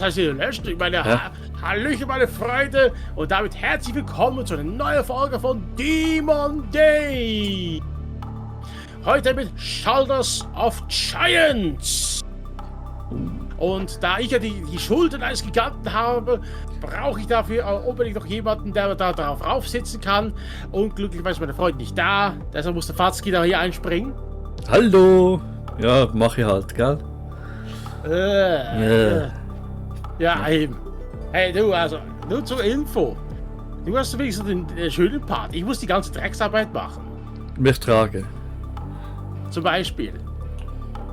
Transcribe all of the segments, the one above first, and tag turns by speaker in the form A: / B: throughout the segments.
A: Das heißt, ihr löscht meine Hallöchen, meine Freunde, und damit herzlich willkommen zu einer neuen Folge von Demon Day. Heute mit Shoulders of Giants. Und da ich ja die Schultern eines Giganten habe, brauche ich dafür unbedingt noch jemanden, der da drauf raufsitzen kann. Und glücklicherweise ist meine Freundin nicht da, deshalb muss der Fatzki da hier einspringen.
B: Hallo! Ja, mach ich halt, gell?
A: Ja, eben. Hey, du, also, nur zur Info. Du hast wenigstens den schönen Part. Ich muss die ganze Drecksarbeit machen.
B: Mich tragen.
A: Zum Beispiel.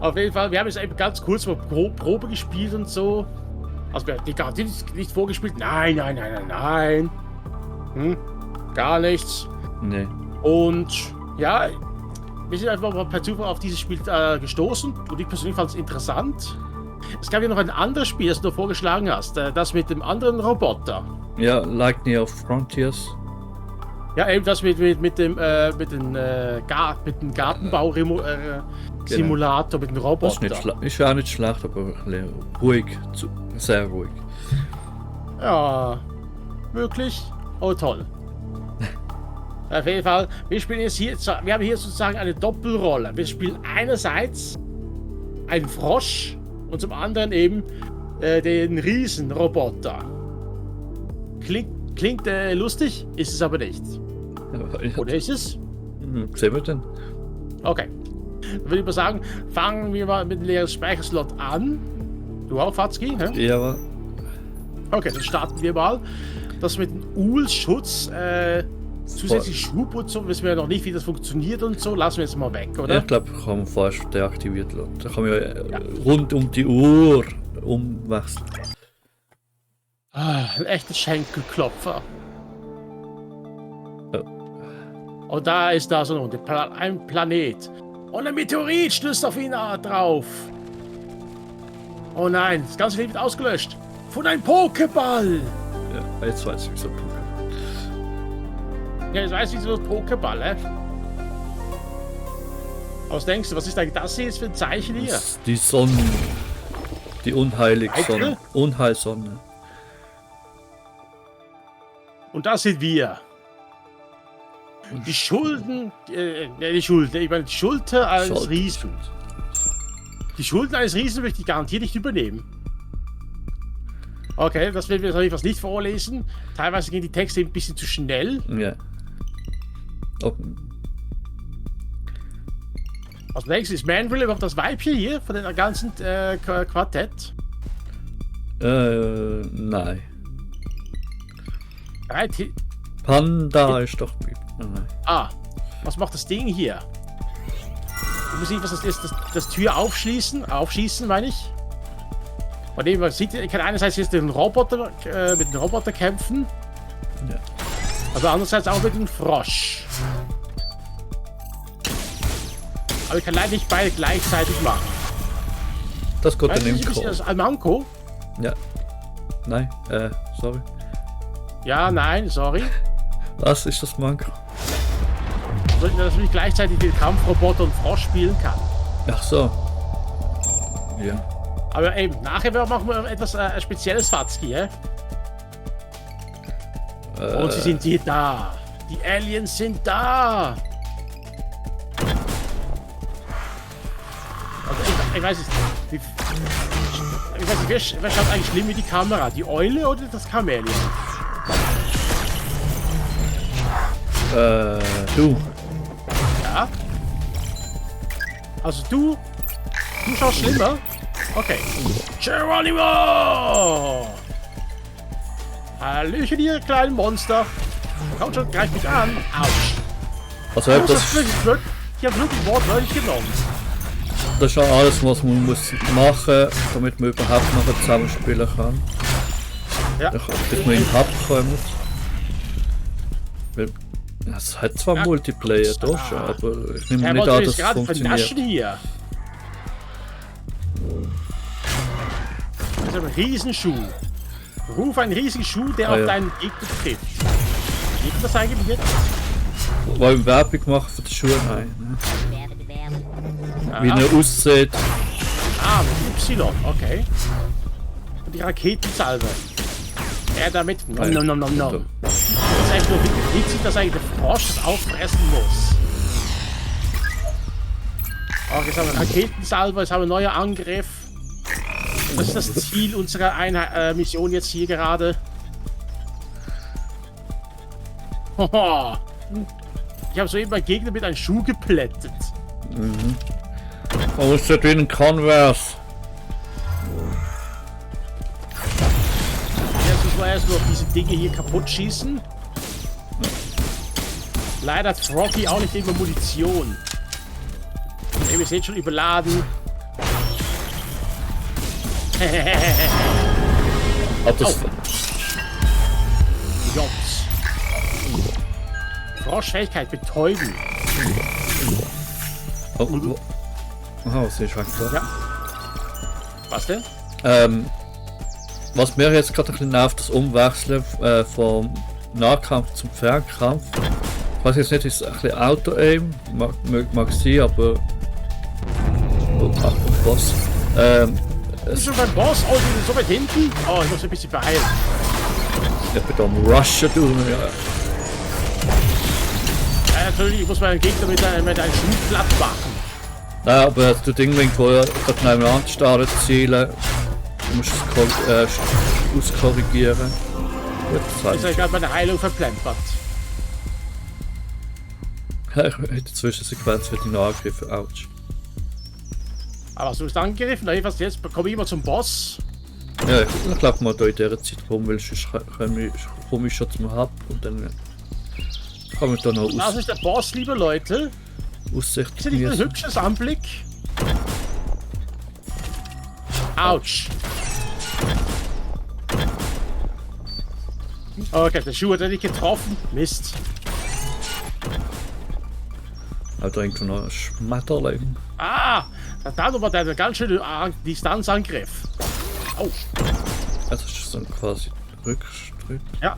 A: Auf jeden Fall, wir haben jetzt eben ganz kurz mal Probe gespielt und so. Also, wir haben die nicht vorgespielt. Nein. Gar nichts.
B: Nee.
A: Und, ja, wir sind einfach mal per Zufall auf dieses Spiel gestoßen. Und ich persönlich fand es interessant. Es gab ja noch ein anderes Spiel, das du vorgeschlagen hast. Das mit dem anderen Roboter.
B: Ja, Lightning of Frontiers.
A: Ja, eben das mit dem Gartenbau-Simulator, mit dem Roboter.
B: Ist ja auch nicht schlecht, aber ruhig. Sehr ruhig.
A: Ja, wirklich? Oh, toll. Auf jeden Fall, wir haben hier sozusagen eine Doppelrolle. Wir spielen einerseits einen Frosch und zum anderen eben den Riesenroboter. Klingt lustig, ist es aber nicht. Oder ist es?
B: Sehen wir denn?
A: Okay. Dann würde ich mal sagen, fangen wir mal mit dem leeren Speicherslot an. Du auch, Fatzki? Ne?
B: Ja.
A: Okay, dann starten wir mal. Das mit dem Uhl-Schutz, zusätzlich Schub und so, wissen wir ja noch nicht, wie das funktioniert und so. Lassen wir jetzt mal weg, oder?
B: Ja, ich glaube, kann man fast deaktiviert lassen. Da kann man ja rund um die Uhr umwechseln.
A: Ein echter Schenkelklopfer.
B: Ja.
A: Und da ist da so ein Planet. Und ein Meteorit stößt auf ihn drauf. Oh nein, das ganze Leben wird ausgelöscht. Von einem Pokéball.
B: Ja, jetzt weiß ich, wieso Pokéball.
A: Ja, jetzt weiß ich, wieso Pokéball, hä? Was denkst du, was ist eigentlich das hier jetzt für ein Zeichen hier?
B: Das ist die Sonne. Die unheilige Sonne. Unheilsonne.
A: Und das sind wir. Die Schulden, ich meine die Schulter eines Riesen. Die Schulden eines Riesen möchte ich garantiert nicht übernehmen. Okay, das werden wir natürlich was nicht vorlesen. Teilweise gehen die Texte ein bisschen zu schnell.
B: Ja. Oh.
A: Als nächstes ist Manville überhaupt das Weibchen hier von dem ganzen Quartett?
B: Nein. Panda ist doch. Nein.
A: Ah, was macht das Ding hier? Du musst nicht, was das ist, das Tür aufschießen, meine ich. Von dem man sieht, ich kann einerseits jetzt mit dem Roboter kämpfen.
B: Ja.
A: Aber andererseits auch mit dem Frosch. Aber ich kann leider nicht beide gleichzeitig machen.
B: Das kommt dann im
A: Ist das ein Manko?
B: Ja. Nein, sorry.
A: Ja, nein, sorry.
B: Was ist das Manko?
A: Dass ich gleichzeitig den Kampfroboter und Frosch spielen kann.
B: Ach so. Ja.
A: Aber eben, nachher machen wir etwas Spezielles, Fatzki, hä? Und sie sind hier da. Die Aliens sind da. Also ich weiß nicht. Ich weiß nicht, wer schaut eigentlich schlimm wie die Kamera? Die Eule oder das Chamäleon?
B: Du.
A: Ja? Also du schaust schlimmer? Okay. Geronimo! Hallöchen, ihr kleinen Monster. Kommt schon, greif mich an. Autsch.
B: Also
A: Ich habe wirklich wortwörtlich genommen.
B: Das ist ja alles, was man muss machen, damit man überhaupt noch zusammenspielen kann.
A: Ja.
B: Dass man in den Hub kommt. Weil es hat zwar Multiplayer, doch schon, aber ich nehme nicht an, dass es funktioniert.
A: Hier. Das ist ein Riesenschuh. Ruf einen riesigen Schuh, der auf deinen Gegner trifft. Geht das eigentlich jetzt?
B: Wollen Werbung machen für die Schuhe? Nein. Ne? Wie er aussieht.
A: Ah, mit Y, okay. Und die Raketensalve. Er damit. Nom, nom, nom, nom, nom. Das ist eigentlich nur witzig, dass eigentlich der Frosch das auffressen muss. Okay, jetzt haben wir Raketensalve, jetzt haben wir einen neuen Angriff. Das ist das Ziel unserer Mission jetzt hier gerade. Hoho. Ich habe soeben meinen Gegner mit einem Schuh geplättet.
B: Oh, ist das wie ein Converse?
A: Jetzt müssen wir erst noch diese Dinge hier kaputt schießen. Leider hat Froggy auch nicht immer Munition. Ey, wir sind schon überladen.
B: Hat das...
A: Jobs. Froschfähigkeit betäuben.
B: Oh, was ist weg da?
A: Ja. Was denn?
B: Was mir jetzt gerade ein bisschen nervt, das Umwechseln vom Nahkampf zum Fernkampf. Ich weiß jetzt nicht, ist es ein bisschen Auto-Aim? Mag sein, aber... Oh, Achtung, Boss.
A: Bist du beim Boss? Oh, die sind so weit hinten? Oh, ich muss ein bisschen beeilen.
B: Ich bin am Rushen tun, ja.
A: Ja, natürlich, ich muss meinen Gegner mit einem Schuh platt machen.
B: Nein, aber du Ding vorher gerade nebeneinander starten, zielen. Du musst es auskorrigieren. Gut, das
A: Ist ja gerade meine Heilung verplempert.
B: Ich hätte Zwischensequenz für die Angriffe, ouch.
A: Aber hast du es angegriffen? Na, jedenfalls jetzt komme ich immer zum Boss.
B: Ja, ich glaube mal da in dieser Zeit rum, weil sonst komme ich schon zum Hub und dann kann man da noch
A: Das ist der Boss, liebe Leute.
B: Aussicht
A: Ist ja nicht ein
B: genießen.
A: hübsches Anblick? Autsch. Okay, der Schuh hat er nicht getroffen. Mist.
B: Hat da irgendwo noch ein Schmetterling?
A: Ah! Da war der ganz schöne Distanzangriff. Oh.
B: Das ist so ein quasi Rückstritt.
A: Ja.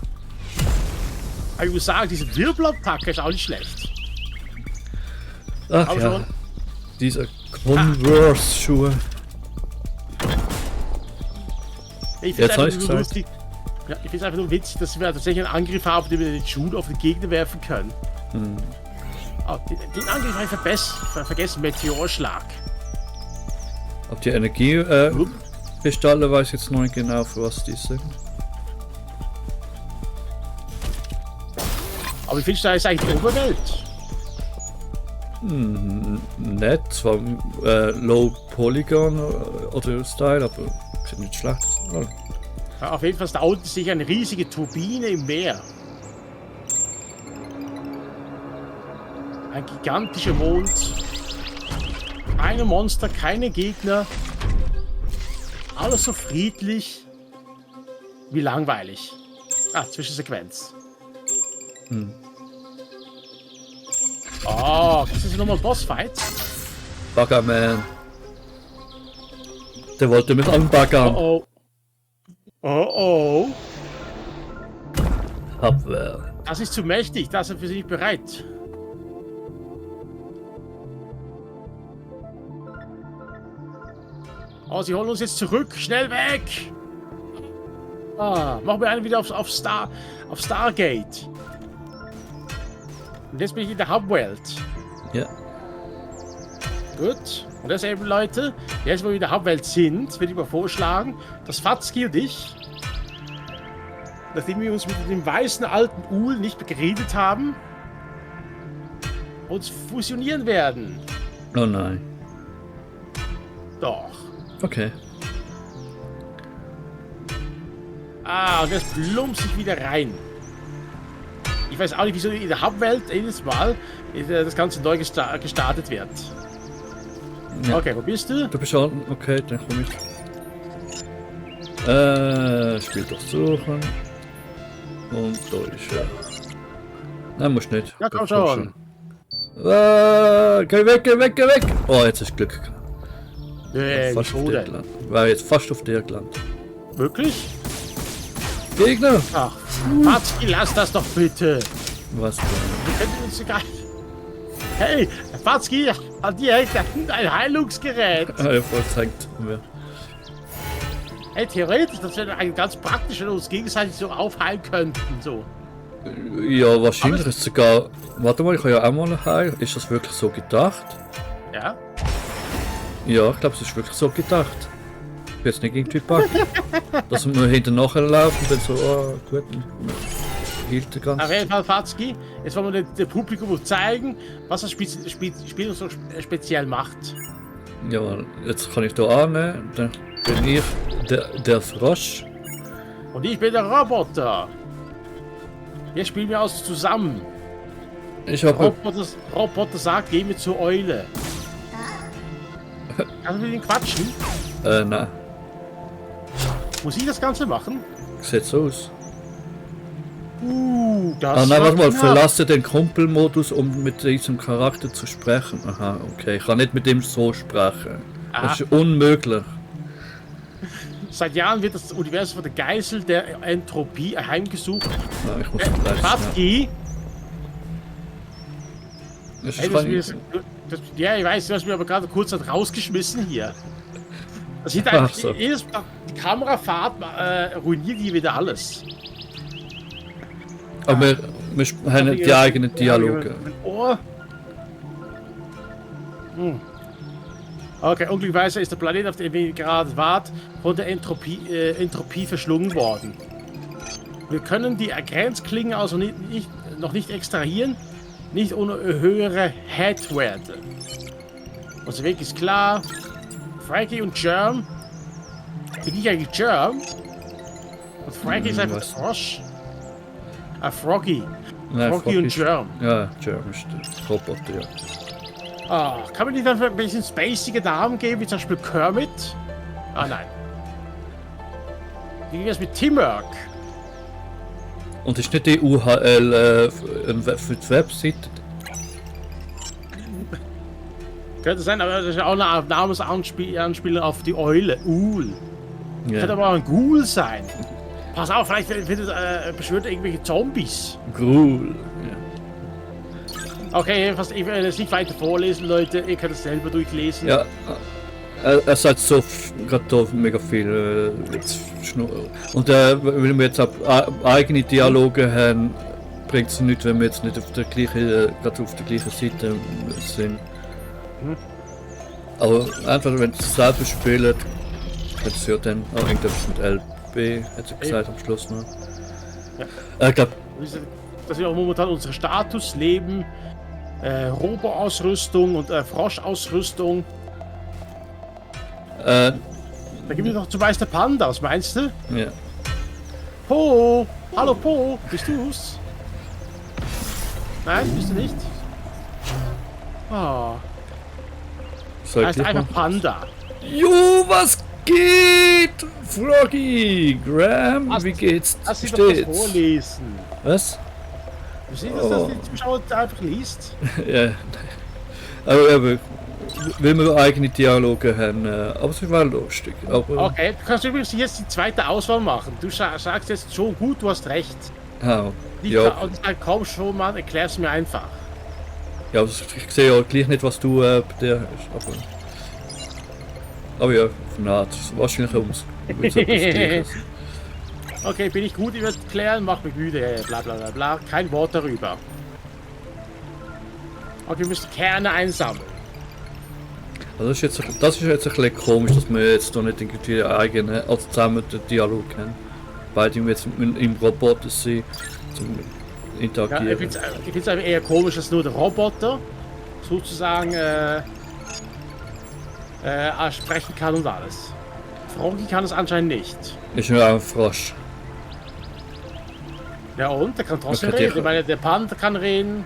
A: Aber ich muss sagen, diese Wirbelattacke ist auch nicht schlecht.
B: Ach
A: Aber
B: ja,
A: schon.
B: diese Converse-Schuhe.
A: Ich
B: Jetzt
A: finde
B: hab
A: es
B: ich's
A: einfach nur
B: gesagt.
A: lustig. Ja, ich finde es einfach nur witzig, dass wir tatsächlich einen Angriff haben, den wir den Schuh auf den Gegner werfen können. Oh, den Angriff habe ich vergessen, Meteorschlag.
B: Auf die Energiekristalle weiß ich jetzt noch nicht genau, für was die sind.
A: Aber ich finde, da ist eigentlich die Oberwelt.
B: Nett, zwar Low Polygon oder Style, aber sieht nicht schlecht aus.
A: Ja, auf jeden Fall ist da unten sicher eine riesige Turbine im Meer. Ein gigantischer Mond. Keine Monster, keine Gegner. Alles so friedlich. Wie langweilig. Ah, Zwischensequenz. Oh, das ist nochmal ein Bossfight.
B: Baggerman. Der wollte mich anbaggern.
A: Oh oh. Oh oh.
B: Abwehr.
A: Das ist zu mächtig, das ist für sie nicht bereit. Oh, sie holen uns jetzt zurück. Schnell weg! Ah, machen wir einen wieder auf Stargate. Und jetzt bin ich in der Hubwelt.
B: Ja.
A: Gut. Und deshalb, Leute, jetzt wo wir in der Hubwelt sind, würde ich mal vorschlagen, dass Fatzki und ich, nachdem wir uns mit dem weißen alten Uhl nicht geredet haben, uns fusionieren werden.
B: Oh nein.
A: Doch.
B: Okay.
A: Ah, und jetzt plumpst ich wieder rein. Ich weiß auch nicht, wieso in der Hubwelt jedes Mal das Ganze neu gestartet wird.
B: Ja.
A: Okay, wo bist du?
B: Du bist schon. Okay, dann komm ich. Spiel durchsuchen. Und da ist er. Nein, musst nicht.
A: Ja, komm
B: Du
A: schon.
B: Geh weg, geh weg, geh weg! Oh, jetzt hast du Glück gehabt.
A: Nee,
B: Fast auf
A: wieso
B: dir
A: denn?
B: gelandet. War jetzt fast auf dir gelandet.
A: Wirklich?
B: Gegner!
A: Ach, Fatzki, lass das doch bitte.
B: Was denn?
A: Wir können uns egal. Hey, Fatzki, an dir hängt ein Heilungsgerät.
B: Ah, ja, voll zeigt mir.
A: Hey, theoretisch, das wäre eigentlich ganz praktisch, wenn wir uns gegenseitig so aufheilen könnten. So.
B: Ja, wahrscheinlich ist es sogar... Warte mal, ich habe ja auch mal einen Heil. Ist das wirklich so gedacht?
A: Ja?
B: Ja, ich glaube, es ist wirklich so gedacht. Ich bin jetzt nicht irgendwie packt. Dass wir hinten nachlaufen und dann so, oh, gut, hielt der ganze...
A: Auf jeden Fall, Fatzki, jetzt wollen wir dem Publikum zeigen, was das Spiel so speziell macht.
B: Ja, jetzt kann ich da annehmen, dann bin ich der Frosch.
A: Und ich bin der Roboter. Jetzt spielen wir also zusammen.
B: Ich habe...
A: Roboter sagt, geh mir zur Eule. Kannst du mit ihm quatschen?
B: Nein,
A: Muss ich das Ganze machen?
B: sieht so aus.
A: Das
B: Ah nein, warte mal,
A: knapp.
B: verlasse den Kumpelmodus, um mit diesem Charakter zu sprechen. Aha, okay, ich kann nicht mit dem so sprechen. Das ist unmöglich.
A: Seit Jahren wird das Universum von der Geißel der Entropie heimgesucht.
B: Ja, ich muss gleich...
A: Fatzki,
B: Das
A: hey,
B: ist
A: ja, ich weiß, du hast mir aber gerade kurz rausgeschmissen hier. Das sieht
B: Ach
A: einfach,
B: so.
A: die Kamerafahrt ruiniert hier wieder alles.
B: Aber wir haben die eigenen Dialoge.
A: Mein Ohr. Okay, unglücklicherweise ist der Planet, auf dem wir gerade warten, von der Entropie verschlungen worden. Wir können die Grenzklingen also noch nicht extrahieren, nicht ohne höhere Headwerte. Unser Weg ist klar. Frankie und Germ. Bin ich eigentlich Germ? Und Frankie ist einfach der
B: was?
A: Frosch. Froggy.
B: Nein,
A: Froggy und Germ.
B: Ja, Germ ist der Roboter, ja.
A: Ah, kann man nicht einfach ein bisschen spacige Namen geben, wie zum Beispiel Kermit? Ah, nein. Wie wär's mit Timurk?
B: Und ist nicht die UHL für die Webseite?
A: Könnte sein, aber das ist ja auch eine Namensanspielung auf die Eule. Uhl. Könnte
B: Ja.
A: aber auch ein Ghoul sein. Pass auf, vielleicht beschwört irgendwelche Zombies.
B: Gruel. Ja.
A: Okay, jedenfalls, ich werde es nicht weiter vorlesen, Leute. Ihr könnt es selber durchlesen.
B: Ja, er sagt so gerade da mega viel und wenn wir jetzt eigene Dialoge haben, bringt es nichts, wenn wir jetzt nicht auf der gleichen, gerade auf der gleichen Seite sind. Aber einfach wenn sie selber spielen, können sie ja dann auch irgendwas mit LB, hat sie gesagt am Schluss noch. Ich glaube,
A: Das ist auch momentan unser Status, Leben, Robo-Ausrüstung und Frosch-Ausrüstung. Da gibt es noch zum Beispiel Panda, was meinst du?
B: ja.
A: Po! Hallo Po! Bist du's? Nein, bist du nicht? Ah,
B: Soll
A: heißt
B: ich
A: einfach
B: machen?
A: Panda.
B: Jo, was geht? Froggy, Graham, wie geht's?
A: Lass dich doch das
B: Steht's?
A: vorlesen.
B: Was?
A: Du siehst, dass das die Zuschauer einfach liest.
B: Ja, aber wenn wir eigene Dialoge haben, aber es war lustig. Aber,
A: Okay, du kannst übrigens jetzt die zweite Auswahl machen. Du sagst jetzt schon gut, du hast recht. Nicht
B: ja,
A: und sag, komm schon, Mann, erklär's mir einfach.
B: ja, ich sehe ja gleich nicht, was du bei dir hast. Aber ja, na, das ist wahrscheinlich ums.
A: Okay, bin ich gut im Erklären, mach mich müde, bla bla bla bla. Kein Wort darüber. Okay, wir müssen Kerne einsammeln.
B: Also das ist jetzt ein bisschen komisch, dass wir jetzt da nicht irgendwie eigene, also zusammen den Dialog haben. Beide jetzt im Roboter sind, zum
A: Ja,
B: Interagieren.
A: ich find's einfach eher komisch, dass nur der Roboter sozusagen sprechen kann und alles. Froggy kann es anscheinend nicht.
B: Ist ja auch ein Frosch.
A: Ja und? Der kann trotzdem
B: Man kann
A: reden.
B: die-
A: Ich meine, der Panther kann reden.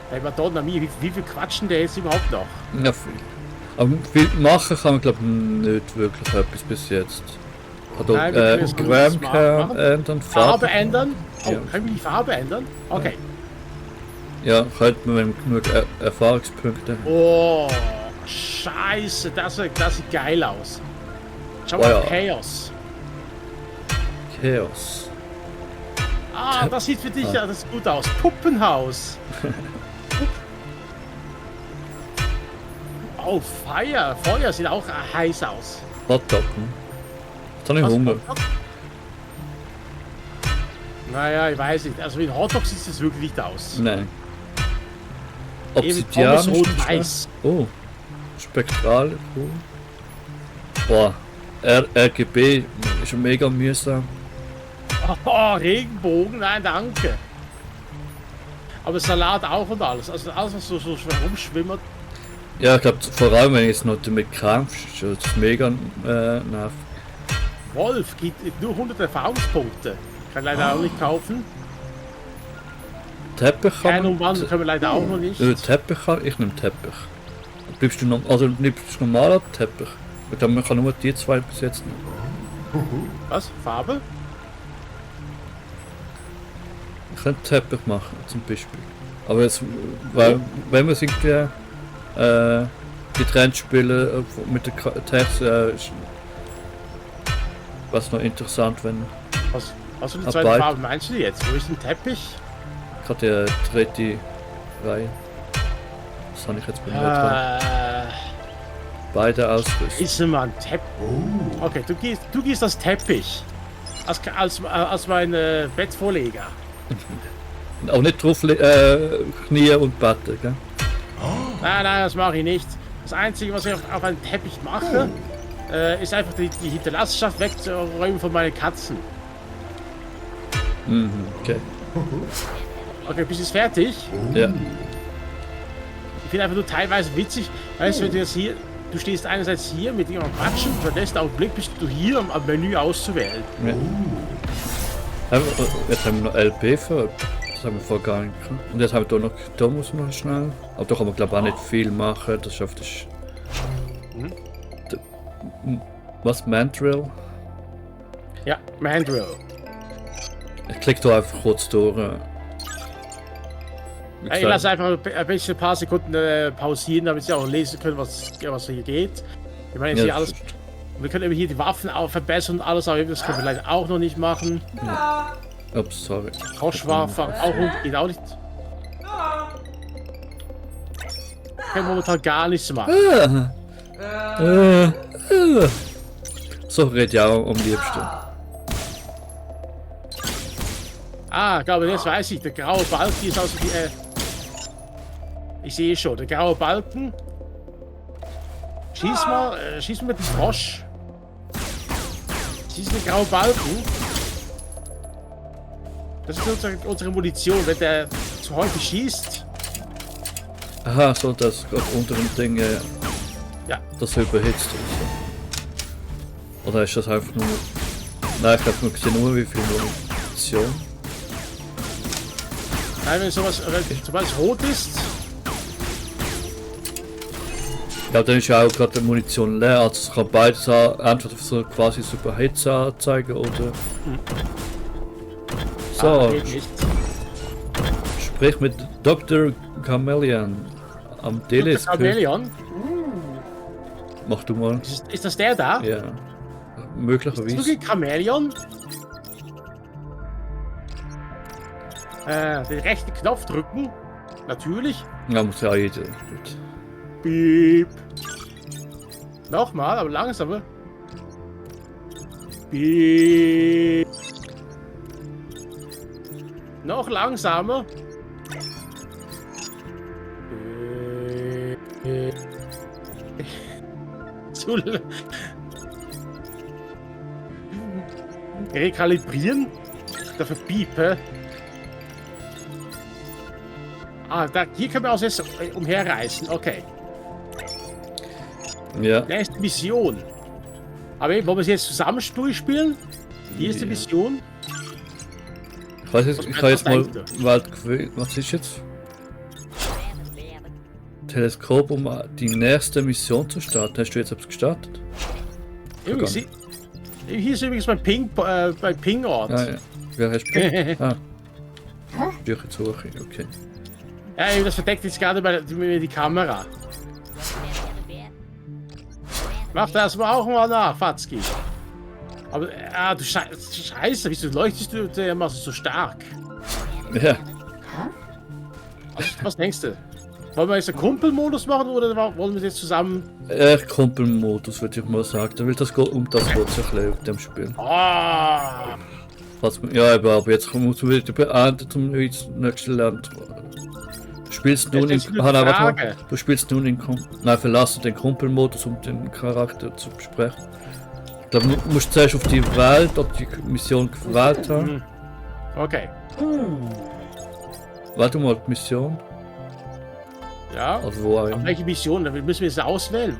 A: Hey, Madonna mia, wie viel quatschen der jetzt überhaupt noch?
B: Ja, viel. Aber viel machen kann man glaube ich nicht wirklich etwas bis jetzt. Hat auch
A: Nein, wir können es
B: Graham
A: gut
B: kann
A: machen.
B: ändern,
A: Farbe ändern? Oh,
B: Ja.
A: können wir die Farbe ändern? Okay.
B: Ja, könnte man, wenn man genug Erfahrungspunkte haben.
A: Oh, scheiße, das sieht geil aus. Schau
B: Oh
A: mal,
B: ja.
A: Chaos.
B: Chaos.
A: Ah, das sieht für dich ja das sieht gut aus. Puppenhaus. Oh, Feuer. Feuer sieht auch heiß aus.
B: Hotdog, ne? Jetzt habe ich
A: Was?
B: Hunger.
A: Hotdog? Naja, ich weiß nicht. Also wie ein Hotdog sieht es wirklich nicht aus.
B: Nein.
A: Eben Pommes
B: Obsidian.
A: rot-weiß.
B: Oh. Spektral. Oh. Boah. RGB ist schon mega mühsam.
A: Oh, Regenbogen, nein, danke. Aber Salat auch und alles. Also alles, was so rumschwimmert.
B: Ja, ich glaube, vor allem wenn ich jetzt noch damit kämpfst, ist das mega nervig.
A: Wolf gibt nur 100 Erfahrungspunkte. Kann leider auch nicht kaufen.
B: Teppich kann
A: Kein
B: man.
A: Umwandel können wir leider auch noch nicht.
B: Teppich kann ich nehme Teppich. Bleibst du noch, also bleibst du normaler Teppich? Ich glaube, man kann nur die zwei bis jetzt nehmen.
A: Was? Farbe?
B: Ich könnte Teppich machen, zum Beispiel. Aber jetzt, weil, wenn wir irgendwie getrennt spielen mit der Text, ist was noch interessant, wenn
A: Was für die zweite Farbe meinst du jetzt? Wo ist ein Teppich?
B: gerade die dritte Reihe. Das habe ich jetzt benutzt. Beide ausrüsten.
A: Ist immer ein Teppich. Okay, du gehst als Teppich. Als mein Bettvorleger.
B: Auch nicht drauf Knie und Batte, gell?
A: Nein, das mache ich nicht. Das Einzige, was ich auf einen Teppich mache, ist einfach die Hinterlassenschaft wegzuräumen von meinen Katzen.
B: Mhm, okay.
A: Okay, bist du jetzt fertig?
B: Ja.
A: Ich finde einfach nur teilweise witzig, weißt du, wenn du jetzt hier, du stehst einerseits hier mit jemandem quatschen, und der nächste Augenblick bist du hier, um am Menü auszuwählen.
B: Ja. Jetzt haben wir noch LP für. Das haben wir vorher gar nicht gehabt. Und jetzt haben wir da muss man noch schnell. Aber da kann man glaube ich auch nicht viel machen. Das schafft es. Was? Mandrill?
A: Ja, Mandrill.
B: Ich klicke da einfach kurz durch.
A: Ich lasse einfach ein paar Sekunden pausieren, damit sie auch lesen können, was hier geht. Ich meine, jetzt hier alles. Wir können eben hier die Waffen auch verbessern und alles, aber das können wir leider auch noch nicht machen.
B: Ja. Ups, sorry.
A: Rauschwaffe auch geht auch nicht. Ich kann momentan gar nichts machen.
B: So redet ja auch am liebsten.
A: Ich glaube, jetzt weiß ich, der graue Balken ist also die. Ich sehe schon, der graue Balken. Schieß mal mit dem Frosch. Schieß den grauen Balken. Das ist unsere Munition, wenn der zu häufig schießt.
B: Aha, so das gerade unter dem Ding,
A: Ja.
B: das überhitzt oder so. Oder ist das einfach nur. Nein, ich glaube, man sieht nur wie viel Munition.
A: Nein, wenn sobald es rot ist.
B: Ja, dann ist ja auch gerade die Munition leer, also es kann beides haben, entweder so quasi super Hitze anzeigen oder. So,
A: Geht nicht.
B: sprich mit Dr. Chameleon am Teleskop.
A: Chameleon?
B: Mach du mal.
A: Ist das der da?
B: Ja.
A: Ist das
B: Möglicherweise.
A: wirklich Chameleon? Den rechten Knopf drücken. Natürlich.
B: Ja, muss ja jeder. Gut.
A: Piep. Nochmal, aber langsamer. Piep. Noch langsamer. Zu rekalibrieren. Dafür piepen. Hier können wir also jetzt umherreisen. Okay.
B: Ja.
A: Nächste Mission. Aber wollen wir es jetzt zusammen durchspielen? Die erste Mission.
B: Ich weiß jetzt, ich kann jetzt mal was ist jetzt? Teleskop, um die nächste Mission zu starten. Hast du jetzt etwas gestartet?
A: Übrigens, hier ist übrigens mein Ping-Ort.
B: Ja, ja. Wer hast Ping? Suche, okay.
A: Ja, das verdeckt jetzt gerade die Kamera. Mach das mal auch mal nach, Fatzki. Aber, du Scheiße, wieso leuchtest du immer so stark?
B: Ja.
A: Was denkst du? Wollen wir jetzt einen Kumpelmodus machen oder wollen wir jetzt zusammen...
B: Kumpelmodus würde ich mal sagen. Weil das geht um das geht sich in dem Spiel.
A: Ah!
B: Ja, aber jetzt muss man wieder beenden, um ins nächste Land. Du spielst nun in... Du spielst nun in... Nein, verlasse den Kumpelmodus, um den Charakter zu besprechen. Ich glaube, du musst zuerst auf die Welt, ob die Mission gewählt haben.
A: Okay.
B: Warte mal, die Mission.
A: Ja.
B: Also wo
A: Auf welche Mission? Dann müssen wir es auswählen.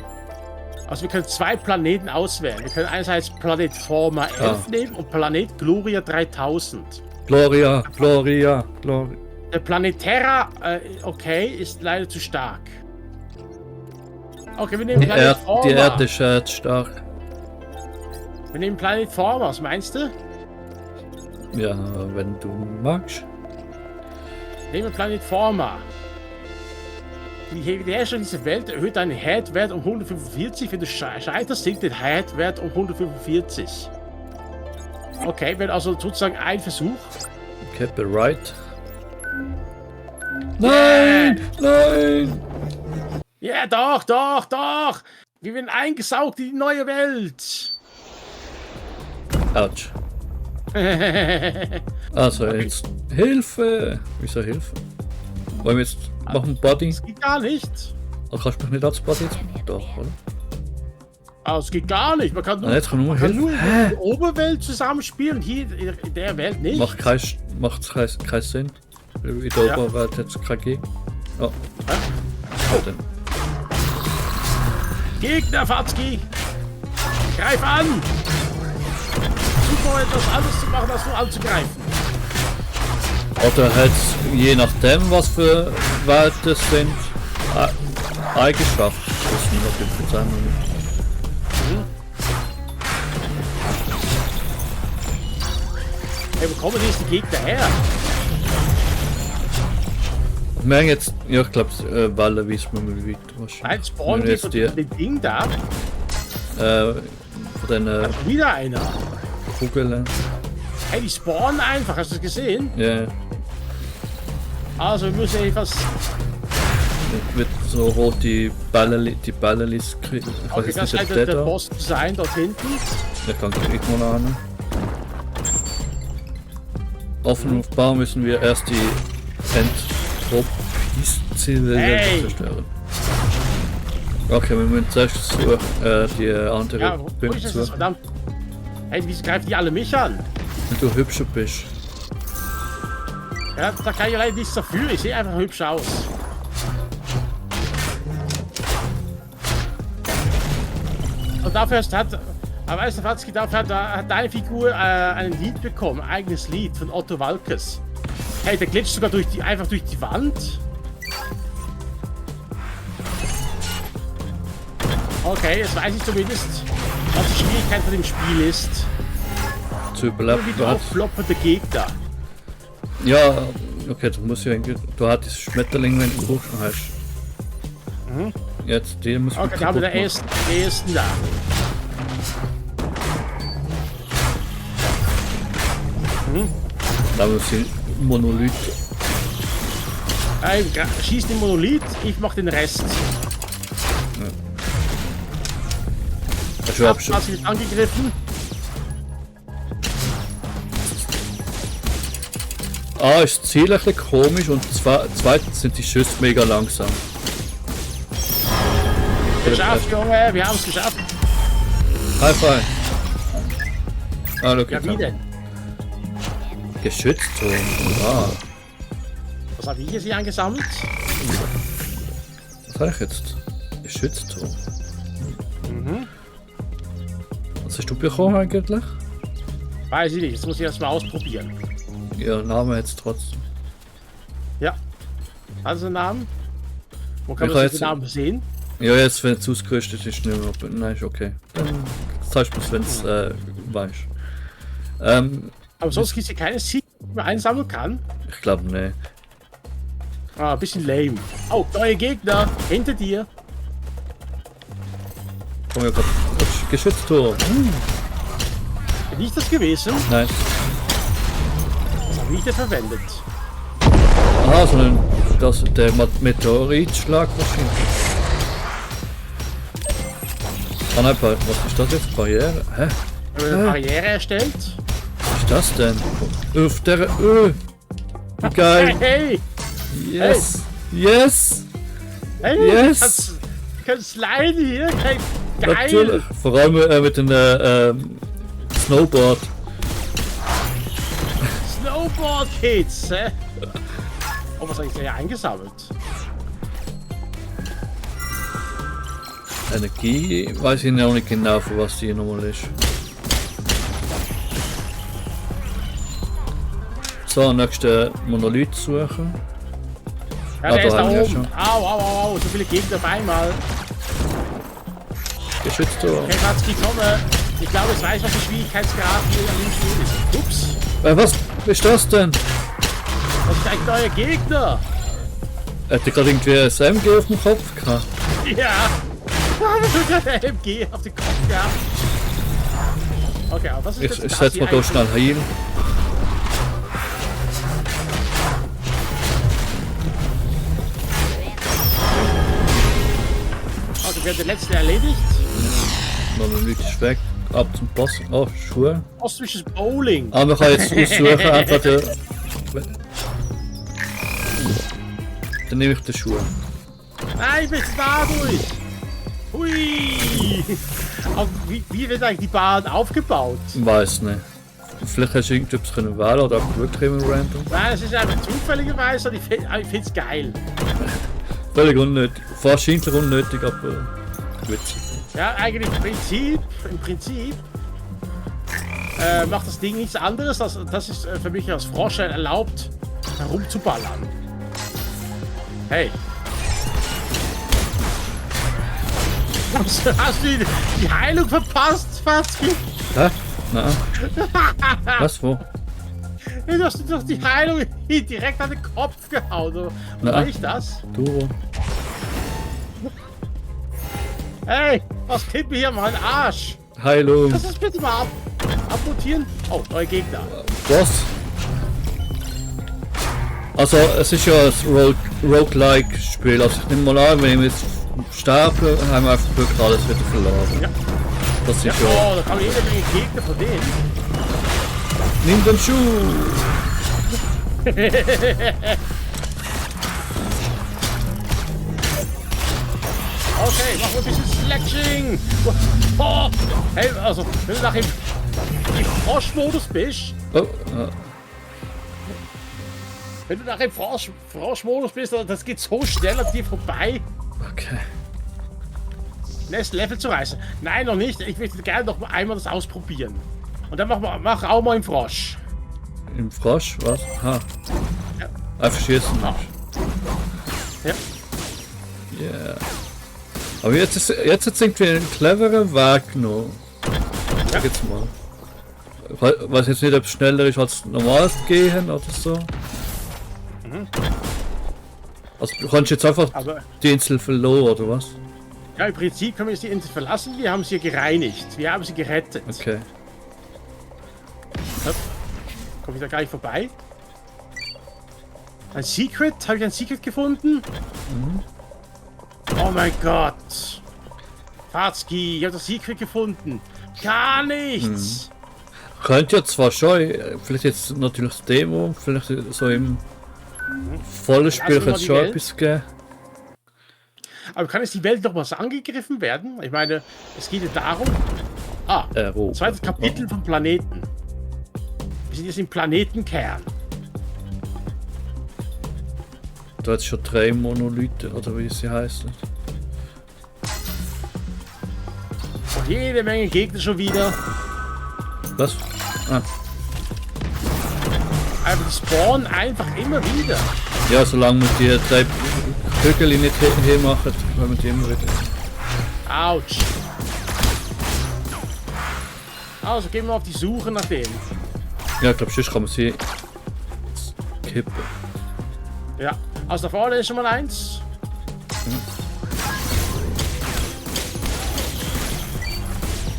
A: Also wir können 2 Planeten auswählen. Wir können einerseits Planet Forma 11 nehmen und Planet Gloria 3000.
B: Gloria.
A: Der Planet Terra, okay, ist leider zu stark. Okay, wir nehmen Planet Forma.
B: Die Erde ist stark.
A: Wir nehmen Planet Forma, was meinst du?
B: Ja, wenn du magst.
A: Nehmen wir Planet Forma. Die Herrschaft dieser Welt erhöht deinen Head-Wert um 145. Wenn du scheiterst, sinkt der Head-Wert um 145. Okay, wenn also sozusagen ein Versuch.
B: Okay, bereit. Nein! Nein!
A: Ja, doch! Wir werden eingesaugt in die neue Welt.
B: Autsch. Also jetzt Hilfe! Wieso Hilfe? Wollen wir jetzt machen Body?
A: Das geht gar nicht.
B: Oh, kannst du mich nicht als Body jetzt? Doch, oder?
A: Ah, es geht gar nicht. Man kann nur,
B: nur
A: in der Oberwelt zusammenspielen, hier in der Welt nicht.
B: Macht keinen Sinn. In der Oberwelt hat es kein Gegner. Oh. Ja, dann.
A: Gegner, Fatzki! Greif an! Super, etwas anderes zu machen, als nur anzugreifen.
B: Oder halt je nachdem, was für Welt es sind, Eigenschaften. Das ist nicht auf dem Zusammenhang.
A: Hey, wo kommen jetzt die Gegner her?
B: Wir haben jetzt, ja, ich glaube, Walle wissen wir mal weiter.
A: Nein, spawnen die von dem Ding da.
B: Von den
A: wieder einer.
B: Kugeln.
A: Hey, die spawnen einfach, hast du das gesehen?
B: Ja. Yeah.
A: Also, wir müssen etwas.
B: Wird so rot die Ballelis kriegen.
A: Okay, das scheint der Boss zu sein, dort hinten.
B: Der kann ich mal an. Offen auf Bau müssen wir erst die Entropie-Zelle zerstören. Okay, wir müssen zuerst die andere
A: Punkte suchen. Verdammt. Hey, wieso greifen die alle mich an?
B: Wenn du hübscher bist.
A: Ja, da kann ich leider nichts dafür. Ich sehe einfach hübsch aus. Und dafür weißt du, Fatzki, dafür hat deine Figur ein Lied bekommen, ein eigenes Lied von Otto Walkes. Hey, der glitscht sogar einfach durch die Wand. Okay, jetzt weiß ich zumindest, was die Schwierigkeit von dem Spiel ist.
B: Zu überleben.
A: Wieder aufploppende Gegner.
B: Ja, okay, du hattest Schmetterling, wenn du hoch hast.
A: Mhm.
B: Jetzt den muss man.
A: Okay, da haben wir den ersten da.
B: Da muss ich Monolith.
A: Schieß den Monolith, ich mach den Rest.
B: Ja. Ich hab schon
A: angegriffen.
B: Ist das Ziel ein bisschen komisch und zweitens sind die Schüsse mega langsam.
A: Geschafft, Junge, wir haben es geschafft.
B: High five. Okay,
A: ja, wie denn?
B: Geschützturm. Ah.
A: Was habe ich jetzt hier angesammelt?
B: Was habe ich jetzt? Geschützturm.
A: Mhm.
B: Was hast du bekommen eigentlich?
A: Weiß ich nicht, das muss ich erst mal ausprobieren.
B: Ja, Name jetzt trotzdem.
A: Ja. Also Namen? Wo kann man den Namen sehen?
B: Ja, jetzt wenn es ausgerüstet ist, nicht mehr. Nein, ist okay. Dann zeigst du es, wenn es weißt.
A: Aber sonst gibt es hier keine Sieg, die man einsammeln kann?
B: Ich glaube nicht.
A: Ah, ein bisschen lame. Oh, neue Gegner! Hinter dir!
B: Komm ja gerade. Geschützturm.
A: Bin ich das gewesen?
B: Nein.
A: Was habe ich denn verwendet?
B: Ah, sondern der Meteoritschlag wahrscheinlich. Ah nein, was ist das jetzt? Barriere? Hä?
A: Wenn man eine Barriere erstellt.
B: Was ist das denn? Auf der Wie geil!
A: Hey!
B: Yes! Yes!
A: Hey!
B: Yes!
A: Du kannst sliden hier! Hey, geil!
B: Natürlich! Vor allem mit einem Snowboard.
A: Snowboard Kids! Hä? Oh, was habe ich da eingesammelt?
B: Energie, weiß ich noch nicht genau, für was die nochmal ist. So, nächste Monolith suchen.
A: Ja, der ist da
B: haben wir
A: oben.
B: schon.
A: Au, au, au, au, so viele Gegner auf einmal.
B: Geschützt da.
A: Okay, Watzki, komme. Ich glaube, es weiß, was der Schwierigkeitsgrad hier an dem Spiel ist. Ups.
B: Was ist das denn?
A: Das ist ein neuer Gegner.
B: Hat der gerade irgendwie ein SMG auf dem Kopf gehabt?
A: Ja. Du hast eine MG auf den Kopf gehabt. Okay, aber was ist
B: Ich
A: das
B: setze mal da schnell hin.
A: Okay, wir haben den letzten erledigt.
B: Monolith ist weg. Ab zum Boss. Oh, Schuhe.
A: Ostwisches Bowling.
B: Ah, man kann jetzt aussuchen, einfach den. Dann nehme ich die Schuhe.
A: Nein, ich bin jetzt da durch. Hui. Aber wie wird eigentlich die Bahn aufgebaut?
B: Weiß nicht. Vielleicht hast du irgendetwas können wählen oder auch wirklich immer random.
A: Nein, es ist einfach zufälligerweise und ich finde es geil.
B: Völlig unnötig. Wahrscheinlich unnötig, aber witzig.
A: Ja, eigentlich im Prinzip macht das Ding nichts anderes. Das ist für mich als Frosch erlaubt, herumzuballern. Hey. Hast du die Heilung verpasst, Fatzki?
B: Hä? Nein. Was, wo?
A: Du hast doch die Heilung direkt an den Kopf gehauen. Oder war ich das?
B: Du.
A: Hey, was tippt mir hier meinen Arsch?
B: Heilung.
A: Kannst du das bitte mal abmutieren? Oh, neue Gegner.
B: Was? Also, es ist ja ein Roguelike-Spiel. Also, ich nehme mal an, wenn ich jetzt sterbe, haben wir einfach wirklich alles wieder verloren.
A: Ja.
B: Das ist
A: Ja,
B: ja.
A: oh, da kommen jede Menge Gegner von denen.
B: Nimm den Schuh!
A: Okay, machen wir ein bisschen Sledging. Oh, hey, also, wenn du nach im Froschmodus bist,
B: Oh,
A: wenn du nach im Froschmodus bist, das geht so schnell an dir vorbei.
B: okay.
A: Nächstes Level zu reißen. Nein, noch nicht. Ich möchte gerne noch einmal das ausprobieren. Und dann mach auch mal im Frosch.
B: Im Frosch? Was? Ha.
A: Ja.
B: Einfach schießen.
A: Ja. Ja.
B: Yeah. Aber jetzt ist irgendwie ein cleverer Weg noch. Sag jetzt mal. Ich weiß jetzt nicht, ob es schneller ist als normales Gehen oder so. Also du kannst jetzt einfach
A: Aber
B: die Insel verloren, oder was?
A: ja, im Prinzip können wir jetzt die Insel verlassen. Wir haben sie gereinigt. Wir haben sie gerettet.
B: Okay.
A: Komme ich da gleich vorbei? Ein Secret? Habe ich ein Secret gefunden? Oh mein Gott! Fatzki, ich habe das Secret gefunden. Gar nichts!
B: Könnte ja zwar schon, vielleicht jetzt natürlich das Demo, vielleicht so im vollen Spiel
A: Lass uns mal
B: könnte es
A: die
B: schon
A: Welt.
B: etwas geben.
A: Aber kann jetzt die Welt noch was angegriffen werden? Ich meine, es geht ja darum. Ah, zweites Kapitel vom Planeten. Wir sind jetzt im Planetenkern.
B: Da hat es schon 3 Monolithen, oder wie sie heißen.
A: Und jede Menge Gegner schon wieder.
B: Was? Ah.
A: Aber die spawnen einfach immer wieder.
B: Ja, solange man die 3 Kügel nicht hier macht, können wir die immer wieder.
A: Autsch. Also gehen wir auf die Suche nach denen.
B: Ja, ich glaube, sonst kann man sie kippen.
A: Ja, also da vorne ist schon mal eins.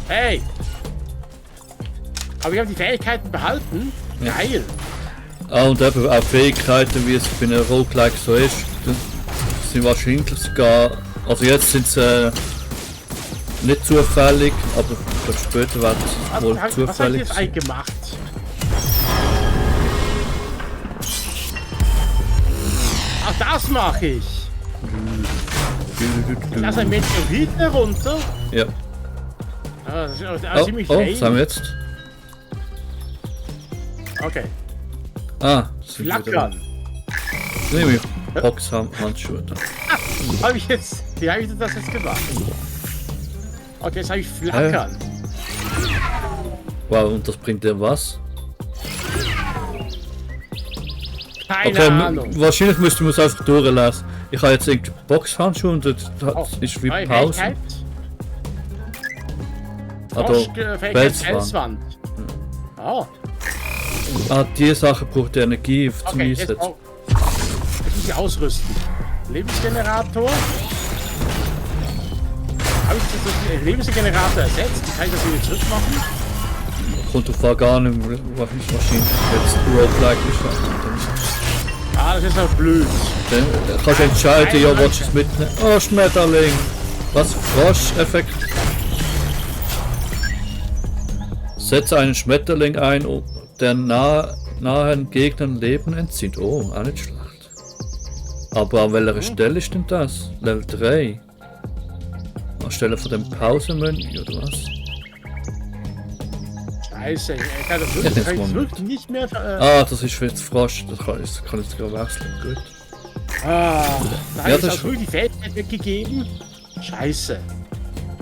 A: Hey! Aber wir haben die Fähigkeiten behalten.
B: Ja.
A: Geil.
B: und eben auch Fähigkeiten, wie es bei einer Roguelike so ist, sind wahrscheinlich sogar, also jetzt sind sie nicht zufällig, aber ich glaube, später werden sie wohl
A: Was habe ich
B: zufällig
A: jetzt
B: sein.
A: eigentlich gemacht? Ach, das mache ich. Ich lasse ein Meteorit herunter.
B: Ja.
A: Ah, das ist
B: Oh,
A: ziemlich
B: was
A: lame.
B: haben wir jetzt?
A: Okay.
B: Ah, das sind
A: Flackern.
B: wieder. Nehme ich Boxhandschuhe da.
A: Habe ich jetzt. Wie habe ich das jetzt gemacht? Okay, jetzt habe ich Flackern.
B: Wow, und das bringt dir was?
A: Keine Ahnung.
B: Wahrscheinlich müsste man es einfach durchlassen. Ich habe jetzt irgendwie Boxhandschuhe und das
A: Oh,
B: ist wie
A: neue
B: Pause.
A: Fähigkeit.
B: Also
A: Fähigkeit
B: Felswand.
A: Felswand. Oh,
B: Ah, die Sache braucht Energie zum
A: okay. Jetzt
B: Einsetzen.
A: muss ich ausrüsten. Lebensgenerator. Habe ich den Lebensgenerator ersetzt? Kann ich das wieder zurückmachen?
B: Kommt auf gar nicht, was ich wahrscheinlich jetzt Roguelike ist.
A: Ah, das ist auch blöd.
B: Dann kannst du entscheiden, ja, willst du es mitnehmen? Oh, Schmetterling! Was? Frosch-Effekt? Setze einen Schmetterling ein, der nahen Gegnern Leben entzieht. Oh, auch nicht schlecht. Aber an welcher Stelle ist denn das? Level 3? Anstelle von dem Pausenmenü oder was?
A: Scheiße, ich kann das
B: Ja,
A: wirklich,
B: das
A: kann ich das
B: Moment.
A: wirklich nicht mehr.
B: Ah, das ist jetzt Frosch. Das kann ich sogar wechseln. Gut.
A: Da
B: Ja,
A: habe ich
B: das
A: auch
B: ist-
A: wirklich die Fähigkeit weggegeben. Scheiße.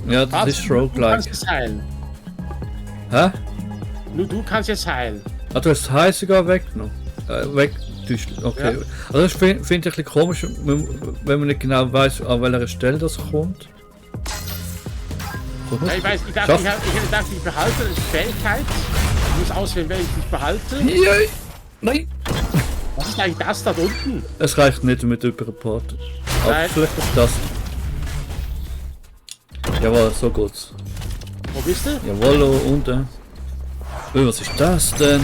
B: Ja, das ist
A: Du kannst
B: Roguelike.
A: jetzt heilen.
B: Hä?
A: Nur du kannst jetzt heilen.
B: Ah, du hast das High sogar weggenommen. Okay.
A: Ja.
B: Also das finde ich ein bisschen komisch, wenn man nicht genau weiß, an welcher Stelle das kommt.
A: Ja, ich weiß, ich dachte, ich behalte die Fähigkeit. Ich muss auswählen, welche ich behalte.
B: Yay. Nein!
A: Was ist eigentlich das da unten?
B: Es reicht nicht mit Überreport. Aber
A: Nein.
B: vielleicht ist das. Jawohl, so geht's.
A: Wo bist du?
B: Jawohl, unten. Oh, was ist das denn?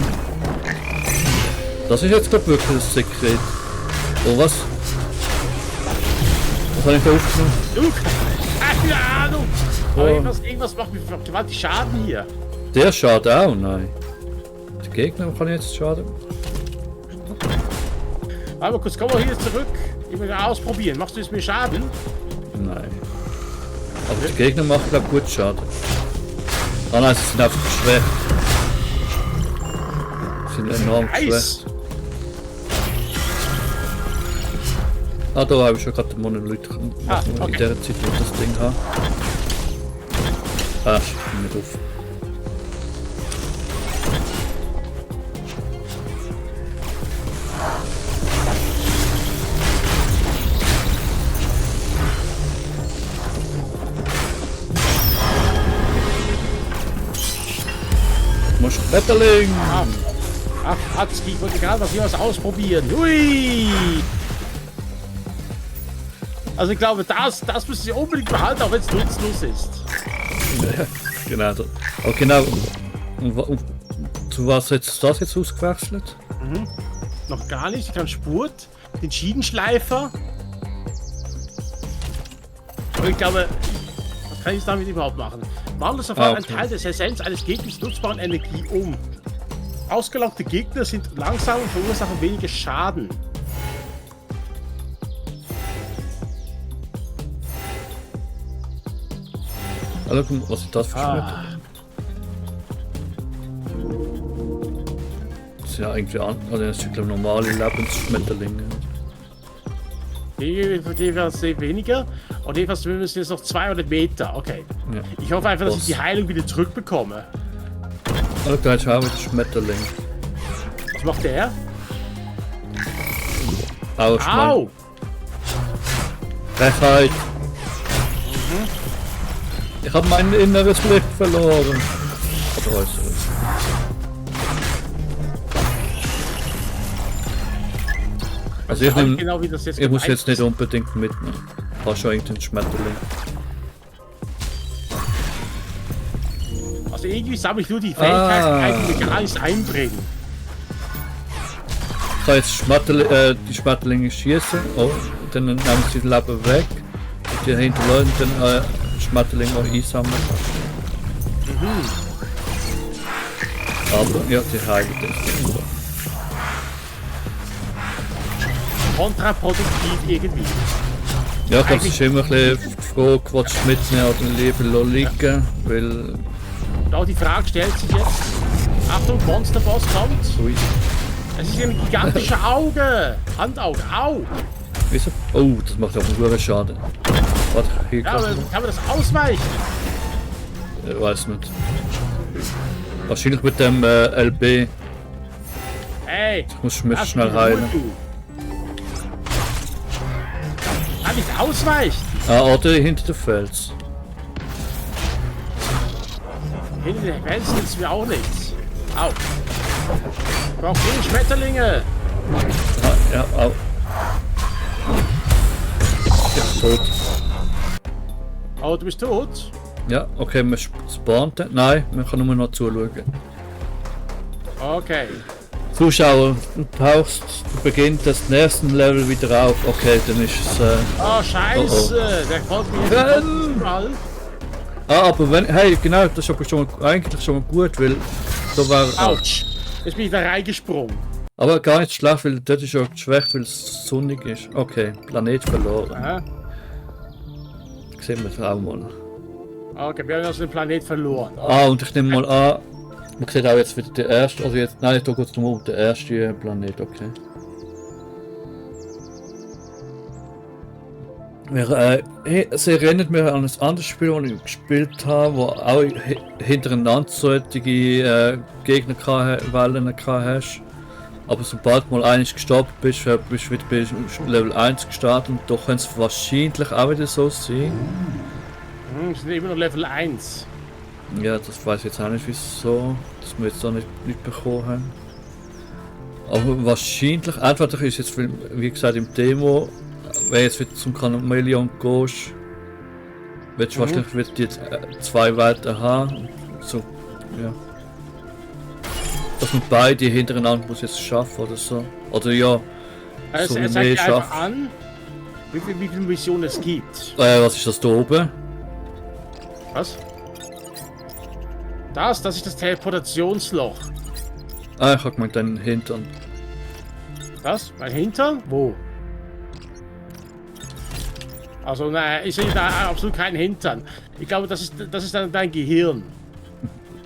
B: Das ist jetzt glaub ich wirklich das Sekret. Oh, was? Was habe ich da aufgenommen?
A: Du, keine Ahnung.
B: Oh.
A: Aber irgendwas macht mir gewaltig Schaden hier.
B: Der schadet auch? Nein. Der Gegner kann jetzt schaden.
A: Aber kurz, komm mal hier zurück. Ich will ausprobieren. Machst du es mir Schaden?
B: Nein. Aber der Gegner macht glaub gut Schaden. Ah nein, sie sind einfach geschwächt. Sie sind enorm
A: Nice.
B: geschwächt. Ah, da habe ich schon gerade den Monolith in
A: okay.
B: der Zeit, wo ich das Ding habe. Ah, ich bin nicht auf. Muss Schmetterling!
A: Ach, Hatzki, ich wollte gerade was hier was ausprobieren. Hui! Also ich glaube, das müssen Sie unbedingt behalten, auch wenn es nutzlos ist.
B: Ja, genau. Oh, genau. Und zu was hättest du das jetzt ausgewechselt?
A: Noch gar nicht. Ich kann Spurt, den Schiedenschleifer. Aber ich glaube, was kann ich damit überhaupt machen? Wandelt sofort einen Teil des Essenz eines Gegners nutzbaren Energie um. Ausgelockte Gegner sind langsam und verursachen weniger Schaden.
B: Hallo, was ist das für Schmetter? Das sind ja irgendwie also das sind glaube ich normale Lebensschmetterlinge.
A: Die jeweils weniger. Und jedenfalls wir müssen jetzt noch 200 Meter. Okay.
B: Ja.
A: Ich hoffe einfach, dass ich
B: Was?
A: die Heilung wieder zurückbekomme.
B: Hallo, da ist auch wieder Schmetterling.
A: Was macht der?
B: Au!
A: Au!
B: Frechheit! Ich habe mein inneres Licht verloren. Oder äußeres. Also ich,
A: Weiß
B: nehm,
A: genau, wie das jetzt
B: ich muss
A: gemeint
B: jetzt nicht
A: ist.
B: unbedingt mitnehmen. Ich habe schon irgendeinen Schmetterling.
A: Also irgendwie sammle ich nur die Fähigkeit,
B: Ah.
A: die eigentlich gar nicht einbringen.
B: kann jetzt die Schmetterlinge schießen. Oh, dann nehmen sie das Leben weg. Die hinterlassen dann Schmetterlinge auch einsammeln. Aber ja, die heilen das.
A: Kontraproduktiv irgendwie.
B: Ja, das ist immer ein bisschen die Frage, was du mitnehmen oder lieber liegen, weil...
A: Genau die Frage stellt sich jetzt. Achtung, Monsterboss kommt.
B: Ui.
A: Es ist ein gigantischer Auge. Handauge. Au.
B: Wieso? Oh, das macht auch einen guten Schaden. Warte, hier
A: Ja, aber kann man das ausweichen?
B: Ich weiß nicht. Wahrscheinlich mit dem LB.
A: Hey.
B: Ich muss mich
A: lass
B: schnell
A: mich in Ruhe,
B: heilen.
A: du. Kann nicht ausweichen.
B: Ah, oder hinter dem Fels.
A: Hinter den Felsen nützt mir auch nichts. Au. Ich brauche viele Schmetterlinge.
B: Ah, ja, au. Ja, tot.
A: Oh, du bist tot?
B: Ja, okay, wir spawnen. Nein, man kann nur noch zuschauen.
A: Okay.
B: Zuschauer, du tauchst, du beginnst das nächste Level wieder auf. Okay, dann ist es.
A: Oh, scheiße. Der folgt mir
B: Renn!
A: überall.
B: Aber wenn. Hey, genau, das ist aber schon, eigentlich schon mal gut, weil. Da war.
A: Autsch. Jetzt bin ich da reingesprungen.
B: Aber gar nicht schlecht, weil dort ist ja geschwächt, weil es sonnig ist. Okay, Planet verloren.
A: Aha.
B: Sehen wir es auch mal.
A: Okay, wir haben also den Planet verloren.
B: Ah, und ich nehme mal an. Man sieht auch jetzt wieder der erste. Also jetzt. Nein, da geht es um der erste Planet, okay. Sie erinnert mich an ein anderes Spiel, das ich gespielt habe, wo auch hintereinander solche Gegner Wellen hast. Aber sobald mal eines gestorben bist, bist du wieder bei Level 1 gestartet und doch könnte es wahrscheinlich auch wieder so sein.
A: Wir sind immer noch Level 1.
B: Ja, das weiß ich jetzt auch nicht wieso, dass wir jetzt da nicht bekommen haben. Aber wahrscheinlich, entweder ist jetzt, wie gesagt, im Demo, wenn jetzt wieder zum Chameleon gehst, willst du wahrscheinlich wieder die zwei weiter haben. So, ja. Dass man beide hintereinander muss jetzt schaffen oder so. Oder ja,
A: Also
B: so
A: er
B: mehr
A: zeigt dir einfach
B: schaffen.
A: an, wie viele Missionen es gibt.
B: Was ist das da oben?
A: Was? Das ist das Teleportationsloch.
B: Ah, ich hab gemeint deinen Hintern.
A: Das? Mein Hintern? Wo? Also, nein, ich sehe da absolut keinen Hintern. Ich glaube, das ist dann dein Gehirn.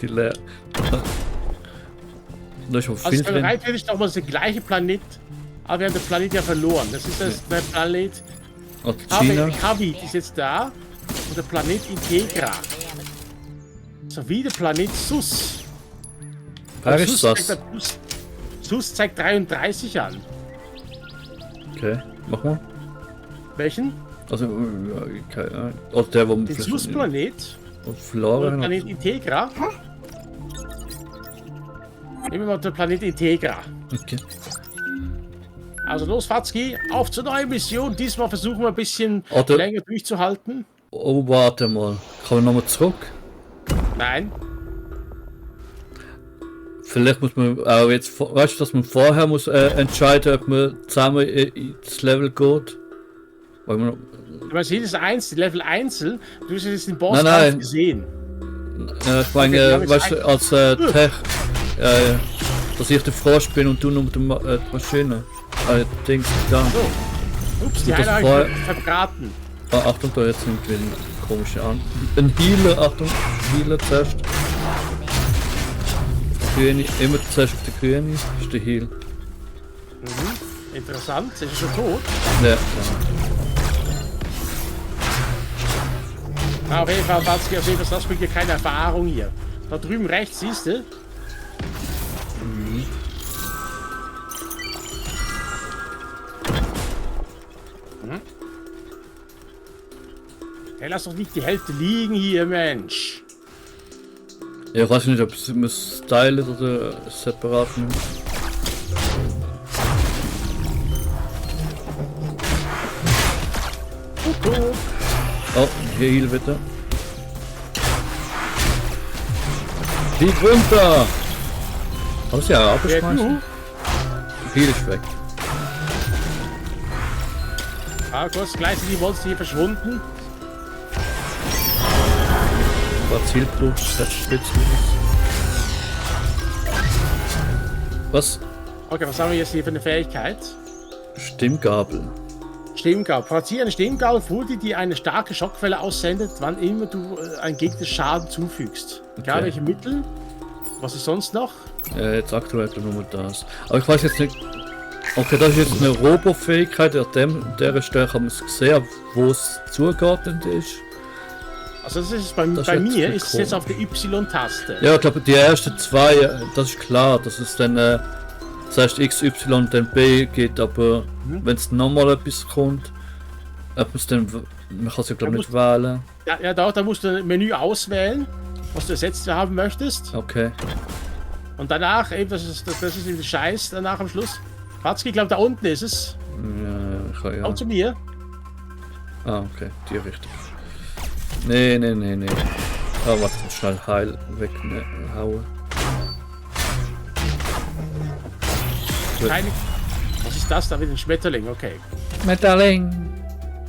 B: Die leer. Da ist schon viel
A: Also,
B: drin.
A: rein theoretisch nochmal der gleiche Planet, aber wir haben den Planet ja verloren. Das ist der Planet.
B: Und China.
A: Kavit ist jetzt da und der Planet Integra. Sowie der Planet Sus.
B: Wer ist das?
A: Sus zeigt 33 an.
B: Okay, mach mal.
A: Welchen?
B: Also, keine Ahnung. Oder der, wo man
A: Den Sus-Planet? Oder
B: verloren hat.
A: Planet Integra? Nehmen wir mal den Planet Integra.
B: Okay.
A: Also los, Fatzki, auf zur neuen Mission. Diesmal versuchen wir ein bisschen
B: Oder-
A: länger durchzuhalten.
B: Oh, warte mal. Kann man nochmal zurück?
A: Nein.
B: Vielleicht muss man auch jetzt, weißt du, dass man vorher muss entscheiden, ob man zusammen ins Level geht. Weil man,
A: Du meinst jedes Level einzeln. Du hast jetzt den Boss
B: Nein, nein.
A: gesehen.
B: ich meine,
A: Okay, wir haben
B: weißt
A: jetzt
B: du, als Tech, dass ich der Frosch bin und du nur mit der Maschine. Dings, da.
A: So. Ups, die
B: Das
A: eine habe
B: vorher-
A: ich verbraten.
B: Ah, Achtung, da jetzt irgendwie ein komischer an. Ein Healer, Achtung, Healer zuerst. Grüne, immer zuerst auf der Grüne, ist der Heal.
A: Interessant. Ist er schon tot?
B: Ja,
A: Auf jeden Fall, Fatzki, auf jeden Fall, das bringt dir keine Erfahrung hier. Da drüben rechts, siehst du? Hey, lass doch nicht die Hälfte liegen hier, Mensch.
B: ja, ich weiß nicht, ob es immer stylen oder separat nimmt.
A: Kuckuck.
B: Oh, Heal bitte. Flieg runter! Hast du ja
A: Wer
B: abgeschmeißen?
A: du?
B: Heal ist weg.
A: Ah, kurz, gleich sind die Monster hier verschwunden.
B: War Zielblut, Spitzen. Was?
A: Okay, was haben wir jetzt hier für eine Fähigkeit?
B: Stimmgabel.
A: Stimmgabel. Platziere eine Stimmgabel vor dir, die eine starke Schockwelle aussendet, wann immer du einen Gegner Schaden zufügst. Egal
B: Okay.
A: welche Mittel. Was ist sonst noch?
B: Jetzt aktuell nur das. Aber ich weiß jetzt nicht. Okay, das ist jetzt eine Robo-Fähigkeit. An der Stelle kann man es sehen, wo es zugeordnet ist.
A: Also das ist bei
B: Das
A: mir
B: jetzt
A: ist es jetzt auf der Y-Taste.
B: Ja, ich glaube, die ersten zwei, das ist klar, dass es dann, das heißt XY und dann B geht, aber wenn es nochmal etwas kommt, ob man es dann, man kann es ja glaube ich nicht wählen.
A: Ja, da musst du ein Menü auswählen, was du ersetzt haben möchtest.
B: Okay.
A: Und danach, eben, das ist eben der Scheiß danach am Schluss. Fatzki, ich glaube da unten ist es.
B: Ja, ja.
A: Komm zu mir.
B: Ah, okay, die Richtung. Nee. Ah, warte, schnell Heil weghauen.
A: Was ist das? Da wieder ein Schmetterling, okay.
B: Metalling!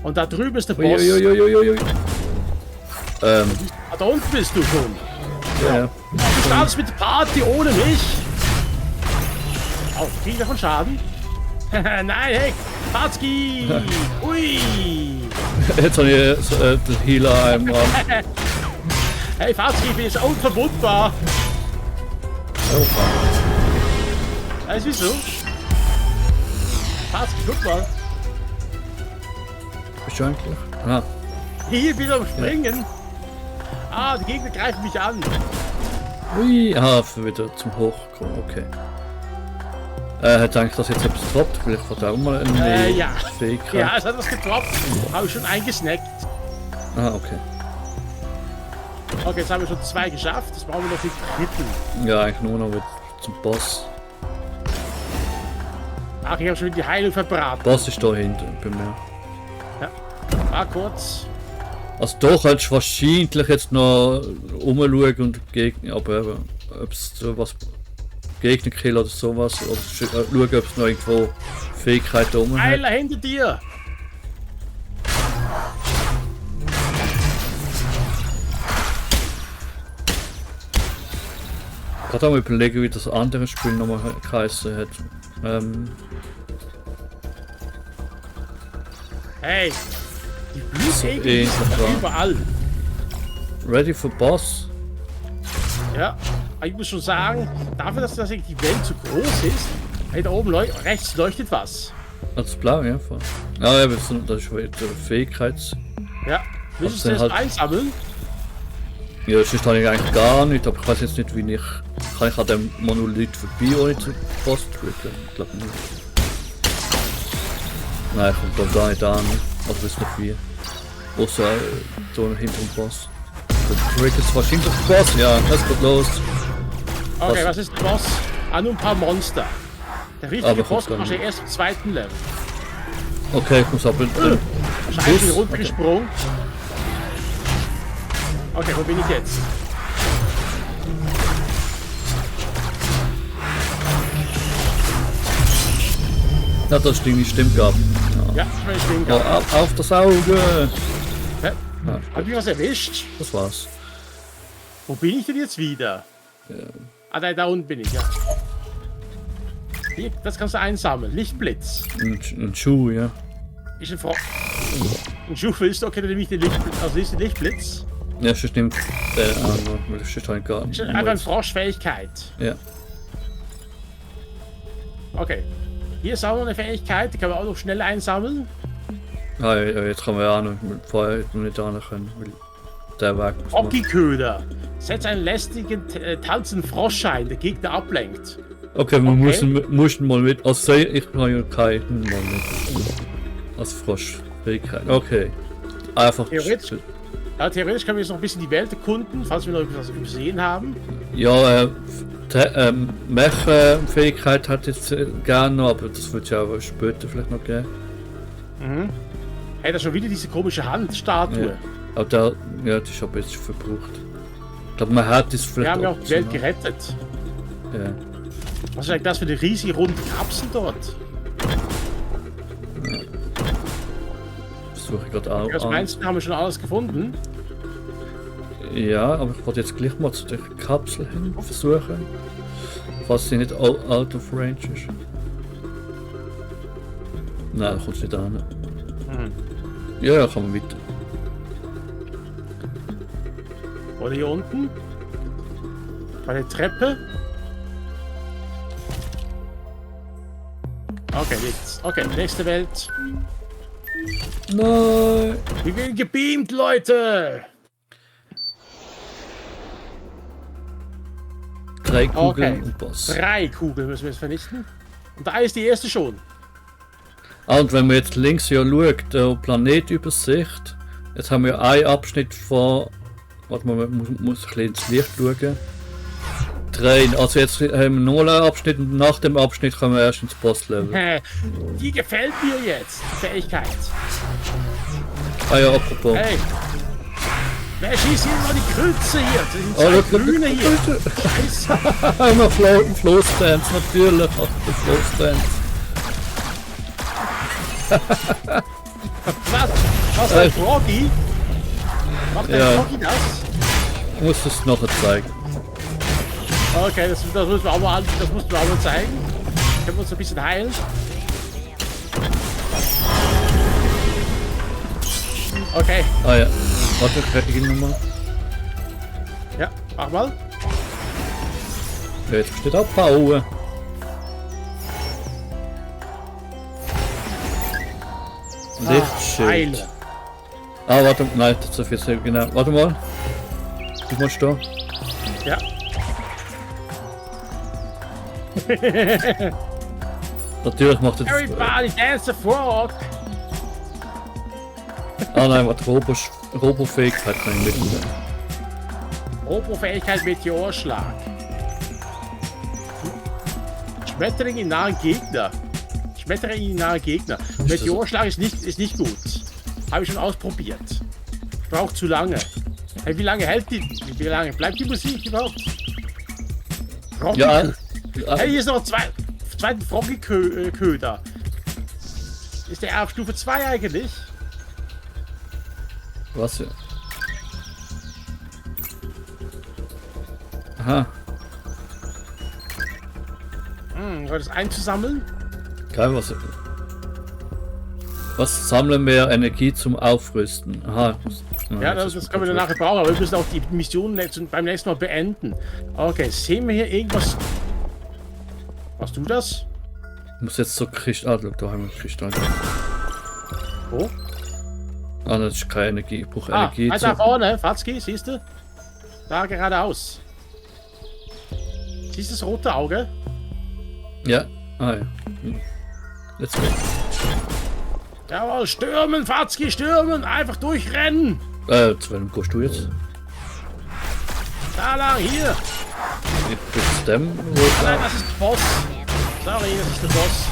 A: Und da drüben ist der Boss.
B: Uiuiuiui.
A: Ah, da unten bist du schon.
B: Ja.
A: Du startest mit der Party ohne mich. Oh, krieg ich davon Schaden? Nein, hey, Fatzki! Ui!
B: Jetzt habe ich den Healer einmal.
A: Hey, Fatzki, ich bin jetzt unverwundbar.
B: Oh,
A: Weißt du wieso? Fatzki, guck mal.
B: bist du eigentlich? Ah,
A: Hier wieder am Springen. Ah, die Gegner greifen mich an.
B: ui, wieder zum Hochkommen, okay. Hat eigentlich das jetzt etwas droppt? Vielleicht hat er auch mal eine
A: Ja.
B: Fähigkeit.
A: Ja, es hat was getroppt. Habe ich schon eingesnackt.
B: Ah, okay.
A: Okay, jetzt haben wir schon 2 geschafft. Jetzt brauchen wir noch die dritten.
B: Ja, eigentlich nur noch mit zum Boss.
A: Ach, ich habe schon die Heilung verbraten.
B: Boss ist da hinten bei mir.
A: War kurz.
B: Also da könntest du wahrscheinlich jetzt noch umschauen und Gegner, aber ob es was Gegner killen oder sowas, oder schauen, ob es noch irgendwo Fähigkeiten rum hat.
A: Heiler hinter dir.
B: Ich kann auch mal überlegen, wie das andere Spiel nochmal geheißen hat.
A: Hey, die
B: So
A: Blutegel
B: ähnlich
A: sind
B: war.
A: überall.
B: Ready for Boss?
A: Ja, aber ich muss schon sagen, dafür, dass die Welt zu groß ist, hey, da oben rechts leuchtet was.
B: Das blau, ja. Voll. Ah, ja, das ist wieder Fähigkeits.
A: Ja, willst du
B: dann
A: es
B: halt-
A: erst einsammeln?
B: Ja, sonst habe ich eigentlich gar nicht, aber ich weiß jetzt nicht, wie ich. Kann ich an dem Monolith vorbei, ohne zum Boss drücken? Ich glaube nicht. Nein, ich komme da gar nicht an. Also bis noch wie. Außer da hinter dem Boss. Der Trick ist wahrscheinlich der Boss. Ja, das geht los.
A: Okay,
B: Was?
A: was ist der Boss? Ah, nur ein paar Monster. Der richtige
B: Aber
A: Boss
B: kommt
A: kommt
B: dann-
A: erst im 2. Level.
B: Okay, ich muss aber.
A: Scheiße,
B: Schuss.
A: runtergesprungen. Okay, wo bin ich jetzt?
B: Ja, das ist die Stimmgabe.
A: Ja, ich bin stehen
B: Ja,
A: geblieben.
B: auf das Auge!
A: Hä?
B: Ja,
A: Hab ich was erwischt?
B: das war's.
A: Wo bin ich denn jetzt wieder? Ah, da unten bin ich, ja. Hier, das kannst du einsammeln. Lichtblitz.
B: Ein Schuh, ja.
A: Ist ein Frosch. Ein Schuh willst du? Okay, dann nehme ich den Lichtblitz. Also ist der Lichtblitz.
B: Ja, das stimmt. Weil das ist halt gar
A: Ist einfach eine Froschfähigkeit.
B: Ja.
A: Okay. Hier ist auch noch eine Fähigkeit, die kann man auch noch schnell einsammeln.
B: Ah, ja, jetzt kann man ja auch noch vorher hätten wir nicht ran können, weil der Weg muss man.
A: Okiköder. Setz einen lästigen, tanzenden Frosch ein, der Gegner ablenkt.
B: Okay, man
A: Okay.
B: muss mal mit. Also ich habe ja keinen mal mit. Als Froschfähigkeit. Okay. Einfach.
A: Theoretisch. Ja, theoretisch können wir jetzt noch ein bisschen die Welt erkunden, falls wir noch etwas übersehen haben.
B: Ja, Mech-Fähigkeit hat jetzt gerne noch, aber das wird ja auch später vielleicht noch geben.
A: Hey, da ist schon wieder diese komische Handstatue.
B: Ja. Aber der, ja, die ist aber jetzt verbraucht. Ich glaube, man hat es
A: Wir
B: vielleicht
A: haben ja auch die Welt
B: noch.
A: gerettet.
B: Ja.
A: Was ist eigentlich das für eine riesige runde Kapsel dort?
B: Versuche ich gerade auch.
A: Was meinst du, haben wir schon alles gefunden?
B: Ja, aber ich wollte jetzt gleich mal zu der Kapsel hin versuchen. Falls sie nicht out of range ist. Nein, da kommt sie nicht an. Ja, kann man weiter.
A: Oder hier unten? Bei der Treppe? Okay, nichts. Okay, nächste Welt.
B: Nein!
A: Wir werden gebeamt, Leute!
B: 3 Kugeln
A: Okay.
B: und Boss.
A: 3 Kugeln müssen wir jetzt vernichten. Und da ist die erste schon.
B: Ah, und wenn man jetzt links ja schaut, der Planetübersicht, jetzt haben wir einen Abschnitt von. Warte mal, man muss ein bisschen ins Licht schauen. 3. Also jetzt haben wir nur einen Abschnitt und nach dem Abschnitt kommen wir erst ins Bosslevel.
A: Die gefällt mir jetzt, die Fähigkeit.
B: Ah ja, apropos.
A: Hey! Wer schießt hier mal die Kreuze hier? Das sind
B: Oh,
A: zwei
B: look,
A: Grüne hier. Scheiße.
B: Einmal Floßdance, natürlich. Ach, der Floßdance.
A: Was der Froggy? Macht der
B: Ja.
A: Froggy das?
B: Ich muss es nachher zeigen.
A: Okay, das müssen wir auch mal das musst du auch mal zeigen. Können wir uns ein bisschen heilen? Okay,
B: Ah ja. Warte, ich ihn nochmal.
A: ja, mach mal.
B: Ja, jetzt steht abbauen. Lichtschild.
A: Heile.
B: Ah, warte, nein, das ist jetzt genau. Warte mal. Du musst da.
A: Ja.
B: Natürlich macht er das.
A: Everybody dance the frog.
B: Ah nein, warte, Robo-Fähigkeit kann ich mitnehmen.
A: Robo-Fähigkeit Meteorschlag. Schmetterling in nahen Gegner. Schmetterling in nahen Gegner. Meteorschlag ist nicht gut. Habe ich schon ausprobiert. Braucht zu lange. Hey, wie lange hält die? Wie lange bleibt die Musik überhaupt? Froggy.
B: Ja,
A: Hey, hier ist noch zweiten Froggy-Köder. Ist der auf Stufe 2 eigentlich?
B: was ja. Aha,
A: Soll das einzusammeln?
B: geil, was. Was sammeln wir Energie zum Aufrüsten? Aha,
A: Ja, das können wir dann nachher brauchen, aber wir müssen auch die Mission beim nächsten Mal beenden. Okay, sehen wir hier irgendwas? Machst du das?
B: Ich muss jetzt so Kristall. Ah, schau, da haben wir Kristall.
A: Wo?
B: Ah, das ist keine Energie. Ich brauche
A: Ah,
B: Energie
A: da vorne, Fatzki, siehst du? Da geradeaus. Siehst du das rote Auge?
B: Ja, ah ja. Let's go.
A: Jawohl, stürmen, Fatzki, stürmen! Einfach durchrennen!
B: Zu welchem gehst du jetzt?
A: Da lang, hier!
B: Ich bin dem, wo
A: Ah,
B: ich
A: nein, das ist der Boss. Sorry, das ist der Boss.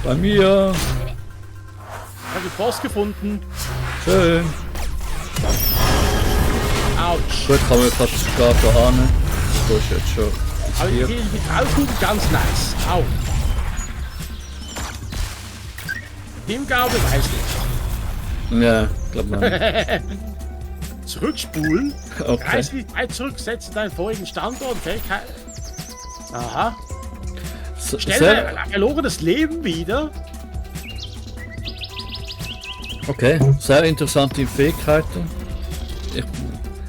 B: Bei mir.
A: Ich habe den Boss gefunden.
B: Schön.
A: Autsch.
B: Gut, kann man fast gar da an. So ist jetzt schon.
A: Aber die
B: Hier.
A: Metallkugel ganz nice. Au. Dem Gabel weiß nicht.
B: Ja, glaub mal.
A: Zurückspulen.
B: Okay.
A: Reise die Zeit zurück, setze deinen vorigen Standort. Fähigkeit. Aha. Stell
B: Sehr,
A: dein verlorenes Leben wieder.
B: okay, sehr interessante Fähigkeiten.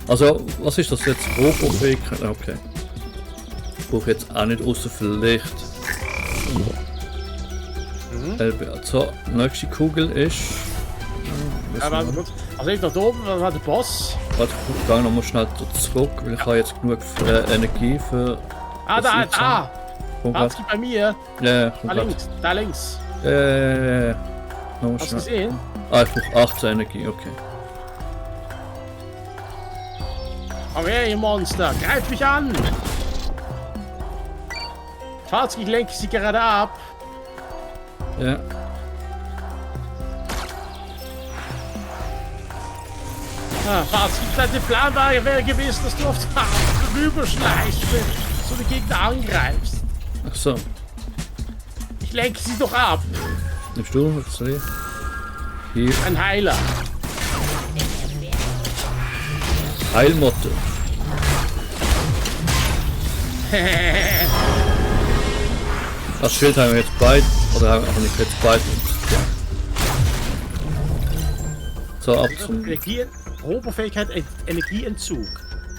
B: Also, was ist das jetzt? Robo-Fähigkeit? Okay. Ich brauche jetzt auch nicht außer vielleicht. So, nächste Kugel ist.
A: Also ich noch da oben, das war der Boss.
B: Warte, ich gehe nochmal schnell zurück, weil ich habe jetzt genug Energie für.
A: Ah,
B: das
A: da,
B: Einsammeln.
A: da.
B: Komm grad.
A: Fatzki bei mir.
B: Ja,
A: Da
B: komm grad.
A: links, da links.
B: Nochmal
A: Hast du
B: schnell.
A: gesehen?
B: Ah, ich brauche 18 Energie, okay.
A: Komm her, ihr Monster. Greif mich an. Fatzki, ich lenke sie gerade ab.
B: Ja.
A: Ah, Fatzki, dein Plan wäre gewesen, dass du auf der rüberschleichst. du die Gegner angreifst.
B: Ach so.
A: Ich lenke sie doch ab.
B: Nimmst du jetzt hier
A: Ein Heiler.
B: Heilmotto. Das Schild haben wir jetzt beide. Oder haben wir nicht jetzt beide. Ja. So, ab zum.
A: Robo-Fähigkeit Energieentzug.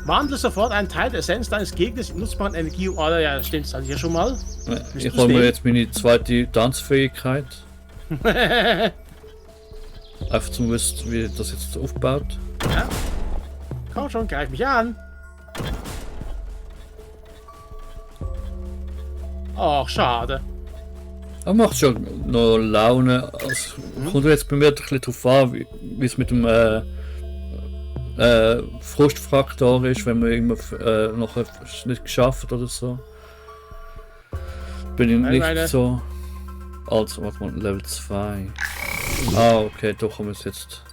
A: Wandle sofort einen Teil der Essenz deines Gegners in nutzbaren Energie. Oh ja, stimmt, das hatte ich ja schon mal.
B: Ja, ich hole mir jetzt meine zweite Tanzfähigkeit. Einfach zum Wissen, wie das jetzt aufbaut.
A: Ja. Komm schon, greif mich an. Ach, schade.
B: Er macht schon noch Laune. Also, kommt jetzt bei mir ein bisschen drauf an, wie es mit dem Frustfaktor ist, wenn man immer noch nicht geschafft oder so. Bin ich nicht so. Also, was man Level 2. Ah, okay, doch haben wir es jetzt.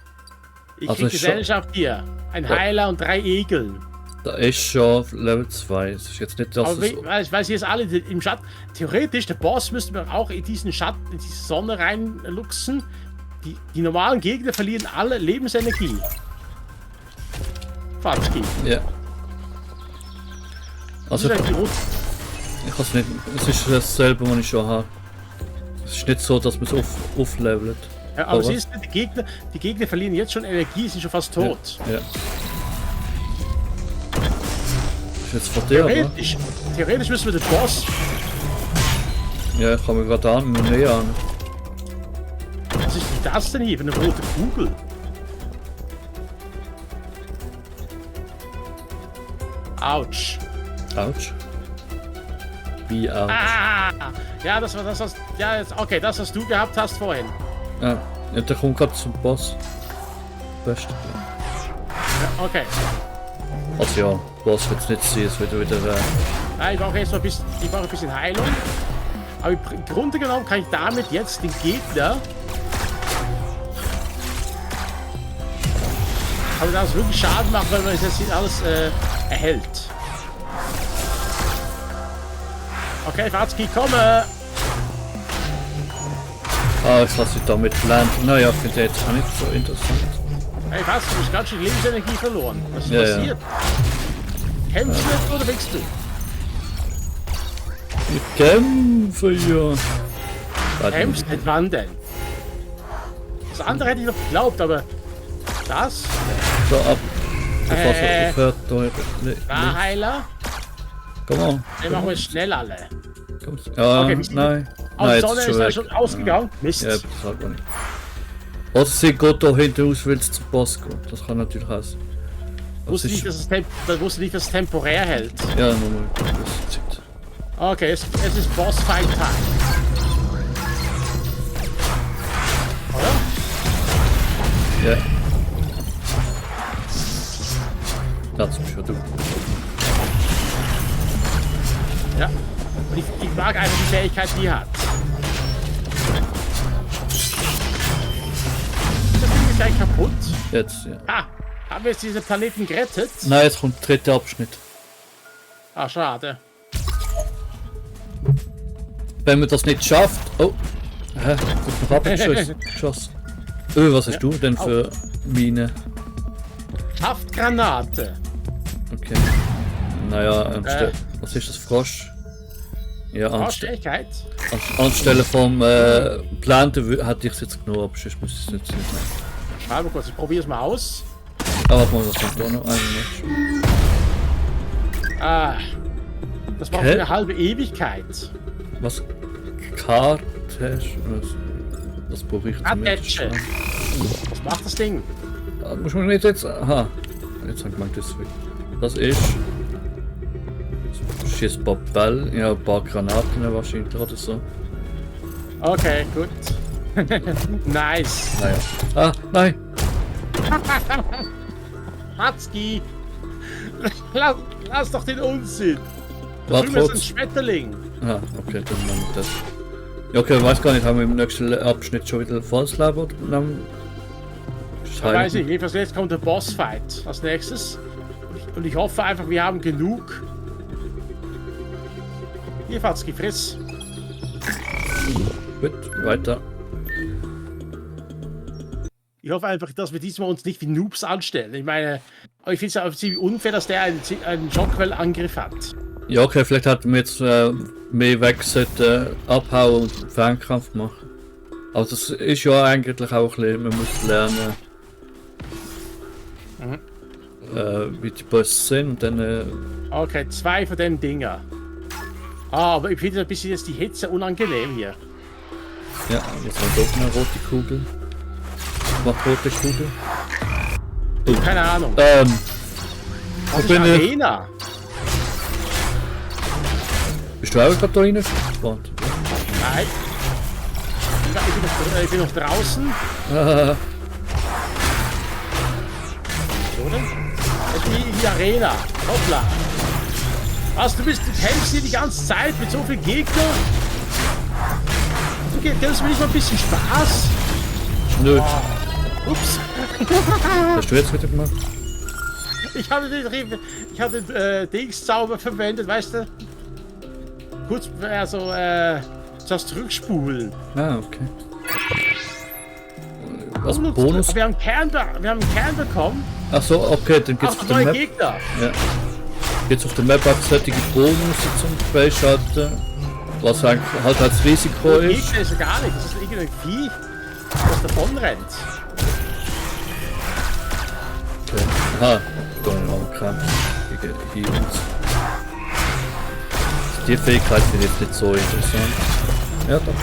A: Ich
B: Also
A: krieg Gesellschaft hier. Ein Heiler und 3 Egeln.
B: Da ist schon Level 2. Es ist jetzt nicht das.
A: Aber weil sie jetzt alle im Schatten. Theoretisch, der Boss müsste man auch in diesen Schatten, in diese Sonne reinluchsen. Die normalen Gegner verlieren alle Lebensenergie. Fatski.
B: Ja. Also,
A: Das ist
B: ich weiß nicht. Es ist dasselbe, was ich schon habe. Es ist nicht so, dass man es auflevelt.
A: ja, aber siehst du, die Gegner verlieren jetzt schon Energie, sind schon fast tot.
B: Ja. Ist jetzt vor dir, oder?
A: Theoretisch müssen wir den Boss.
B: Ja, ich kann mir gerade an, mit näher an.
A: Was ist denn das denn hier für eine rote Kugel? Autsch.
B: Autsch. Wie Autsch?
A: Ah! Ja, das war das, was. Ja, jetzt, okay, das, was du gehabt hast vorhin.
B: Ja, der kommt gerade zum Boss. Best.
A: Ja, okay.
B: Also ja, Boss wird es nicht sein, es wird wieder.
A: Ja, ich brauche jetzt noch ein bisschen Heilung. Aber im Grunde genommen kann ich damit jetzt den Gegner. Aber das wirklich Schaden macht, weil man es jetzt alles erhält. Okay, Fatski, komme!
B: Ah, jetzt lasse ich damit landen. Naja, finde ich jetzt auch nicht so interessant.
A: Hey, Fatski, du hast ganz schön Lebensenergie verloren. Was ist
B: Ja,
A: passiert? Kämpfst du jetzt oder willst du?
B: Ich kämpfe ja.
A: Kämpfst nicht, wann denn? Das andere hätte ich noch geglaubt, aber das?
B: So, ab. Bevor es aufhört,
A: Da, Heiler.
B: Komm on.
A: Den machen wir schnell alle.
B: Kommst. Ja,
A: Okay,
B: nein.
A: Oh,
B: Nein,
A: die Sonne ist ja schon ausgegangen. Mist.
B: Ja, das sagt man nicht. Oder sie geht da hinten aus, weil es zum Boss geht. Das kann natürlich heißen.
A: Wusste nicht, dass es temporär hält.
B: Ja, nochmal. Das zieht.
A: Okay, es ist Bossfight Time. Oder?
B: Ja. Das bist ja du.
A: Ja. Und ich mag einfach die Fähigkeit, die er hat. Das Ding ist gleich kaputt.
B: Jetzt, ja.
A: Ah, haben wir jetzt diesen Planeten gerettet?
B: Nein, jetzt kommt der dritte Abschnitt.
A: Ah, schade.
B: Wenn man das nicht schafft. Oh! Hä? Wird noch abgeschossen. Was hast du denn für Mine?
A: Haftgranate.
B: Okay. Naja, was ist das? Frosch? Ja,
A: Fähigkeit.
B: anstelle vom Planten hatte ich es jetzt genommen, aber sonst müsste ich es nicht sein.
A: Warte mal kurz, ich probiere es mal aus.
B: Aber warte mal, was kommt da noch? Einen Match.
A: Ah, das braucht
B: Hä?
A: eine halbe Ewigkeit.
B: Was? Kartesch? Das brauche ich zumindest.
A: Kartesche. Was macht das Ding?
B: Muss man nicht jetzt. Aha. Jetzt hat man das weg. Das ist. Schießt ein paar Bälle, ja, ein paar Granaten wahrscheinlich oder so.
A: Okay, gut. Nice.
B: Naja. Ah, nein!
A: Hatski! Lass doch den Unsinn! Da
B: Warte
A: drüben ist ein
B: kurz.
A: Schmetterling!
B: Ah, okay, dann nehmen wir das. Ja, okay, ich weiß gar nicht, haben wir im nächsten Abschnitt schon wieder volles Leben oder nehmen
A: Ich weiß nicht, jedenfalls jetzt kommt der Bossfight als nächstes. Und ich hoffe einfach, wir haben genug Hier, Fatzki, friss.
B: Gut, weiter.
A: Ich hoffe einfach, dass wir diesmal uns nicht wie Noobs anstellen. Ich meine, ich finde es ja ziemlich unfair, dass der einen Shockwell-Angriff hat.
B: Ja, okay, vielleicht hätten wir jetzt mehr weg sollten, abhauen und Fernkampf machen. Aber das ist ja eigentlich auch ein bisschen, man muss lernen, wie die Bosse sind und dann...
A: Okay, 2 von den Dinger. Ah, aber ich finde ein bisschen jetzt die Hitze unangenehm hier.
B: Ja, jetzt haben wir doch eine rote Kugel. Mach rote Kugel.
A: Keine Ahnung.
B: Was
A: Was ist
B: bin ich?
A: Arena?
B: Bist du auch gerade da reingespannt?
A: Nein. Ich bin noch draußen.
B: Ah,
A: Oder? Die Arena. Hoppla. Was, du kämpfst hier die ganze Zeit mit so vielen Gegnern? Du gibst mir nicht mal ein bisschen Spaß?
B: nö.
A: Ups.
B: Was hast du jetzt wieder gemacht?
A: Ich habe den Dingszauber verwendet, weißt du? Kurz, also, das Zurückspulen.
B: Ah, okay. Was,
A: Und
B: Bonus?
A: Wir haben einen Kern bekommen.
B: Achso, okay, dann geht's auf
A: 8
B: der
A: neue
B: Map.
A: Gegner.
B: Ja. Jetzt auf der Map solche Bonus zum Freischalten, was halt als Risiko
A: Die
B: ist.
A: Gegner ist ja gar nicht. Das ist irgendein Vieh, das davon rennt.
B: Okay. Aha, da haben wir einen Kampf gegen uns. Die Fähigkeit finde ich nicht so interessant. Ja, doch.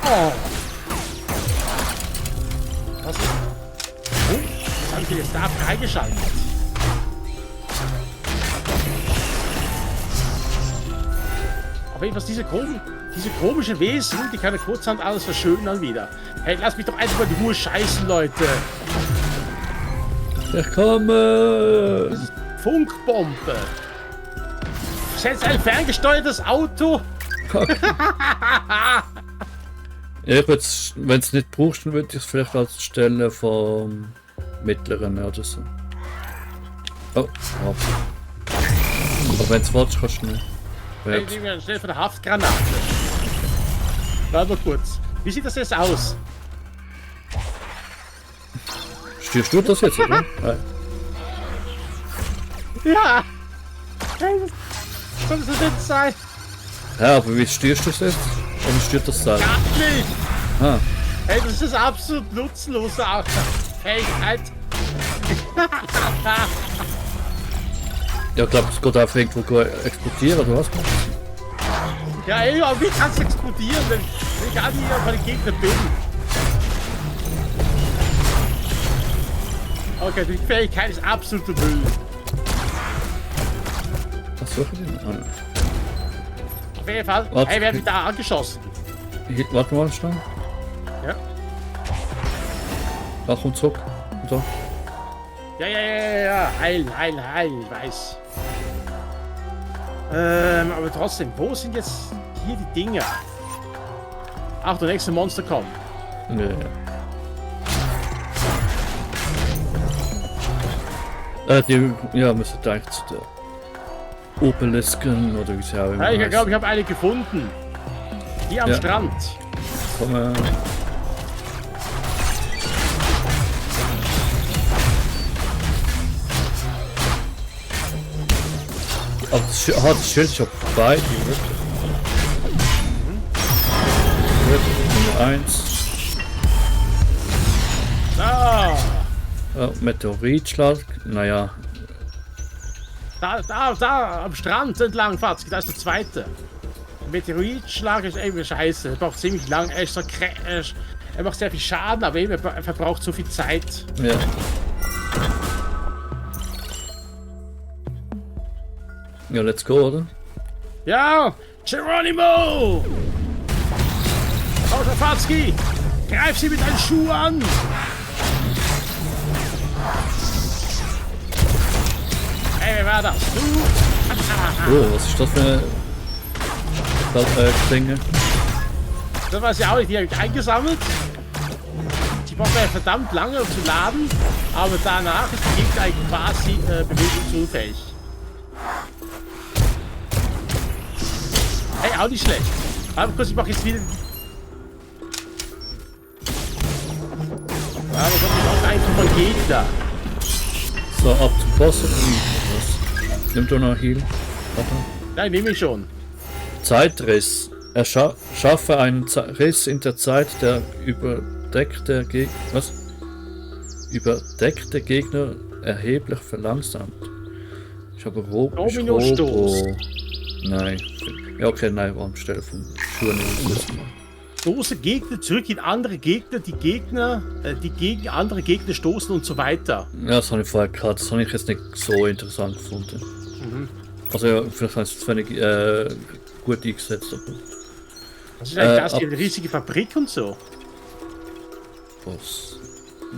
A: Oh. Was ist? Oh, was haben wir jetzt da freigeschaltet? Aber jedenfalls diese komische Wesen, die kann kurzhand alles verschönern wieder. Hey, lass mich doch einfach mal die Ruhe scheißen, Leute.
B: Ich komme!
A: Funkbombe. Setz ein ferngesteuertes Auto.
B: Ja, wenn es nicht brauchst, dann würde ich es vielleicht als Stelle vom mittleren oder so. Oh, aber wenn es willst, kannst du nicht.
A: Hey, nehmen wir schnell von der Haftgranate. Warte mal kurz. Wie sieht das jetzt aus?
B: Stehst du das jetzt, oder? Nein.
A: Ja. Hey, was soll das denn sein?
B: Ja, aber wie stehst du das jetzt? Oder stört das da?
A: Gar nicht.
B: Ah,
A: Hey, das ist absolut nutzlose Fähigkeit.
B: ja, ich glaube, es geht einfach irgendwo explodieren, oder was?
A: Ja, ey, aber wie kannst du explodieren, wenn ich gar nicht auf den Gegner bin? Okay, die Fähigkeit ist absoluter Müll.
B: Was suche ich denn? Ah,
A: Auf jeden Fall.
B: Warte,
A: Hey, wir haben da angeschossen.
B: warte mal, schnell.
A: Ja.
B: Ach, und zurück. Und so.
A: Ja. Heilen, ich weiß. Aber trotzdem, wo sind jetzt hier die Dinger? Ach, der nächste Monster kommt.
B: Ja. Die, ja, müssen eigentlich zu der Obelisken oder wie sie auch immer
A: Hey, ich
B: heißt.
A: glaube, ich habe eine gefunden. Hier am
B: Ja.
A: Strand.
B: Komm, aber das Schild ist ja vorbei. Nummer 1.
A: Ah,
B: Ja, Meteoritschlag. Naja.
A: da, am Strand entlang, Fatzki, da ist der zweite. Der Meteoritschlag ist irgendwie scheiße. Er braucht ziemlich lang. Er ist so er macht sehr viel Schaden, aber eben, er verbraucht so viel Zeit.
B: Ja. Ja, let's go, oder?
A: Ja, Geronimo! Frau Fatzki, greif sie mit deinen Schuhen an! Hey, wer war das? Du?
B: Oh, was ist das für eine Klinge?
A: Das weiß ich auch nicht, die habe ich eingesammelt. Die braucht ja verdammt lange, um zu laden, aber danach ist die Gegner eigentlich quasi bewegungsunfähig. Hey, auch nicht schlecht. Aber kurz, ich mache jetzt wieder... Ja, aber kommt auch einfach mal Gegner.
B: So, ab zum Boss oder wie? Was? Nimm doch noch Heal. Warte.
A: Nein, nehme ich schon.
B: Zeitriss. Schaffe einen Riss in der Zeit, der überdeckte Gegner erheblich verlangsamt. Ich habe
A: Domino-Stoß.
B: Nein. Ja, okay, nein, anstelle von Schuhen.
A: Stoße Gegner zurück in andere Gegner, die gegen andere Gegner stoßen und so weiter.
B: Ja, das habe ich vorher gerade, das habe ich jetzt nicht so interessant gefunden.
A: Mhm.
B: Also ja, vielleicht heißt es wenig gut eingesetzt. Aber
A: Das ist eigentlich eine riesige Fabrik und so.
B: Boss.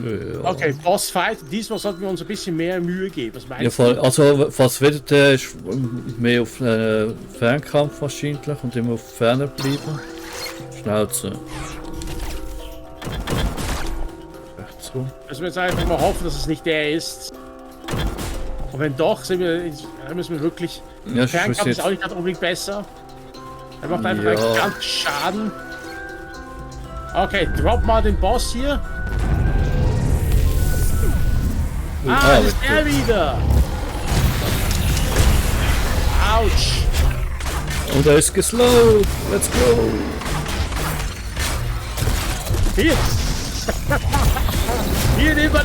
B: Ja.
A: Okay, Bossfight. Diesmal sollten wir uns ein bisschen mehr Mühe geben. Was meinst
B: Ja, voll. Also, was wird der ist mehr auf Fernkampf wahrscheinlich und immer auf Ferner bleiben. Schnauze. Rechts so.
A: Müssen wir jetzt einfach mal hoffen, dass es nicht der ist. Und wenn doch, müssen wir wirklich.
B: Ja,
A: Fernkampf
B: jetzt
A: ist auch nicht gerade unbedingt besser. Er macht einfach einen ganz Schaden. Okay, drop mal den Boss hier. Das ist er wieder. Autsch.
B: Und er ist geslowt. Let's go.
A: Hier. Hier nehmen.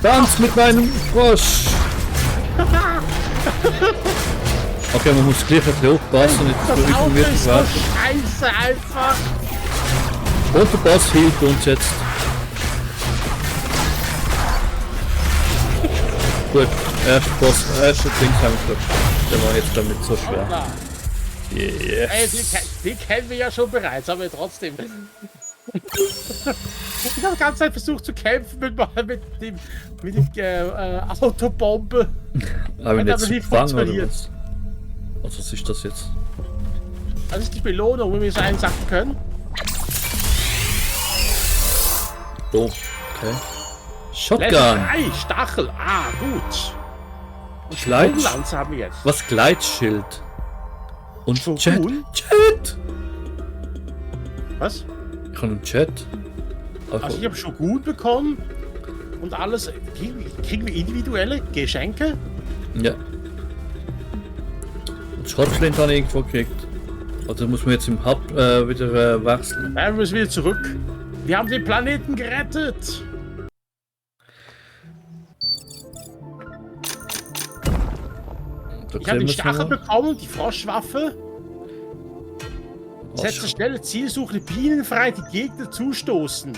B: Tanz mit meinem Frosch. Okay, man muss gleich ein bisschen aufpassen, nicht dass
A: Das
B: man
A: Auto ist so
B: wird.
A: scheiße einfach.
B: Und der Boss hielt uns jetzt. Gut, erste Ding haben wir geschafft. Der war jetzt damit so schwer.
A: Hoppla.
B: Yes.
A: Ey, die kennen wir ja schon bereits, aber trotzdem. Ich habe die ganze Zeit versucht zu kämpfen mit dem Autobombe.
B: Haben wir
A: Hat
B: jetzt
A: aber nicht
B: gefangen oder
A: funktioniert.
B: was? Also was ist das jetzt?
A: Das ist die Belohnung, wenn wir es einsacken können.
B: Oh, okay. Shotgun!
A: Level 3, Stachel, gut. Und Sprunglanze haben wir jetzt.
B: Was? Gleitschild? Und
A: Schon
B: Jet?
A: cool.
B: Jet!
A: Was?
B: Ich habe einen Jet.
A: Also ich habe schon gut bekommen. Und alles. Kriegen wir individuelle Geschenke?
B: Ja. Und Schrotflint habe ich irgendwo gekriegt. Also muss man jetzt im Hub wieder wechseln.
A: Dann müssen wir zurück. Wir haben den Planeten gerettet. Ich habe den Stachel bekommen, die Froschwaffe. Setze schnelle zielsuchende Bienen frei, die Gegner zustoßen.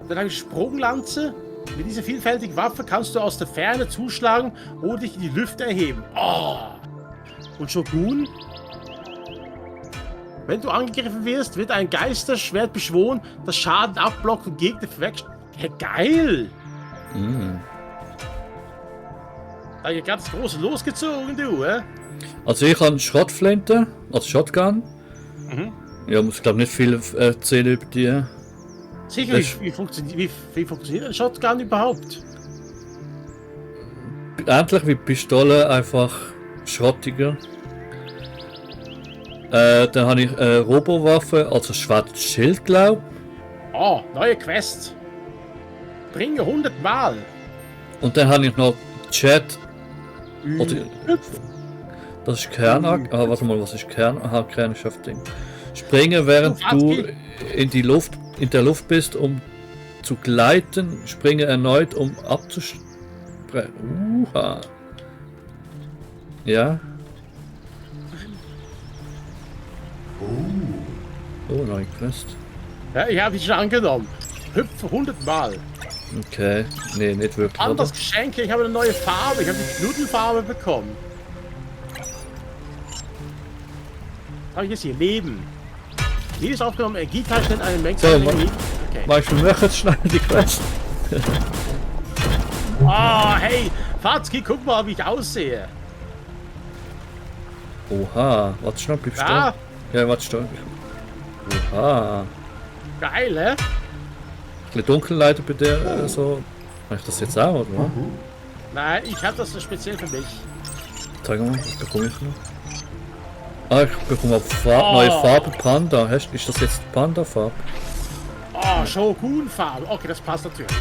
A: Dann habe ich Sprunglanze. Mit dieser vielfältigen Waffe kannst du aus der Ferne zuschlagen oder dich in die Lüfte erheben. Oh. Und Shogun. Wenn du angegriffen wirst, wird ein Geisterschwert beschworen, das Schaden abblockt und Gegner verwechselt. Hey, geil! Da hier ganz groß losgezogen, du,
B: Also ich habe Schrotflinte, also Shotgun.
A: Mhm.
B: Ja, muss glaube nicht viel erzählen über die.
A: Sicher, wie funktioniert ein Shotgun überhaupt?
B: Ähnlich wie Pistole, einfach schrottiger. Dann habe ich Robowaffe, also schwarzes Schild, glaube ich.
A: Oh, neue Quest. Bringe 100 Mal.
B: Und dann habe ich noch Jet. Oder, das ist Kern. Warte mal, was ist Kern? Aha, Kernschafting. Springe, während du in der Luft bist, um zu gleiten. Springe erneut, um abzuspringen. Ja. Oh, neue Quest.
A: Ja, ich habe dich schon angenommen. Hüpfe 100 Mal.
B: Okay, nee, nicht wirklich.
A: Anders Geschenke, ich habe eine neue Farbe. Ich habe die Knuddelfarbe bekommen. Was habe ich jetzt hier? Leben. Jedes aufgenommen Energieteil stellt eine Menge.
B: So,
A: Okay.
B: mach jetzt schnell die Quest.
A: Oh, hey, Fatzki, guck mal, wie ich aussehe.
B: Oha, warte schnell, bleib stehen.
A: Ja,
B: Ja, warte schnell. Oha.
A: geil, hä?
B: Ein bisschen dunkel leider bei der, so. Mach ich das jetzt auch, oder?
A: Nein, ich habe das so speziell für mich.
B: Zeig mal, was bekomme ich noch? Ah, ich bekomme auch neue Farbe Panda. Ist das jetzt Panda-Farbe?
A: Oh, Shogun-Farbe. Okay, das passt natürlich.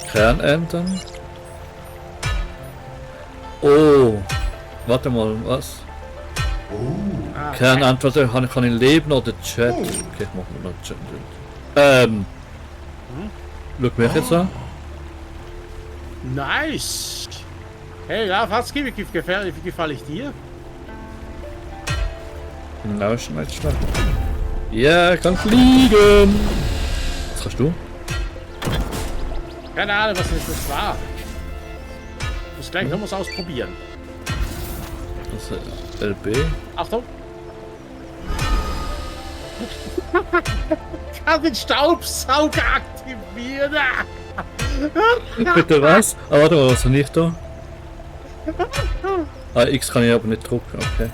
B: Kern ändern. Oh. Warte mal, was?
A: Ah,
B: Kernantwort kann ich leben oder Chat? Okay, ich mach mal noch Chat. Schau mich jetzt an.
A: Nice. Hey, ja, Fatzki, wie gefalle ich dir?
B: Genau, ist nicht schlecht. Ja, ich kann fliegen. Was kannst du?
A: Keine Ahnung, was das war. Ich muss gleich nochmals ausprobieren.
B: Das ist LB.
A: Achtung. Ich kann den Staubsauger aktivieren.
B: Bitte was? Ah, warte mal, was habe ich da? Ah, X kann ich aber nicht drucken, okay.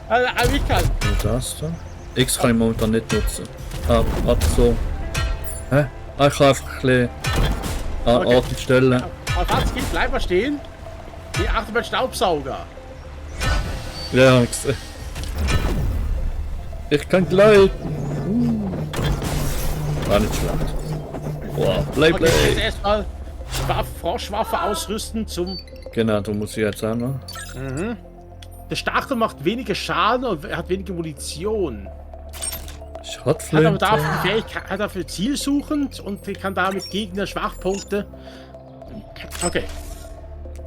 A: Also, ich kann.
B: Und das da? X kann ich momentan nicht nutzen. Ah, warte so. Hä? Ah, ich kann einfach ein bisschen an
A: Okay.
B: Ort und Stellen.
A: Aber Fatzki, bleib mal stehen. Hier, achte beim Staubsauger.
B: Ja, ich gesehen. Ich kann gleiten. War nicht schlecht. Wow,
A: Okay,
B: Play.
A: jetzt erstmal Froschwaffe ausrüsten zum.
B: Genau, du musst jetzt auch noch.
A: Der Stachel macht weniger Schaden und hat weniger Munition. Hat aber
B: Schrotflinte.
A: dafür die Fähigkeit, hat dafür zielsuchend und kann damit Gegner Schwachpunkte. Okay.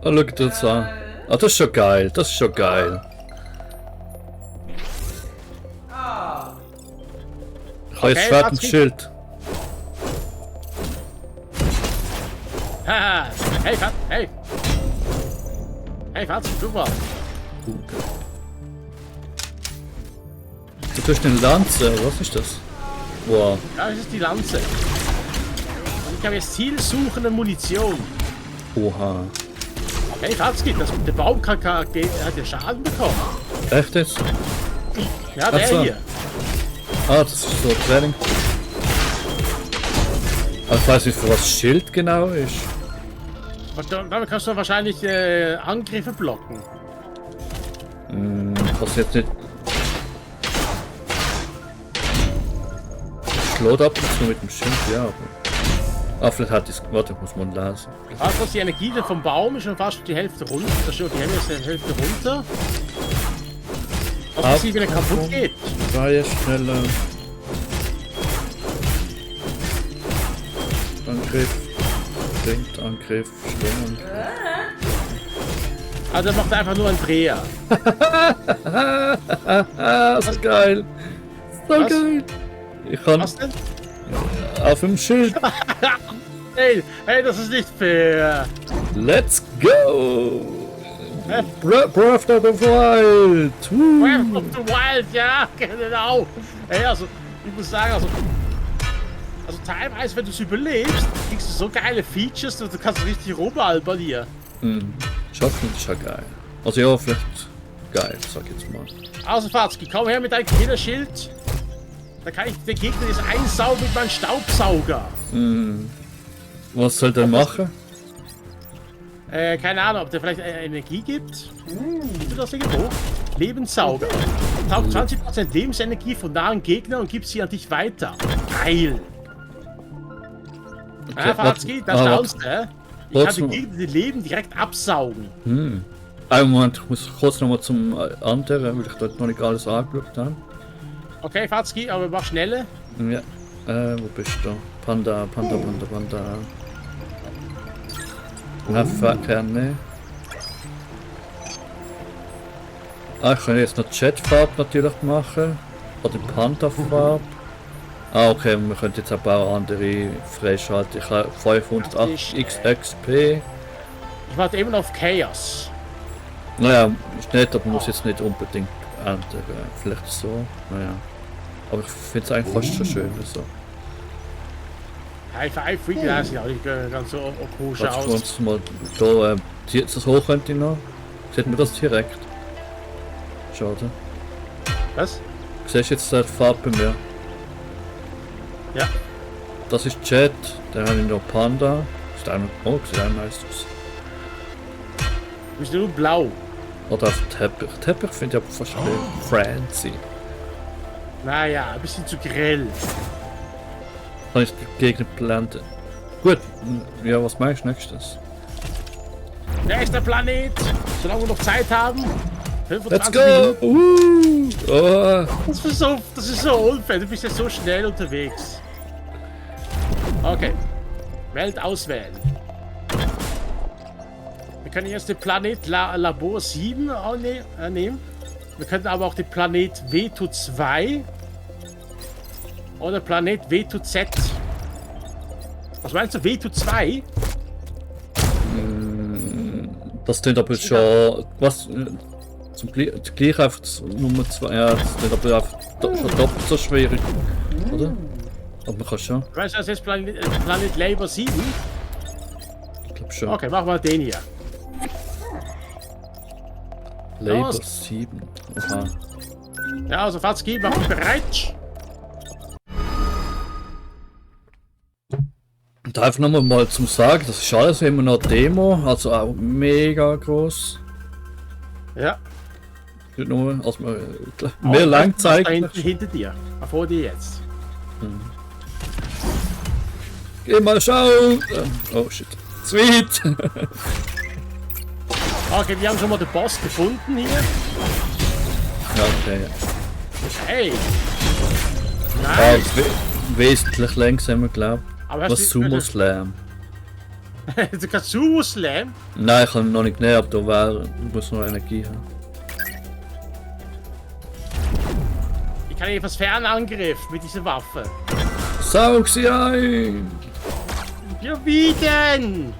B: Oh, schau dir das an. Ah, das ist schon geil. Das ist schon geil. Ich habe jetzt
A: Okay,
B: Schwert und
A: Fatzki.
B: Schild.
A: Haha. Hey. Hey, Fatzki, guck mal.
B: Du tust eine Lanze, was ist das? Wow.
A: Ja, das ist die Lanze. Und ich habe jetzt zielsuchende Munition.
B: Oha.
A: Hey, Fatzki, der Baum hat ja Schaden bekommen.
B: Echt jetzt?
A: Ja, der
B: Ach so.
A: hier.
B: Ah, das ist so Training. Also ich weiß nicht, für was Schild genau ist.
A: Und damit kannst du wahrscheinlich Angriffe blocken.
B: Was jetzt nicht. Schlägt ab und zu mit dem Schild, ja, aber. Ah, vielleicht hat es. Warte, muss man lesen.
A: Also die Energie vom Baum ist schon fast die Hälfte runter. Da steht die Hälfte runter. Ob
B: Ab-
A: sie wieder kaputt geht.
B: Freie Stelle. Angriff. Angriff. Schwung.
A: Also macht einfach nur einen Dreher.
B: Ah, so geil. So
A: Was?
B: geil. Ich kann
A: Was denn?
B: auf dem Schild.
A: Hey, das ist nicht fair.
B: Let's go! Breath of the Wild!
A: Breath of the Wild, ja, genau. Hey, also, ich muss sagen, also teilweise, wenn du es überlebst, kriegst du so geile Features, du kannst richtig rumalbern hier.
B: Schocken ist ja geil. Also ja, vielleicht geil, sag ich jetzt mal.
A: Also, Fatzki, komm her mit deinem Killerschild. Da kann ich den Gegner jetzt einsaugen mit meinem Staubsauger.
B: Was soll der machen?
A: Keine Ahnung, ob der vielleicht Energie gibt. Gibt er das irgendwo? Lebenssauger. Taucht 20% Lebensenergie von nahen Gegnern und gibt sie an dich weiter. Geil.
B: Okay,
A: Fatzki, da
B: warte.
A: staunst du, hä? Ich kann
B: Warte
A: den
B: mal.
A: Gegner die Leben direkt absaugen.
B: Einen Moment, ich muss kurz nochmal zum anderen, weil ich dort noch nicht alles angeschaut habe.
A: Okay, Fatzki, aber mach schneller.
B: Ja, wo bist du? Panda. Kerne. Ah, ich kann jetzt noch Jetfarbe natürlich machen. Oder Panda-Farbe. Ah, okay, wir können jetzt aber auch andere freischalten. Ich habe 508 XP.
A: Ich warte immer noch auf Chaos.
B: Naja, ist nett, aber man muss jetzt nicht unbedingt ändern. Vielleicht so, naja. Aber ich finde es eigentlich fast schon schön. So.
A: High Freak, ja, sieht auch nicht ganz so komisch
B: Warte, ich
A: aus.
B: uns mal da, das hoch könnte ich noch. Sieht man das direkt? Schade.
A: Was?
B: Siehst du jetzt die Farbe bei mir?
A: Ja.
B: Das ist Jet, dann habe ich noch Panda. Sieht auch noch, oh, sieht auch nice aus.
A: Bist du nur blau?
B: Oder auf Teppich. Teppich finde ich aber fast ein bisschen fancy.
A: Naja, ein bisschen zu grell.
B: Kann ich die Gegner blenden. Gut, ja, was meinst du nächstes?
A: Nächster Planet, solange wir noch Zeit haben. 25
B: Let's go!
A: Minuten.
B: Oh.
A: Das ist so unfair, du bist ja so schnell unterwegs. Okay. Welt auswählen. Wir können jetzt den Planet Labor 7 nehmen. Wir könnten aber auch den Planet Vetu2 oder Planet Vetu-Z. Was meinst du, Vetu2?
B: Das klingt aber schon. Was? Gleich einfach Nummer 2. Ja, das klingt aber einfach schon doppelt so schwierig. Oder? Aber man kann schon.
A: Weißt du, das ist Planet Labor 7?
B: Ich glaube schon.
A: Okay, machen wir den hier.
B: Labor
A: Los.
B: 7. Aha.
A: Ja, also Fatski, mach dich bereit.
B: Und einfach nochmal mal zum Sagen, das ist alles immer noch Demo, also auch mega groß.
A: Ja.
B: Nicht nur, also mehr Langzeit.
A: Hinter dir. Vor dir jetzt.
B: Geh mal schauen! Oh shit. Sweet!
A: Okay, wir haben schon mal den Boss gefunden hier.
B: Ja, okay.
A: Hey!
B: Ja,
A: Nice!
B: wesentlich langsamer, glaube ich.
A: Aber hast
B: Was
A: du
B: Sumo Slam?
A: du kannst Sumo Slam?
B: Nein, ich kann ihn noch nicht nehmen, aber du musst noch Energie haben.
A: Ich kann etwas Fernangriff mit dieser Waffe.
B: Saug sie ein!
A: Ja, wie denn?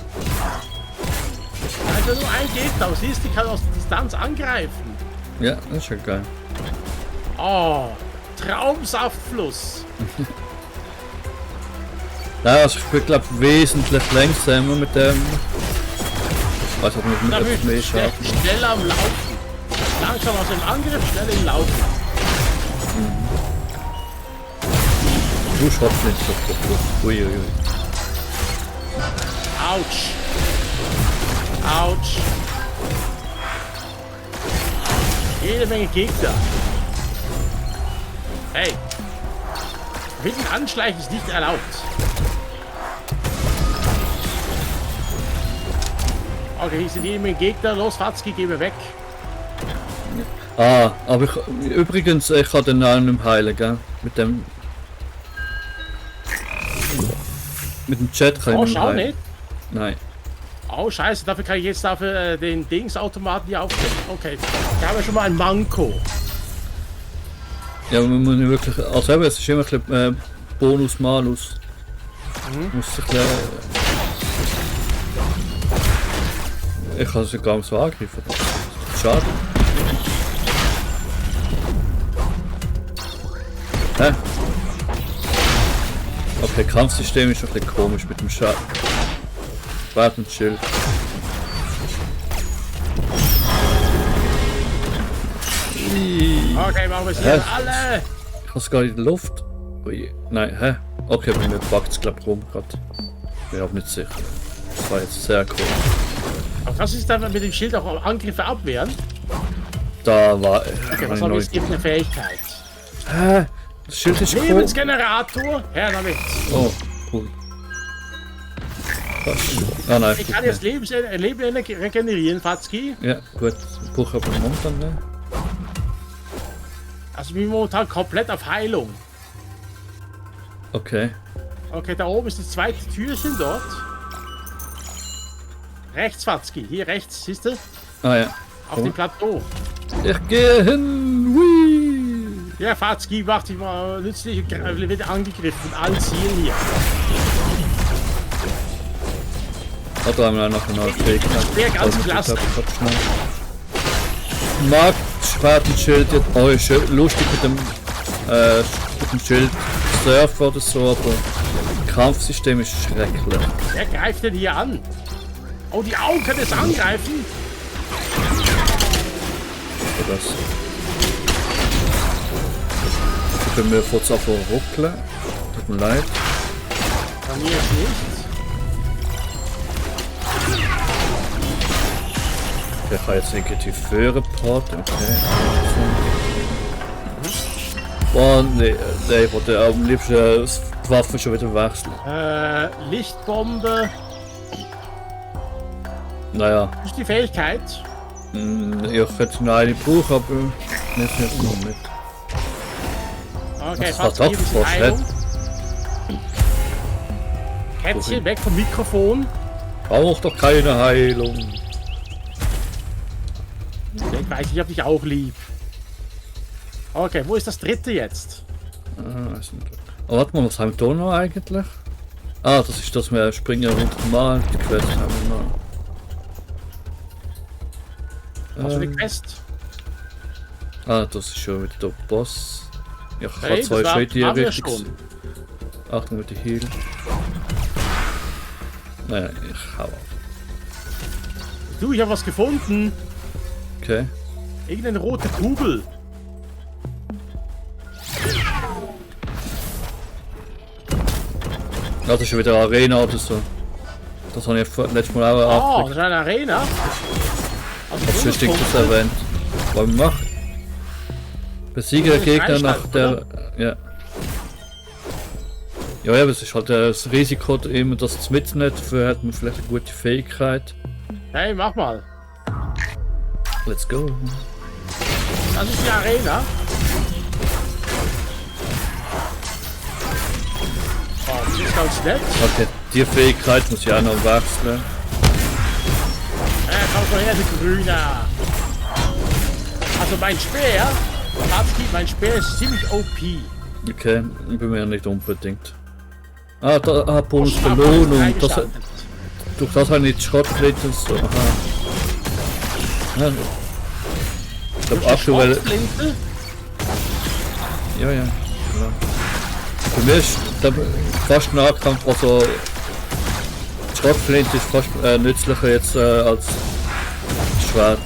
A: Also nur ein Gegner, aber siehst du, die kann aus der Distanz angreifen.
B: Ja, das ist schon geil.
A: Oh, Traumsaftfluss.
B: Nein, also ich bin glaube wesentlich langsamer mit dem. Also mit
A: Da
B: etwas
A: bist
B: mehr
A: du
B: Schaden.
A: schneller am Laufen. Langsam aus dem Angriff, schnell im Laufen.
B: Du schaffst nicht so kaputt. Uiuiui.
A: Autsch. Autsch. Jede Menge Gegner. Hey. Wilden Anschleichen ist nicht erlaubt. Okay, hier sind jede Menge Gegner. Los, Fatski, geh mir weg.
B: Ah, aber übrigens, ich kann den auch nicht heilen, gell? Mit dem Chat kann ich
A: Oh,
B: nicht
A: schau
B: heilen.
A: nicht.
B: Nein.
A: Oh, scheiße, dafür kann ich jetzt den Dingsautomaten hier aufstellen. Okay, da haben wir schon mal ein Manko.
B: Ja, man muss nicht wirklich. Also eben, es ist immer ein bisschen Bonus Malus. Muss sich ich kann sie gar nicht so angreifen. Schade. Hä? Okay, Kampfsystem ist ein bisschen komisch mit dem Schwert und Schild.
A: Okay, machen wir es hier alle.
B: Ich habe es gar nicht in der Luft. Ui. Nein, hä? Okay, bei mir packt es glaube ich rum gerade. Bin aber nicht sicher. Das war jetzt sehr cool.
A: Aber kannst du dann mit dem Schild auch Angriffe abwehren?
B: Da war.
A: Okay, was haben wir jetzt? Gibt eine Fähigkeit.
B: Hä? Das Schild ist cool.
A: Lebensgenerator. Her damit.
B: Oh, cool. Ah nein,
A: Ich kann jetzt Leben regenerieren, Fatski.
B: ja, gut. Ich brauche aber momentan ne?
A: Also ich bin momentan komplett auf Heilung.
B: Okay.
A: Okay, da oben ist das zweite Türchen dort. Rechts, Fatski. Hier rechts, siehst du?
B: Ah ja.
A: Auf dem Plateau.
B: Ich gehe hin. Whee.
A: Ja, Fatski macht sich mal nützlich, wird angegriffen von allen Zielen hier.
B: Da haben wir noch eine Fähigkeit.
A: wäre ganz klasse.
B: Mag Schwert und Schild jetzt. Oh, ist schön lustig mit dem Schild Surf oder so, aber das Kampfsystem ist schrecklich.
A: Wer greift denn hier an? Oh, die Augen können es angreifen.
B: So das. Ich bin mir kurz auf ruckeln. Tut mir leid.
A: Bei mir ist nichts.
B: Ich kann jetzt negativ führen, Part, okay. Oh, nee, ich wollte am liebsten die Waffe schon wieder wechseln.
A: Lichtbombe.
B: Naja,
A: Das ist die Fähigkeit.
B: ich hätte noch eine brauchen, aber nicht noch nicht.
A: Okay,
B: Was war
A: fast
B: das
A: ein bisschen
B: für
A: Heilung. Kätzchen, weg vom Mikrofon.
B: Braucht doch keine Heilung.
A: Ich weiß, ich hab dich auch lieb. Okay, wo ist das dritte jetzt?
B: Oh, warte mal, was haben wir da noch eigentlich? Ah, das ist das, wir springen 100 Mal. Die Quest haben wir noch.
A: Hast du eine Quest?
B: Das ist schon wieder der Boss. Ich
A: Hey,
B: habe zwei
A: das
B: Schritte
A: haben wir
B: richtig.
A: schon.
B: Achtung mit die Heal. Naja, ich hau ab.
A: Du, ich habe was gefunden.
B: Okay.
A: Irgendeine rote Kugel.
B: Ja, das ist schon wieder eine Arena oder so. Das habe ich letztes Mal auch
A: Oh,
B: abgekriegt.
A: das ist eine Arena. Also
B: Hast du schon das erwähnt? Was wir machen? Besiege den Gegner nach der... Ja. Ja, aber es ist halt das Risiko immer, dass es mitnimmt. Dafür hat man vielleicht eine gute Fähigkeit.
A: Hey, mach mal.
B: Let's go.
A: Das ist die Arena. Oh, das ist ganz nett.
B: Okay, die Fähigkeit muss ich auch noch wechseln.
A: Komm mal her, du Grüner. Also mein Speer, Tatski, mein Speer ist ziemlich OP.
B: Okay, bei mir nicht unbedingt. Ah, da Bonusbelohnung. Das, durch das habe ich die Schrottflinte so. Aha. Ja, ich glaube aktuell.
A: Schrotflinte?
B: Ja, ja. Genau. Für mich ist fast Nahkampf, also die Schrottflinte ist fast nützlicher jetzt als Schwert.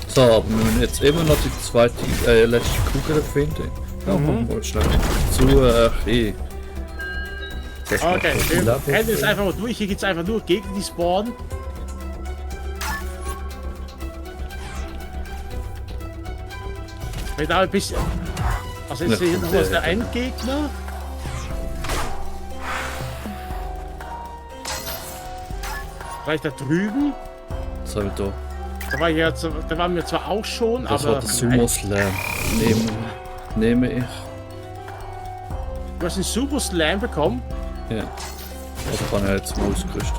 B: So, aber wir müssen jetzt immer noch die zweite, letzte Kugel finden. Ja, mal schnell zu,
A: Okay, wir rennen jetzt einfach mal durch. Hier geht es einfach nur Gegner, die spawnen. Wird auch ein bisschen. Also ist hier noch was der Endgegner. Vielleicht da drüben.
B: Was haben wir da?
A: Da waren wir zwar auch schon,
B: Das
A: aber.
B: war der Sumo Slam. Nehme ich.
A: Du hast einen Super Slam bekommen.
B: Ja. Also kann er jetzt mal ausgerüstet.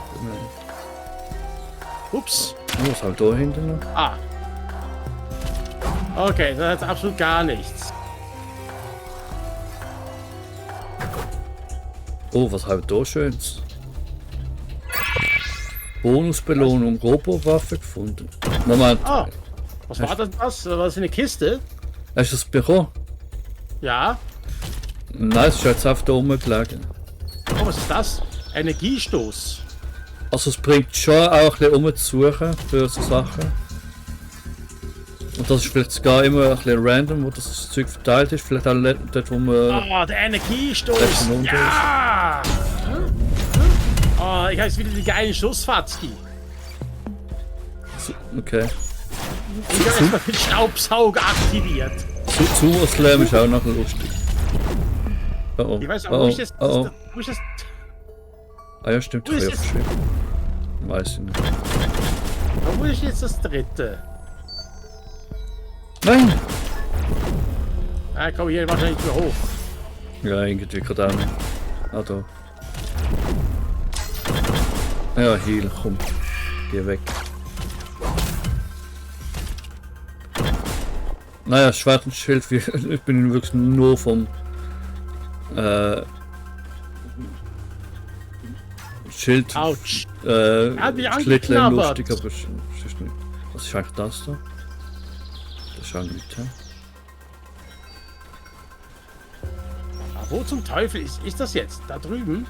A: Ups.
B: Oh, was haben wir da hinten noch?
A: Ah. Okay, das hat absolut gar nichts.
B: Oh, was haben wir da Schönes? Bonusbelohnung, Robo-Waffe gefunden. Moment.
A: Ah. Was war das? War das eine Kiste?
B: Hast du das Büro?
A: Ja.
B: Nein, es ist jetzt auf da rumgelegen.
A: Oh, was ist das? Energiestoß.
B: Also es bringt schon auch ein bisschen umzusuchen für so Sachen. Und das ist vielleicht sogar immer ein bisschen random, wo das Zeug verteilt ist. Vielleicht auch dort, wo man...
A: Oh, der Energiestoß.
B: Das ist
A: Ja! Oh, ich habe jetzt wieder die geile Schussfatzki.
B: Okay.
A: Ich habe erstmal den Staubsauger aktiviert.
B: Sumo Slam ist auch noch lustig. Oh oh.
A: Ich weiß auch,
B: Oh
A: wo
B: oh.
A: ich das...
B: Oh oh.
A: Wo ich das...
B: Ah ja, stimmt.
A: Wo ist
B: Ich
A: jetzt-
B: aufgeschrieben. Weiß ich nicht.
A: Wo ist jetzt das dritte?
B: Nein!
A: Ah, komm hier wahrscheinlich nicht mehr hoch.
B: Ja, irgendwie gerade auch nicht. Ah, da. Ja, Heal, komm. Geh weg. Naja, Schwert und Schild, ich bin wirklich nur vom Schild
A: Autsch. Hat mich
B: Schlittlein
A: angeknabbert.
B: lustig, aber es ist nicht. Was ist eigentlich das da? Das ist eigentlich nicht, hä?
A: Ah, wo zum Teufel ist das jetzt? Da drüben?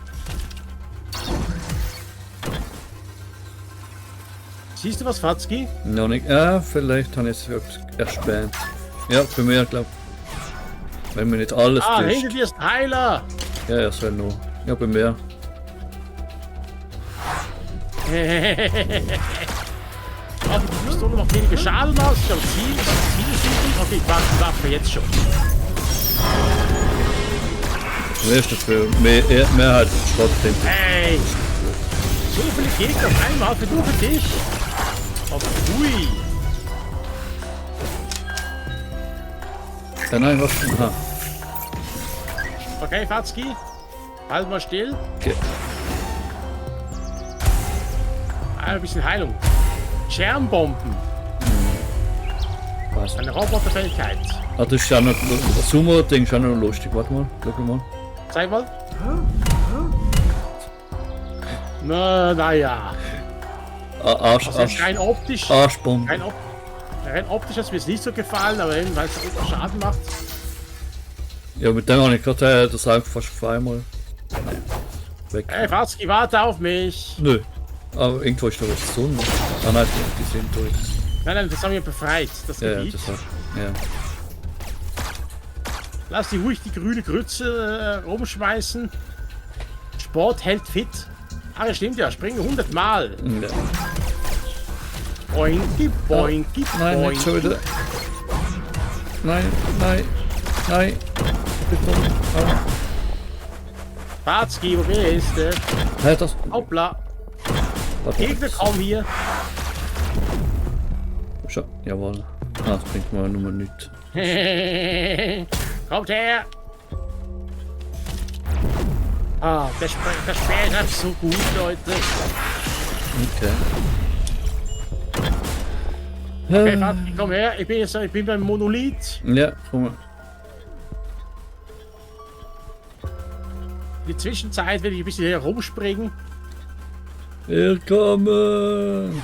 A: Siehst du was, Fatzki?
B: Noch nicht. Vielleicht habe ich es etwas erspäht. Ja, bei mir, glaube ich. Wenn mir nicht alles
A: Ah,
B: täuscht.
A: hinter dir ist ein Heiler!
B: Ja, ja, soll nur. Ja, bei mir.
A: Oh, die Pistole macht weniger Schaden aus. Ich habe Ziel suchen. Okay, ich warte die Waffe jetzt schon.
B: Wer ist dafür? Mehr halt Schrotflinte.
A: Hey! So viele Gegner auf einmal, versuche dich! Oh, hui!
B: Ja, nein, was? Aha.
A: Okay, Fatzki, halt mal still.
B: Okay.
A: Ein bisschen Heilung. Schermbomben.
B: Was?
A: Eine Roboterfähigkeit.
B: Ah, das ist ja noch. Das Sumo-Ding ist ja noch lustig. Warte mal, schau mal.
A: Zeig mal. Naja.
B: Arsch,
A: Also
B: Arsch,
A: rein optisch.
B: Arschbomben.
A: Rein optisch hat es mir jetzt nicht so gefallen, aber eben weil es auch Schaden macht.
B: Ja, mit dem habe ich gerade das einfach fast zweimal weg.
A: Hey Fatzki, warte auf mich.
B: Nö. Aber irgendwo ist da was Sonne. Ah nein, die sind durch.
A: Nein, das haben wir befreit, das
B: Ja,
A: Gebiet.
B: das hat. Ja.
A: Lass die ruhig die grüne Grütze rumschmeißen. Sport hält fit. Ah, das stimmt ja, springen 100 Mal.
B: Ja.
A: Boinki, boinki,
B: Nein, nicht schon
A: boinki.
B: wieder. Nein, nein, nein. Bitte. Ah.
A: Fatzki, wo bist du?
B: Hey, das.
A: Hoppla,
B: Warte.
A: Gegner kommen hier.
B: Schau. Jawohl. Ah, das bringt mir nur nichts.
A: Kommt her! Ah, der Speer ist so gut, Leute.
B: Okay.
A: Okay, Fatzki, komm her. Ich bin beim Monolith.
B: Ja, guck mal.
A: In der Zwischenzeit werde ich ein bisschen herumspringen.
B: Willkommen!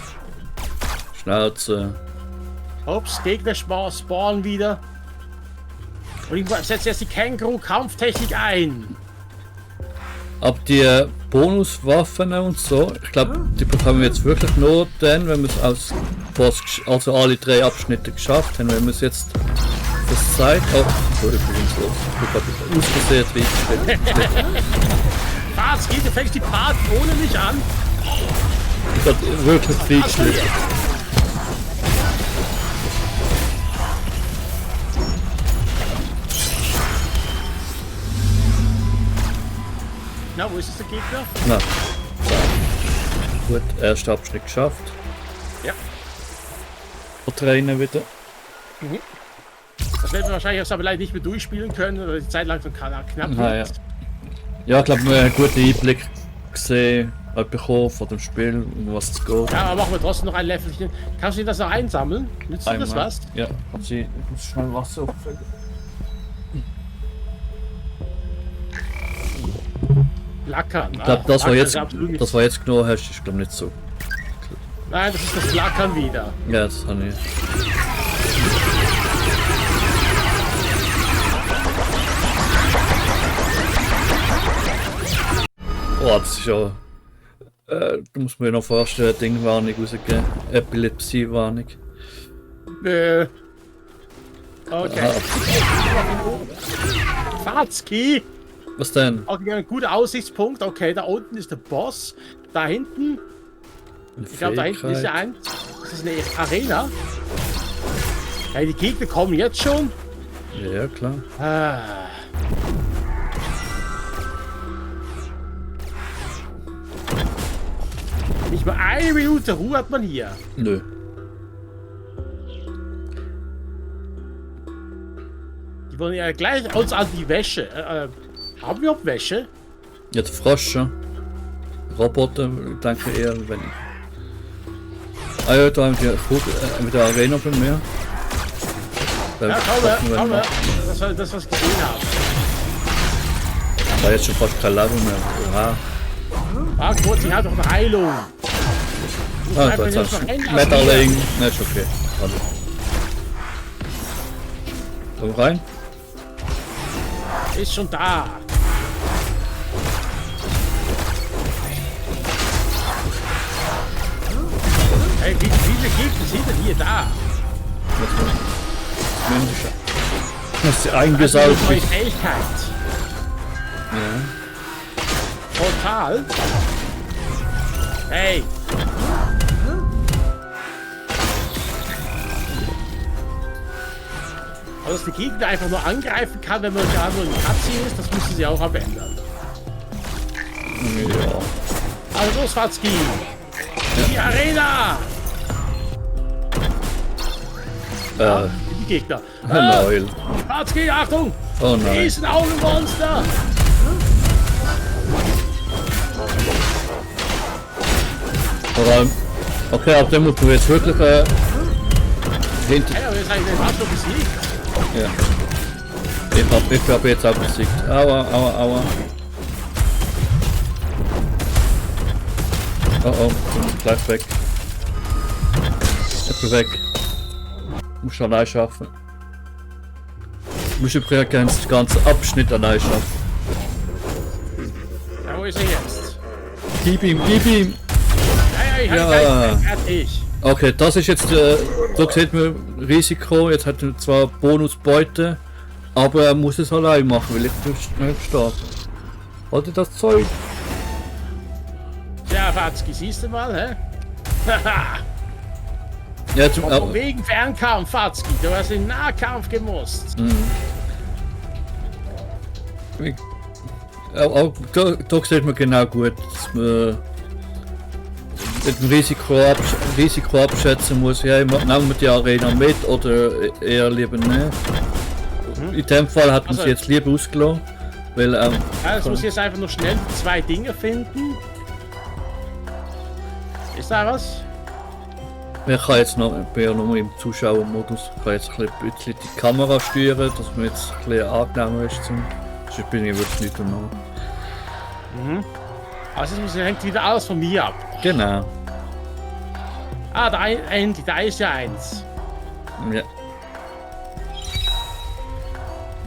B: Schnauze.
A: Ups, Gegner spawnen wieder. Und ich setze jetzt die Känguru-Kampftechnik ein.
B: Ab die Bonuswaffen und so, ich glaube, die bekommen wir jetzt wirklich nur dann, wenn wir es also alle 3 Abschnitte geschafft haben. Wenn wir es jetzt das Zeit. Oh, so übrigens los. Ich habe ausgesehen, wie
A: Fatzki, du fängst die Party ohne mich an.
B: ich habe wirklich viel geschnitten.
A: Na, wo ist es der Gegner?
B: Na. So. Gut, erster Abschnitt geschafft.
A: Ja.
B: Vertrainen wieder.
A: Das werden wir wahrscheinlich jetzt aber leider nicht mehr durchspielen können, weil die Zeit langsam knapp wird.
B: Ah, ja. Ja, ich glaube, wir haben einen guten Einblick gesehen, bekommen von dem Spiel, um was es geht.
A: Ja, aber machen wir trotzdem noch ein Levelchen. Kannst du das noch einsammeln? Nützt dir das was?
B: Ja, ich muss schnell Wasser auffüllen.
A: Flackern.
B: Ich glaube, das,
A: absolut nicht.
B: was jetzt genommen hast, ist glaube nicht so.
A: Nein, das ist das Flackern wieder.
B: Ja, das habe ich. Oh, das ist ja. Da muss man ja noch vorstellen, Dingwarnung rausgeben. Epilepsie-Warnung.
A: Okay. Fatzki!
B: Was denn?
A: Okay, ein guter Aussichtspunkt. Okay, da unten ist der Boss. Da hinten. Ich glaube, da hinten ist ja ein. Das ist eine Arena. Hey, die Gegner kommen jetzt schon.
B: Ja, klar.
A: Ah. Nicht mal eine Minute Ruhe hat man hier.
B: Nö.
A: Die wollen ja gleich uns an die Wäsche. Haben wir auch Wäsche?
B: Ja, der Frosch schon. Roboter, danke eher, wenn. Ah ja, da haben wir wieder Arena bei mir.
A: Ja, komm, das was ich gesehen habe.
B: Da jetzt schon fast kein Level mehr. Oha.
A: Ah, kurz, ich habe doch eine Heilung.
B: Ah, da hast du Metaling. Ne, ist okay. Warte. Komm rein.
A: Ist schon da. Hey, wie viele Gegner sind denn hier da?
B: Das ist die
A: Das
B: eingesaugt.
A: ist eine neue Fähigkeit.
B: Ja.
A: Portal. Hey. dass der Gegner einfach nur angreifen kann, wenn man gerade nur in Cutscene ist, das müssen sie auch abändern.
B: Ja.
A: Also los, Fatski! Die Arena! Die Gegner.
B: Nein.
A: Fatski, Achtung!
B: Oh nein.
A: Riesenaugenmonster!
B: Vor allem. Okay, aber dann musst du jetzt wirklich hinter.
A: Ja, aber jetzt habe ich den Vater besiegt.
B: Ja. Ich habe jetzt auch besiegt. Aua, aua, aua. Oh, gleich weg. Ich bin weg. Muss schon allein schaffen. Muss übrigens den ganzen Abschnitt allein schaffen.
A: Ja, wo ist er jetzt?
B: Gib ihm, gib ihm!
A: Ja. Fertig.
B: Okay, das ist jetzt, so sieht man Risiko. Jetzt hat er zwar Bonusbeute, aber er muss es allein machen, weil ich nicht stark. Warte das Zeug.
A: Ja, Fatski, siehst du mal, hä?
B: Ja,
A: Von wegen Fernkampf, Fatski. Du hast in Nahkampf gemusst.
B: Da sieht man genau gut, dass man mit dem Risiko abschätzen muss. Ja, nehmen wir die Arena mit oder eher lieber nicht. In dem Fall hat man sie jetzt lieber ausgelassen. Weil,
A: ja, jetzt muss ich jetzt einfach nur schnell 2 Dinge finden. Ist da was?
B: Ich kann jetzt noch, bin ja noch im Zuschauermodus, ich kann jetzt ein bisschen die Kamera steuern, dass man jetzt ein bisschen angenehmer ist. Sonst bin ich wirklich nicht machen.
A: Also jetzt hängt wieder alles von mir ab.
B: Genau.
A: Ah, da ist ja eins.
B: Ja.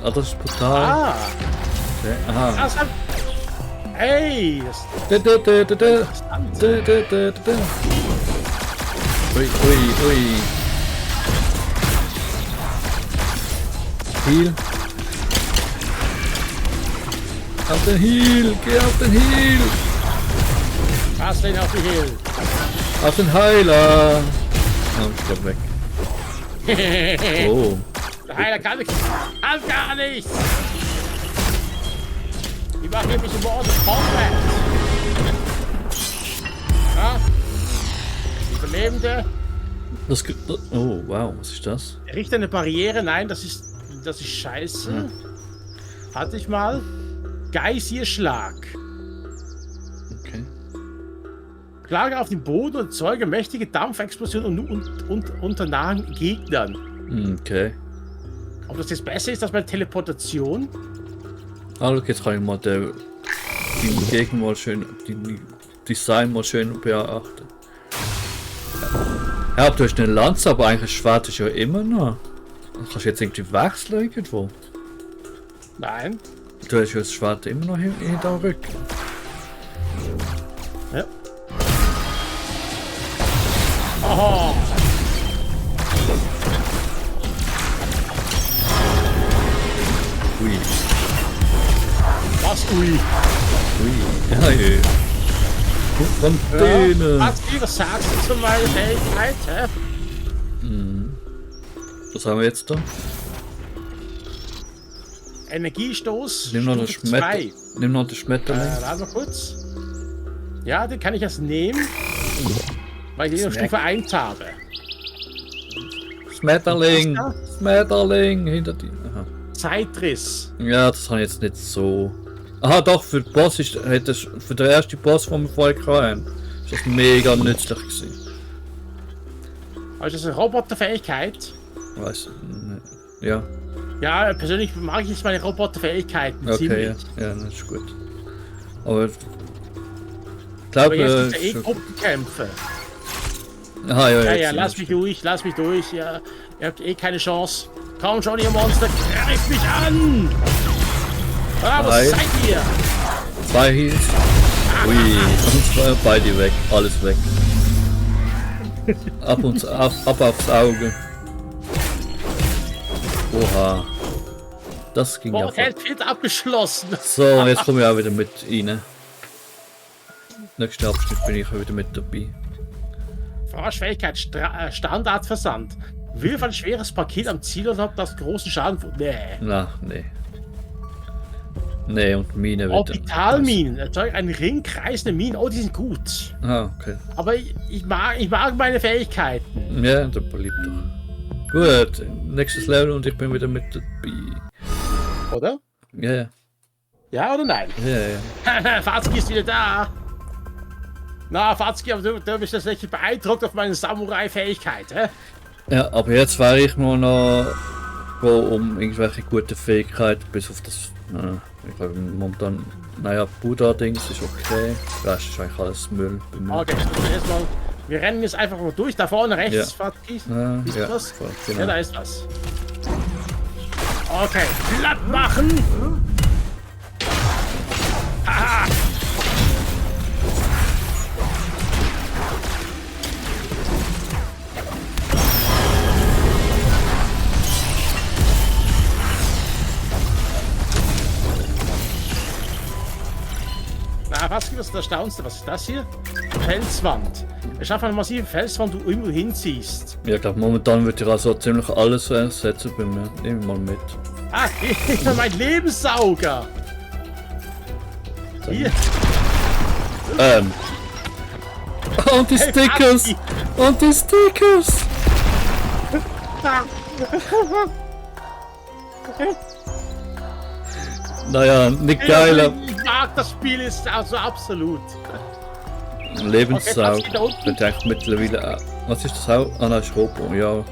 B: Ah, das ist brutal.
A: Ah,
B: Okay. Aha.
A: das hat... Hey, das
B: Da, da, da, da, da.
A: ist interessant.
B: Da. Ui. Heal. Auf den Heal, geh auf den Heal.
A: Was denn auf die Hill?
B: Auf den Heiler. Oh, ich glaub weg. Oh.
A: Der Heiler kann gar nichts. Ich mache hier ein bisschen Mortal Kombat. Ja. Die Überlebende.
B: Oh, wow, was ist das?
A: Richte eine Barriere. Nein, das ist scheiße. Hatte ich mal. Geysirschlag.
B: Okay.
A: Schlage auf den Boden und erzeuge mächtige Dampfexplosionen unter nahen Gegnern.
B: Okay.
A: Ob das jetzt besser ist als bei Teleportation?
B: Also jetzt kann ich mal die Gegend mal schön, die Design mal schön beachten. Ja, du hast eine Lanze, aber eigentlich Schwert ist ja immer noch. Kannst du jetzt irgendwie wechseln irgendwo?
A: Nein.
B: Du hast ja das Schwert immer noch hinter dem Rücken.
A: Ja. Oh.
B: Ui.
A: Was, ui?
B: Ja, ja. Fontäne.
A: Was sagst du zu meiner Fähigkeit, hä?
B: Was haben wir jetzt da?
A: Energiestoß.
B: Nimm noch,
A: Stufe 2.
B: Nimm noch den Schmetterling.
A: Warte mal kurz. Ja, den kann ich erst nehmen, weil ich den auf Stufe 1 habe.
B: Schmetterling! Schmetterling! Hinter dir. Aha.
A: Zeitriss.
B: Ja, das habe ich jetzt nicht so. Aha, doch, für den Boss ist, für den ersten Boss, den wir vorher hatten, ist das mega nützlich gewesen.
A: Also das ist eine Roboterfähigkeit.
B: Weiß nicht. Ja.
A: Ja, persönlich mag ich jetzt meine Roboterfähigkeiten
B: Okay,
A: ziemlich.
B: ja, das ist gut. Aber ich
A: Aber
B: glaube,
A: jetzt gibt es ja Gruppenkämpfe.
B: aha, ja,
A: Ja, lass mich durch. Ja, ihr habt eh keine Chance. Komm schon, ihr Monster, greift mich an! Ah, was
B: Hi.
A: seid ihr?
B: 2 Heals. Ui, und beide weg, alles weg. Ab aufs Auge. Oha. Das ging ja.
A: Portal wird abgeschlossen.
B: So, jetzt komme ich auch wieder mit rein. Nächster Abschnitt bin ich auch wieder mit dabei.
A: Forschfähigkeit Standardversand. Wirf ein schweres Paket am Ziel und hat das großen Schaden. Nee.
B: Na, nee. Nee, und Mine wird.
A: Orbitalminen. Erzeugt einen Ring kreisende Minen. Oh, die sind gut.
B: Ah, okay.
A: Aber ich mag meine Fähigkeiten.
B: Ja, der beliebt doch. Gut, nächstes Level und ich bin wieder mit dabei.
A: Oder?
B: Ja, ja.
A: Ja oder nein?
B: Ja, ja.
A: Fatski ist wieder da. Na, Fatski, aber du bist jetzt nicht beeindruckt auf meine Samurai-Fähigkeit, hä?
B: Ja, aber jetzt wäre ich nur noch um irgendwelche gute Fähigkeiten, bis auf das. Ich glaube momentan. Naja, Buddha-Dings ist okay. Das ist eigentlich alles Müll.
A: Okay, also erstmal. Wir rennen jetzt einfach mal durch. Da vorne rechts,
B: Ja.
A: Fatski.
B: Ja,
A: Ist
B: ja,
A: was?
B: voll,
A: Ja,
B: genau.
A: da ist was. Okay, platt machen! Haha! Na, was ist das Erstaunste? Was ist das hier? Felswand. Es schafft eine massive Felswand, wo du irgendwo hinziehst.
B: Ja, ich glaube momentan wird ja also ziemlich alles ersetzen bei mir. Nehmen wir mal mit.
A: Ah, hier, mein Lebenssauger! Hier.
B: Und die Stickers!
A: Fatski.
B: Und die Stickers! Naja, nicht geil, aber
A: Ich mag das Spiel, ist also absolut.
B: Lebenssau.
A: Okay, da unten.
B: Wird eigentlich mittlerweile. Was ist das auch? Ah, nein, ist Robo, ja.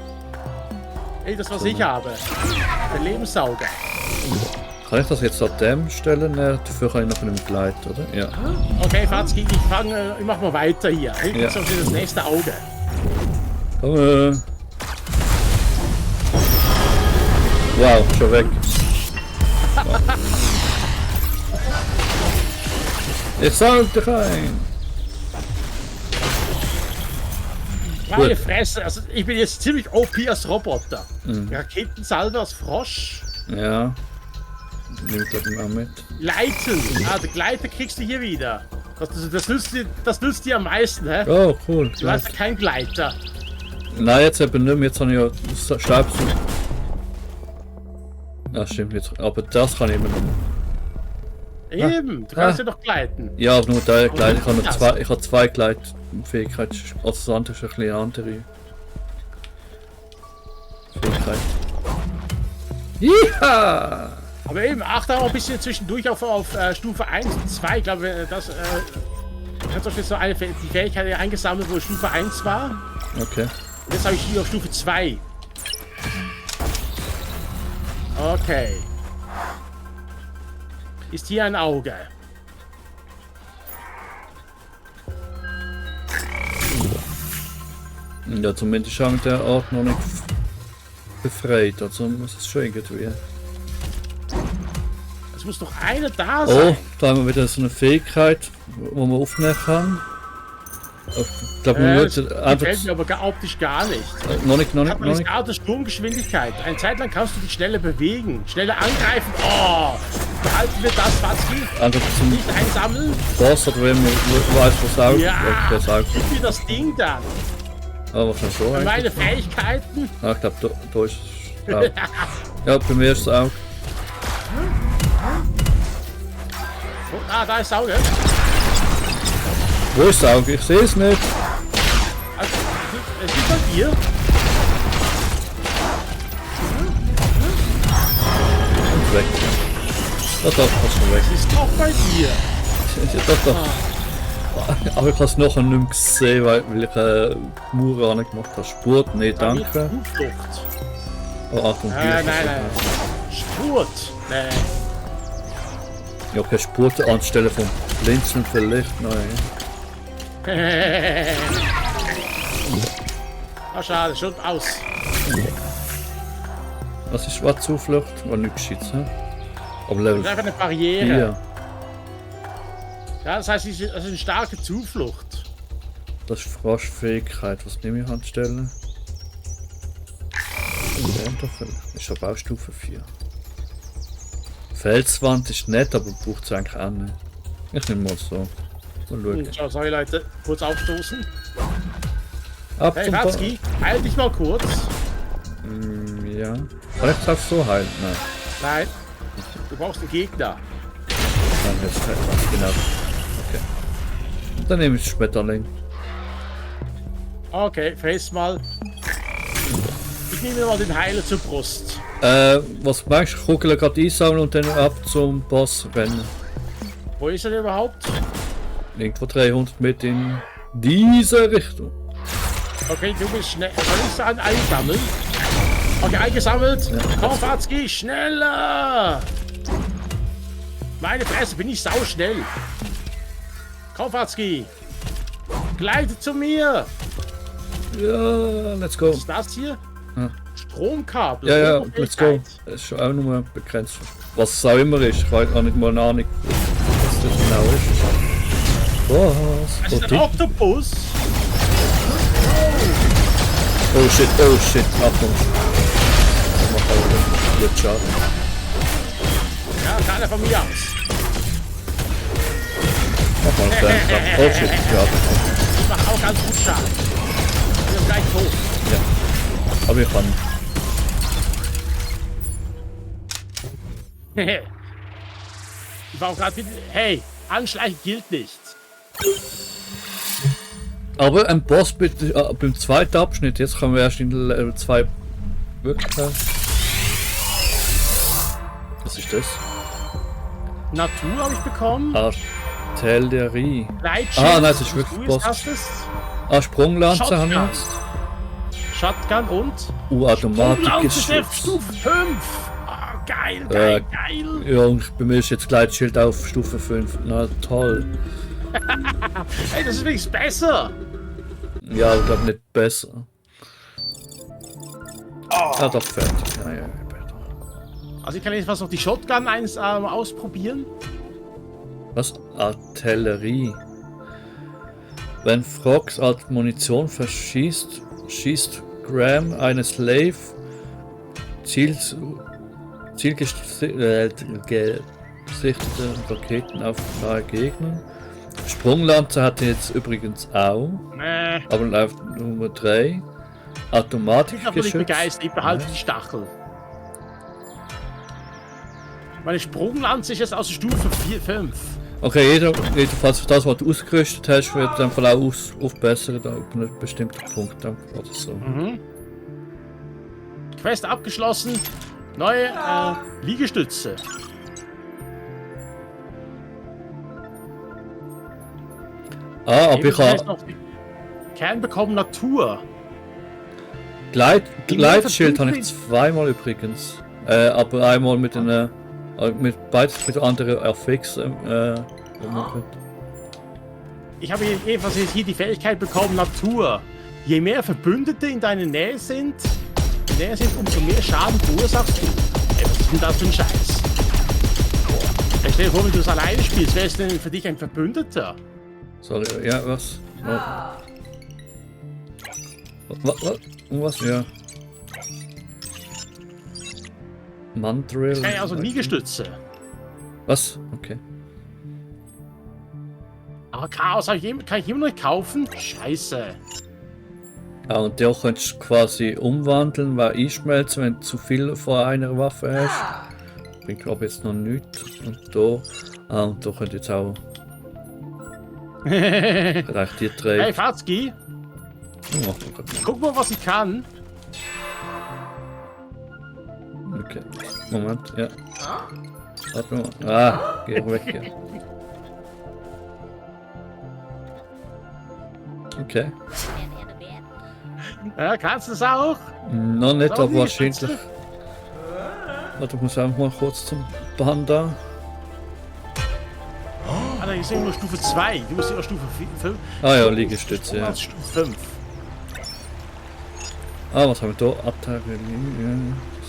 A: Ey, das was ich habe. Der Lebenssauger.
B: Kann ich das jetzt an dem stellen? Dafür kann ich noch einen Gleit, oder? Ja.
A: Okay, Fatski, ich mach mal weiter hier. Ich
B: Ja.
A: ja. Das nächste Auge.
B: Komm, Wow, schon weg. Ich saug dich ein.
A: Meine
B: Gut.
A: Fresse, also ich bin jetzt ziemlich OP als Roboter. Raketensalve als Frosch.
B: Ja. Nehme ich glaube ich mal mit.
A: Gleiten. Ah, der Gleiter kriegst du hier wieder. Das nützt dir am meisten, hä?
B: Oh, cool.
A: Du hast ja keinen Gleiter.
B: Nein, jetzt eben nicht mehr. Jetzt habe ich ja Staubsauger. Ja, stimmt jetzt. Aber das kann ich immer noch.
A: Eben, du kannst ja noch gleiten.
B: Ja, aber nur der Gleit. Ich habe noch
A: das?
B: zwei, ich habe zwei Gleitfähigkeiten. Also das andere ist ein bisschen eine andere Fähigkeit. Ja!
A: Aber eben, achte auch ein bisschen zwischendurch auf Stufe 1 und 2. Ich glaube, das ich habe zum Beispiel so die Fähigkeit eingesammelt, wo Stufe 1 war.
B: Okay.
A: Und jetzt habe ich hier auf Stufe 2. Okay. Ist hier ein Auge?
B: Ja, zumindest haben wir der Art noch nicht befreit. Also muss es schon irgendwie.
A: Es muss doch eine da
B: Oh,
A: sein.
B: da haben wir wieder so eine Fähigkeit, wo man aufnehmen kann. Ich glaube, man
A: Das
B: würde einfach.
A: gefällt mir aber optisch gar nicht.
B: Noch nicht.
A: Katalysator Sprunggeschwindigkeit. Eine Zeit lang kannst du dich schneller bewegen, schneller angreifen. Oh, behalten wir das, Fatski.
B: Einfach zum
A: Nicht einsammeln.
B: Boss oder wenn man weiß, was auch.
A: Ja,
B: Das auch.
A: gib mir das Ding dann.
B: Aber was ist so
A: Für
B: eigentlich?
A: meine Fähigkeiten.
B: Ah, ich glaube, da ist es auch. Ja, bei mir ist es auch.
A: Ah, da ist das Auge.
B: Wo ist das Auge? Ich sehe es nicht.
A: Also, es ist bei dir.
B: Und weg. Ja, doch, kannst du weg.
A: Es ist doch bei dir.
B: Ja, doch. Aber ich habe es nachher nicht mehr gesehen, weil ich Mauer gemacht habe. Spurt, nee, danke.
A: Zuflucht.
B: Oh, Achtung,
A: Nein. Spurt. Nein.
B: Ja, okay, Spurt anstelle von Blinzeln vielleicht, nein.
A: Ah, schade, schon aus.
B: Was ist was Zuflucht? War nicht geschützt, hä? Aber
A: Das
B: Level
A: ist einfach eine Barriere.
B: 4.
A: Ja, das heißt, es ist eine starke Zuflucht.
B: Das ist Froschfähigkeit. Was nehme ich anstellen? Ist aber auch Stufe 4. Felswand ist nett, aber braucht es eigentlich auch nicht. Ich nehme mal so. Mal schauen.
A: Schau, sorry Leute, kurz aufstoßen.
B: Ab
A: Hey
B: zum
A: Watzki, heil dich mal kurz.
B: Ja. Kann ich das so heilen? Nein.
A: Nein. Du brauchst einen Gegner.
B: Nein, jetzt kann ich genau. Okay. Dann nehme ich Schmetterling.
A: Okay, friss mal. Ich nehme mal den Heiler zur Brust.
B: Was meinst du? Kugel gerade einsammeln und dann ab zum Boss rennen.
A: Wo ist er denn überhaupt?
B: Irgendwo 300 Meter in diese Richtung.
A: Okay, du bist schnell. Soll ich sagen, einsammeln? Okay, eingesammelt.
B: Ja.
A: Komm, Fatzki, schneller! Meine Fresse, bin ich sau schnell. Komm, Fatzki. Gleite zu mir.
B: Ja, let's go.
A: Was ist das hier?
B: Ja.
A: Stromkabel.
B: Ja, ja,
A: Oberflächigkeit.
B: let's go. Das ist schon auch nur begrenzt. Was es auch immer ist, ich habe auch nicht mal eine Ahnung, was das genau ist. Was?
A: Das ist
B: die-
A: ein Oktopus.
B: Oh shit, Achtung. Das macht auch gut Schaden.
A: Ja, keiner von mir aus.
B: Mach mal einen kleinen Trap. Oh shit, ja.
A: Ich mache auch ganz gut Schaden. Ich bin gleich tot.
B: Ja. Aber ich kann.
A: Ich war auch gerade wieder. Hey, Anschleichen gilt nicht.
B: Aber ein Boss bitte beim zweiten Abschnitt. Jetzt kommen wir erst in Level 2 wirklich. Was ist das?
A: Natur habe ich bekommen.
B: Artillerie.
A: Leitschild.
B: Ah, nein, das ist wirklich
A: Du
B: Boss.
A: hast es.
B: Sprunglanze
A: Shotgun.
B: haben wir jetzt.
A: Shotgun und.
B: Automatik
A: Lanze
B: ist.
A: Stufe 5. Ah, geil, geil, geil.
B: Ja, und bei mir ist jetzt Gleitschild auf Stufe 5. Na toll.
A: Hey, das ist wenigstens besser.
B: Ja, ich glaube nicht besser.
A: Oh.
B: Ja, doch fertig. Ja, besser.
A: Also ich kann jetzt fast noch die Shotgun ausprobieren.
B: Was? Artillerie. Wenn Frogs als Munition verschießt, schießt Graham eine Slave zielgesichtete Raketen auf nahe Gegner. Sprunglanze hat er jetzt übrigens auch, aber läuft Nummer 3.
A: Ich bin aber nicht
B: Automatikgeschütz.
A: begeistert, ich behalte die Stachel. Meine Sprunglanze ist jetzt aus Stufe 4, 5.
B: Okay, jedenfalls das, was du ausgerüstet hast, wird dann auch aufbessert auf einen bestimmten Punkt oder so.
A: Quest abgeschlossen. Neue Liegestütze.
B: Aber ich habe
A: noch Kern bekommen Natur.
B: Gleitschild habe ich zweimal übrigens. Aber einmal mit einer beides mit anderen FX.
A: Ich habe jedenfalls jetzt hier die Fähigkeit bekommen, Natur. Je mehr Verbündete in deiner Nähe sind, umso mehr Schaden verursachst du. Ey, was ist denn das für ein Scheiß? Ich stell dir vor, wenn du es alleine spielst, wer ist denn für dich ein Verbündeter?
B: Sorry, ja, was? Was? Ja. Mandrill.
A: Okay, also Liegestütze.
B: Was? Okay.
A: Aber Chaos kann ich immer noch nicht kaufen? Scheiße.
B: Ah, und der könntest du quasi umwandeln, weil einschmelzen, wenn du zu viel von einer Waffe hast. Bringt glaube jetzt noch nichts. Und da. Ah, und da könnt ihr jetzt auch. Vielleicht die drei.
A: Hey Fatzki,
B: Oh,
A: guck mal, was ich kann.
B: okay. Moment, ja. Warte mal. Ah, geh weg hier. Okay.
A: Ja, kannst du es auch?
B: Noch nicht,
A: So,
B: aber wahrscheinlich.
A: Liegestütze.
B: Warte, ich muss einfach mal kurz zum Panda.
A: Ah, da ist ja nur Stufe 2. Du bist ja Stufe 5.
B: Ah ja, Liegestütze, ja.
A: Stufe 5.
B: Ah, was haben wir da? Attacke.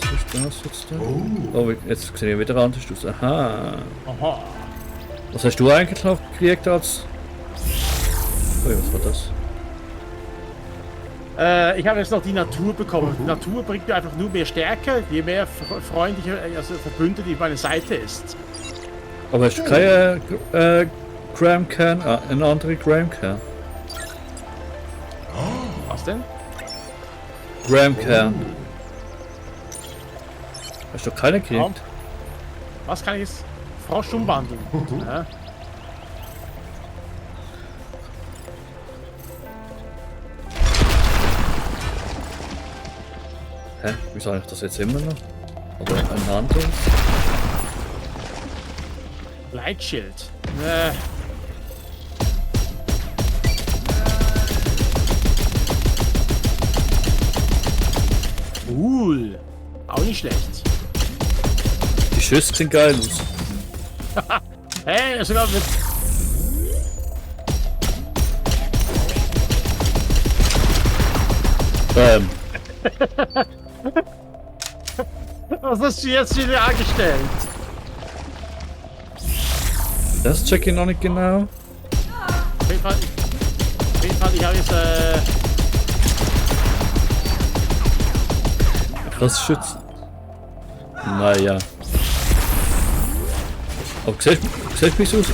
B: Was ist das jetzt da? Oh, jetzt sehe ich wieder anders aus. Aha.
A: Aha.
B: Was hast du eigentlich noch gekriegt als... Ui, was war das?
A: Ich habe jetzt noch die Natur bekommen. Die Natur bringt mir einfach nur mehr Stärke, je mehr freundliche, also Verbündete auf meiner Seite ist.
B: Aber hast du keine Graham Can? Ah, eine andere Graham Can.
A: Was denn?
B: Graham Can. Hast du doch keine
A: Komm.
B: gekriegt?
A: Was kann ich jetzt? Frosch umwandeln. Ja.
B: Hä? Wieso habe ich das jetzt immer noch? Aber ein anderes?
A: Leitschild. Cool. Auch nicht schlecht.
B: Die Schüsse sehen geil aus.
A: Hey, sogar mit. Was hast du jetzt wieder angestellt?
B: Das check ich noch nicht genau.
A: Auf jeden Fall, ich habe jetzt
B: Krass schützen. Naja. Aber siehst du mich aus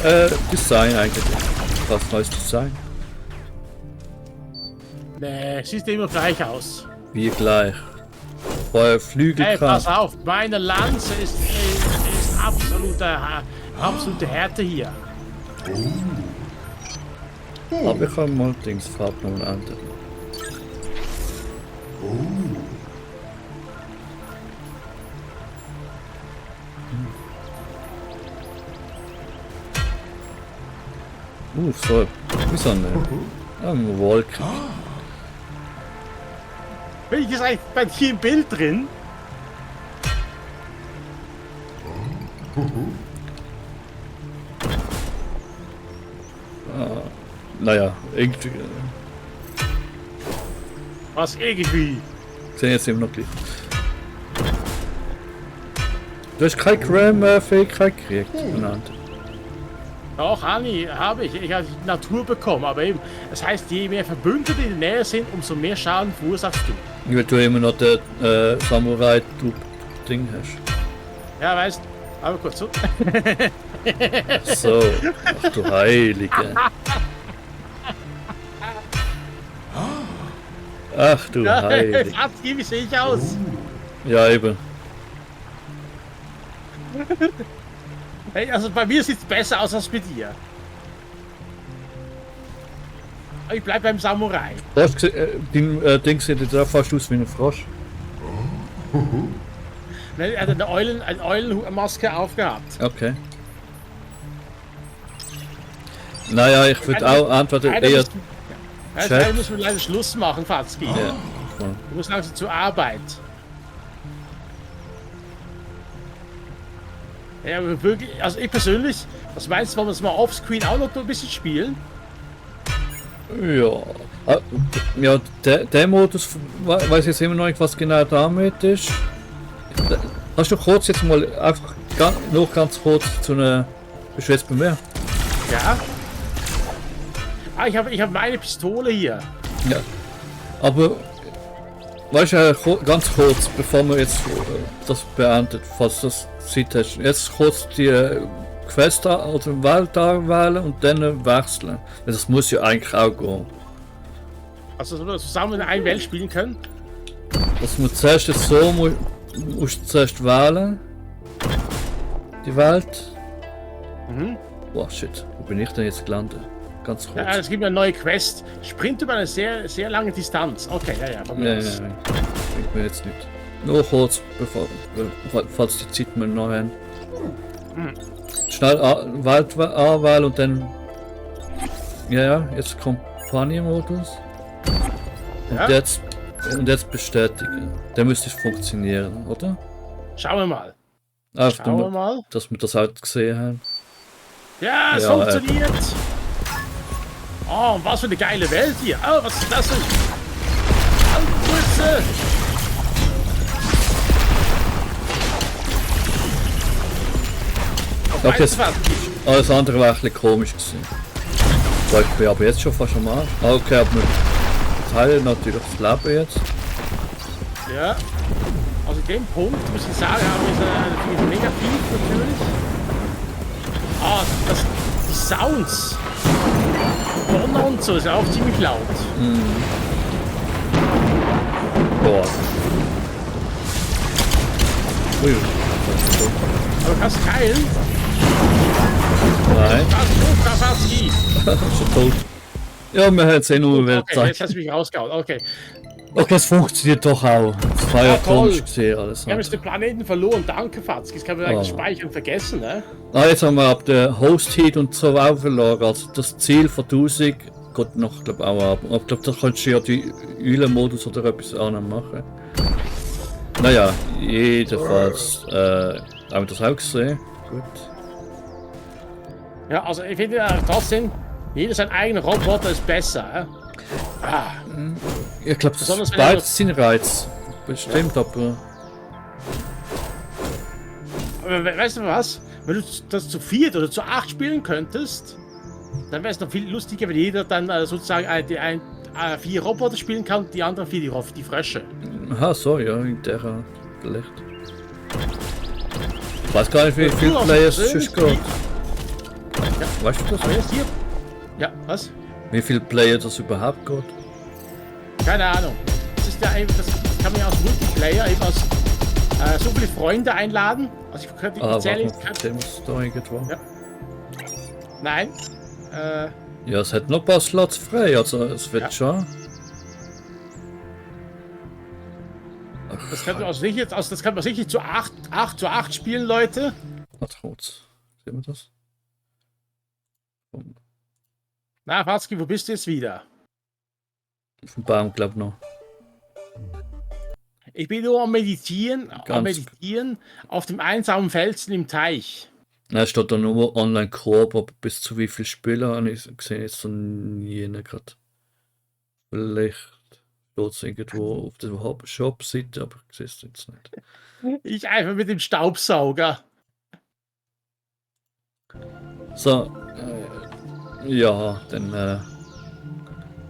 B: Design eigentlich? Was neues Design?
A: nee, sieht immer gleich aus.
B: Wie gleich. Vorher
A: Hey,
B: Flügelkraft.
A: pass auf, meine Lanze ist absolute Härte hier.
B: Aber ich habe mal Dings Farbe noch ändern. So. Wieso nicht? Eine Wolke.
A: Bin ich jetzt eigentlich bei dir im Bild drin?
B: Naja, irgendwie.
A: Was irgendwie?
B: Sehen jetzt immer noch gleich. Du hast keine Cram-Fähigkeit gekriegt. Benannt.
A: Doch, Anni, habe ich. Ich habe die Natur bekommen, aber eben, das heißt, je mehr Verbündete in der Nähe sind, umso mehr Schaden verursachst du.
B: Weil du immer noch den Samurai-Ding hast.
A: Ja, weißt aber kurz so.
B: So. Ach du Heilige. Ach du Heilige.
A: Wie sehe ich aus?
B: Ja, eben.
A: Hey, also bei mir sieht es besser aus als bei dir. Aber ich bleib beim Samurai.
B: Du hast gesehen, dein Ding sieht da fast aus wie ein Frosch.
A: Ne, er hat eine Eulenmaske aufgehabt.
B: Okay. Naja, ich würde auch antworten eher.
A: Jetzt müssen wir leider Schluss machen, Fatzki.
B: Ja, voll.
A: Du musst langsam zur Arbeit. Ja, aber wirklich, also ich persönlich, was meinst du, wollen wir es mal offscreen auch noch ein bisschen spielen?
B: Ja. Ja, der Modus weiß jetzt immer noch nicht, was genau damit ist. Hast du kurz jetzt mal einfach noch ganz kurz zu einer Beschwerde bei mir?
A: Ja. Ah, ich hab meine Pistole hier.
B: Ja. Aber weißt du, ganz kurz, bevor wir jetzt das beendet, falls du das Zeit hast, jetzt kurz die Quest also im Welt wählen und dann wechseln. Das muss ja eigentlich auch gehen.
A: Also, dass wir zusammen in einer Welt spielen können.
B: Dass man zuerst jetzt so musst du zuerst wählen. Die Welt. Boah, shit. Wo bin ich denn jetzt gelandet? Ganz kurz.
A: Ja, es gibt eine neue Quest. Sprint über eine sehr, sehr lange Distanz. Okay, ja. Von mir aus.
B: Ich bin jetzt nicht. Nur kurz, falls die Zeit mal noch haben. Schnell Welt anwählen und dann. Ja, jetzt Kampagnenmodus.
A: Ja.
B: Und jetzt bestätigen. Dann müsste es funktionieren, oder?
A: Schauen wir mal.
B: Einfach,
A: Schauen wir mal.
B: dass wir das halt gesehen haben.
A: Ja, es
B: Ja,
A: funktioniert. Oh, was für eine geile Welt hier. Oh, was ist das denn? Grüße.
B: Okay, alles andere war ein bisschen komisch gewesen. Boah, ich bin aber jetzt schon fast am Arsch. Okay, aber wir teilen natürlich das Leben jetzt.
A: Ja. Also in dem Punkt muss ich sagen, haben wir es negativ natürlich. Ah, die Sounds. Donner und so ist auch ziemlich laut.
B: Boah. Ui.
A: Aber du kannst keilen.
B: Nein,
A: Kawaski.
B: schon tot. Ja, wir haben jetzt eh nur
A: Okay,
B: Zeit.
A: jetzt hast du mich rausgehauen. Okay.
B: Okay, es funktioniert doch auch. Das war ja
A: toll.
B: komisch gesehen alles.
A: Wir haben jetzt den Planeten verloren. Danke, Fatzki. Das kann man eigentlich speichern vergessen, ne?
B: Ah, jetzt haben wir ab der Host-Heat und so auch verloren. Also das Ziel von 1000 geht noch, glaube auch ab. Ich glaube, da kannst du ja die Eulen-Modus oder etwas anderes machen. Naja, jedenfalls haben wir das auch gesehen. Gut.
A: Ja, also ich finde trotzdem, jeder sein eigener Roboter ist besser. Ah.
B: Ich glaube, das
A: Besonders
B: ist
A: wenn er
B: beides sein Reiz. Bestimmt, aber...
A: Aber weißt du was? Wenn du das zu 4 oder zu 8 spielen könntest, dann wäre es noch viel lustiger, wenn jeder dann sozusagen 4 Roboter spielen kann und die anderen 4 die Frösche.
B: Aha, so, ja, in der vielleicht. Ich weiß gar nicht, wie viele
A: aus
B: Players
A: dem
B: es schon geht.
A: Ja.
B: Weißt du das?
A: Aber jetzt hier. Ja, was?
B: Wie viele Player das überhaupt geht?
A: Keine Ahnung. Das ist ja das kann man ja als Multiplayer eben als so viele Freunde einladen. Also ich könnte
B: Warte,
A: jetzt
B: dem ist da irgendwo.
A: Ja. Nein.
B: Ja, es hat noch ein paar Slots frei, also es wird schon.
A: Das kann man sicher zu 8 spielen, Leute.
B: Warte kurz. Sehen wir das?
A: Na, Fatzki, wo bist du jetzt wieder?
B: Vom Baum, glaube ich noch.
A: Ich bin nur am Meditieren auf dem einsamen Felsen im Teich.
B: Nein, steht da nur Online-Koop, aber bis zu wie viele Spieler habe ich gesehen jetzt von jenen gerade. Vielleicht steht es irgendwo auf der Shop-Seite, aber ich sehe es jetzt nicht.
A: Ich einfach mit dem Staubsauger.
B: So, ja, dann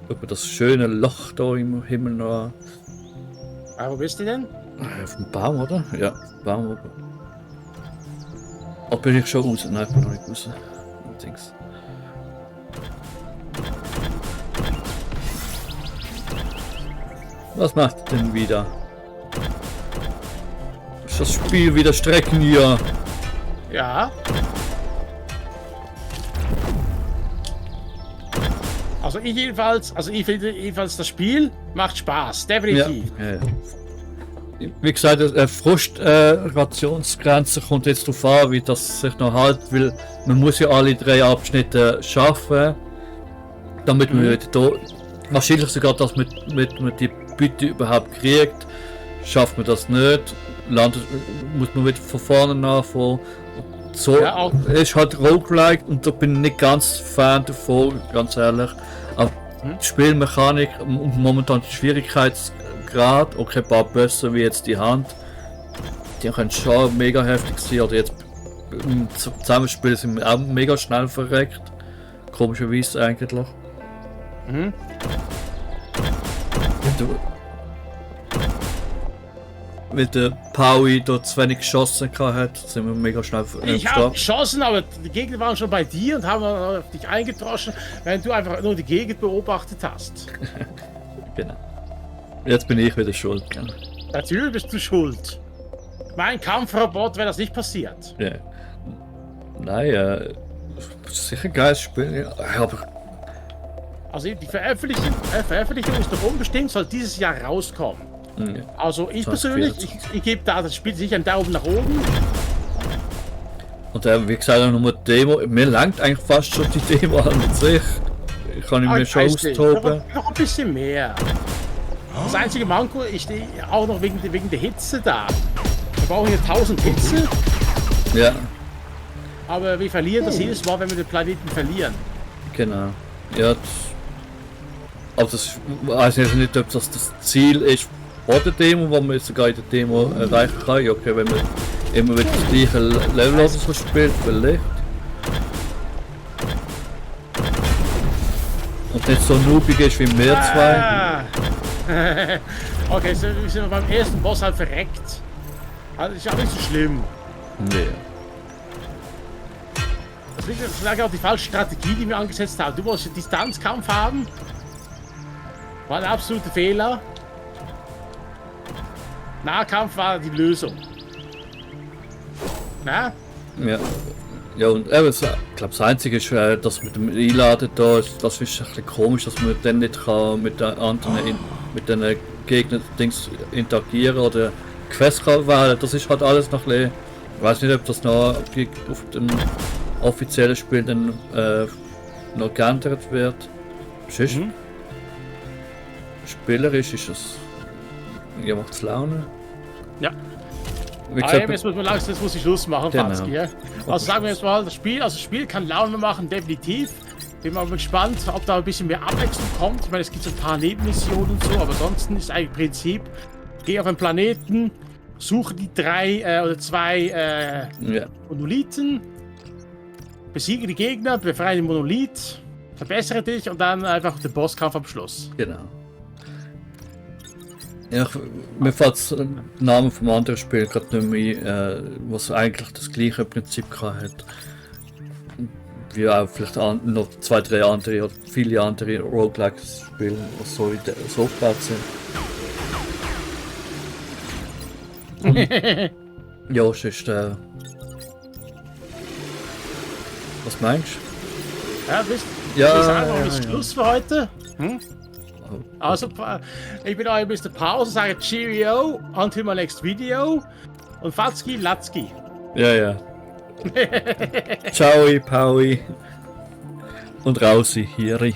B: schaut man das schöne Loch da im Himmel noch an.
A: Wo bist du denn?
B: Auf dem Baum, oder? Ja, Baum oben. Oh, bin ich schon raus? Nein, ich bin noch nicht raus. Allerdings. Was macht ihr denn wieder? Ist das Spiel wieder Strecken hier?
A: Ja. Also ich finde jedenfalls das Spiel macht Spaß, definitiv.
B: Ja, ja. Wie gesagt, Frustrationsgrenze kommt jetzt darauf an, wie das sich noch hält, weil man muss ja alle 3 Abschnitte schaffen, damit man da wahrscheinlich sogar das mit die Bitte überhaupt kriegt. Schafft man das nicht, muss man wieder von vorne nachfangen. So
A: Ja,
B: ist halt Roguelike und da bin ich nicht ganz Fan davon, ganz ehrlich. Aber die Spielmechanik und momentan die Schwierigkeitsgrad, okay, ein paar besser wie jetzt die Hand, die können schon mega heftig sein. Oder jetzt im Zusammenspiel sind wir auch mega schnell verreckt. Komischerweise eigentlich.
A: Mhm.
B: Weil der Paui dort zu wenig geschossen hat, sind wir mega schnell
A: Ich habe geschossen, aber die Gegner waren schon bei dir und haben auf dich eingedroschen, während du einfach nur die Gegend beobachtet hast.
B: Genau. Jetzt bin ich wieder schuld. Ja.
A: Natürlich bist du schuld. Mein Kampfrobot wäre das nicht passiert.
B: Ja. Nein, sicher ein geiles Spiel, ja. Aber
A: Also die Veröffentlichung ist doch unbestimmt, soll dieses Jahr rauskommen.
B: ja.
A: Also ich persönlich, ich gebe da das Spiel sicher einen Daumen nach oben.
B: Und wie gesagt, auch nochmal die Demo. Mir langt eigentlich fast schon die Demo an sich. Ich kann mir schon austoben.
A: Noch ein bisschen mehr. Das einzige Manko, ich stehe auch noch wegen der Hitze da. Wir brauchen hier 1000 Hitze,
B: Ja,
A: aber wir verlieren das jedes Mal, wenn wir den Planeten verlieren.
B: genau. Ja, aber das weiß ich nicht, ob das Ziel ist vor der Demo, wo man jetzt sogar in der Demo erreichen kann. Ja, okay, wenn man immer wieder das gleiche Level oder so spielt, vielleicht. Und nicht so noobig ist wie wir zwei.
A: Ah. Okay, so sind wir beim ersten Boss halt verreckt. Also ist ja auch nicht so schlimm.
B: Nee.
A: Das ist auch die falsche Strategie, die wir angesetzt haben. Du wolltest einen Distanzkampf haben. War ein absoluter Fehler. Nahkampf war die Lösung. Ja?
B: Ja. Ja, und eben, ich glaube, das Einzige ist, dass mit dem Einladen da, das ist ein bisschen komisch, dass man dann nicht kann mit den anderen, mit den Gegner-Dings interagieren oder Quests kann wählen. Das ist halt alles noch ein bisschen, ich weiß nicht, ob das noch auf dem offiziellen Spiel dann noch geändert wird. Sonst, spielerisch ist es, ja, macht's Laune.
A: Ja.
B: Wie
A: Jetzt muss man langsam, jetzt muss ich Schluss machen,
B: Genau.
A: Fanski, ja? Also sagen wir jetzt mal, das Spiel kann Laune machen, definitiv. Bin mal gespannt, ob da ein bisschen mehr Abwechslung kommt. Ich meine, es gibt so ein paar Nebenmissionen und so, aber ansonsten ist eigentlich Prinzip, geh auf einen Planeten, suche die 3 oder 2
B: ja.
A: Monolithen, besiege die Gegner, befreie den Monolith, verbessere dich und dann einfach den Bosskampf am Schluss.
B: Genau. Ja, mir fällt der Name vom anderen Spiel gerade nicht mehr ein, was eigentlich das gleiche Prinzip hat. Wie auch vielleicht noch 2, 3 andere oder viele andere Roguelike-Spiele, die so aufgebaut sind. Ja, es ist was meinst du?
A: Ja, wisst
B: Ja,
A: ich sage mal,
B: ja,
A: ist
B: ja.
A: Schluss für heute. Also, ich bin euer Mr. Pause, sage Cheerio, until my next video. Und Fatski, Latski.
B: Ja, ja. Ciao, Paui. Und Rausi, Hiri.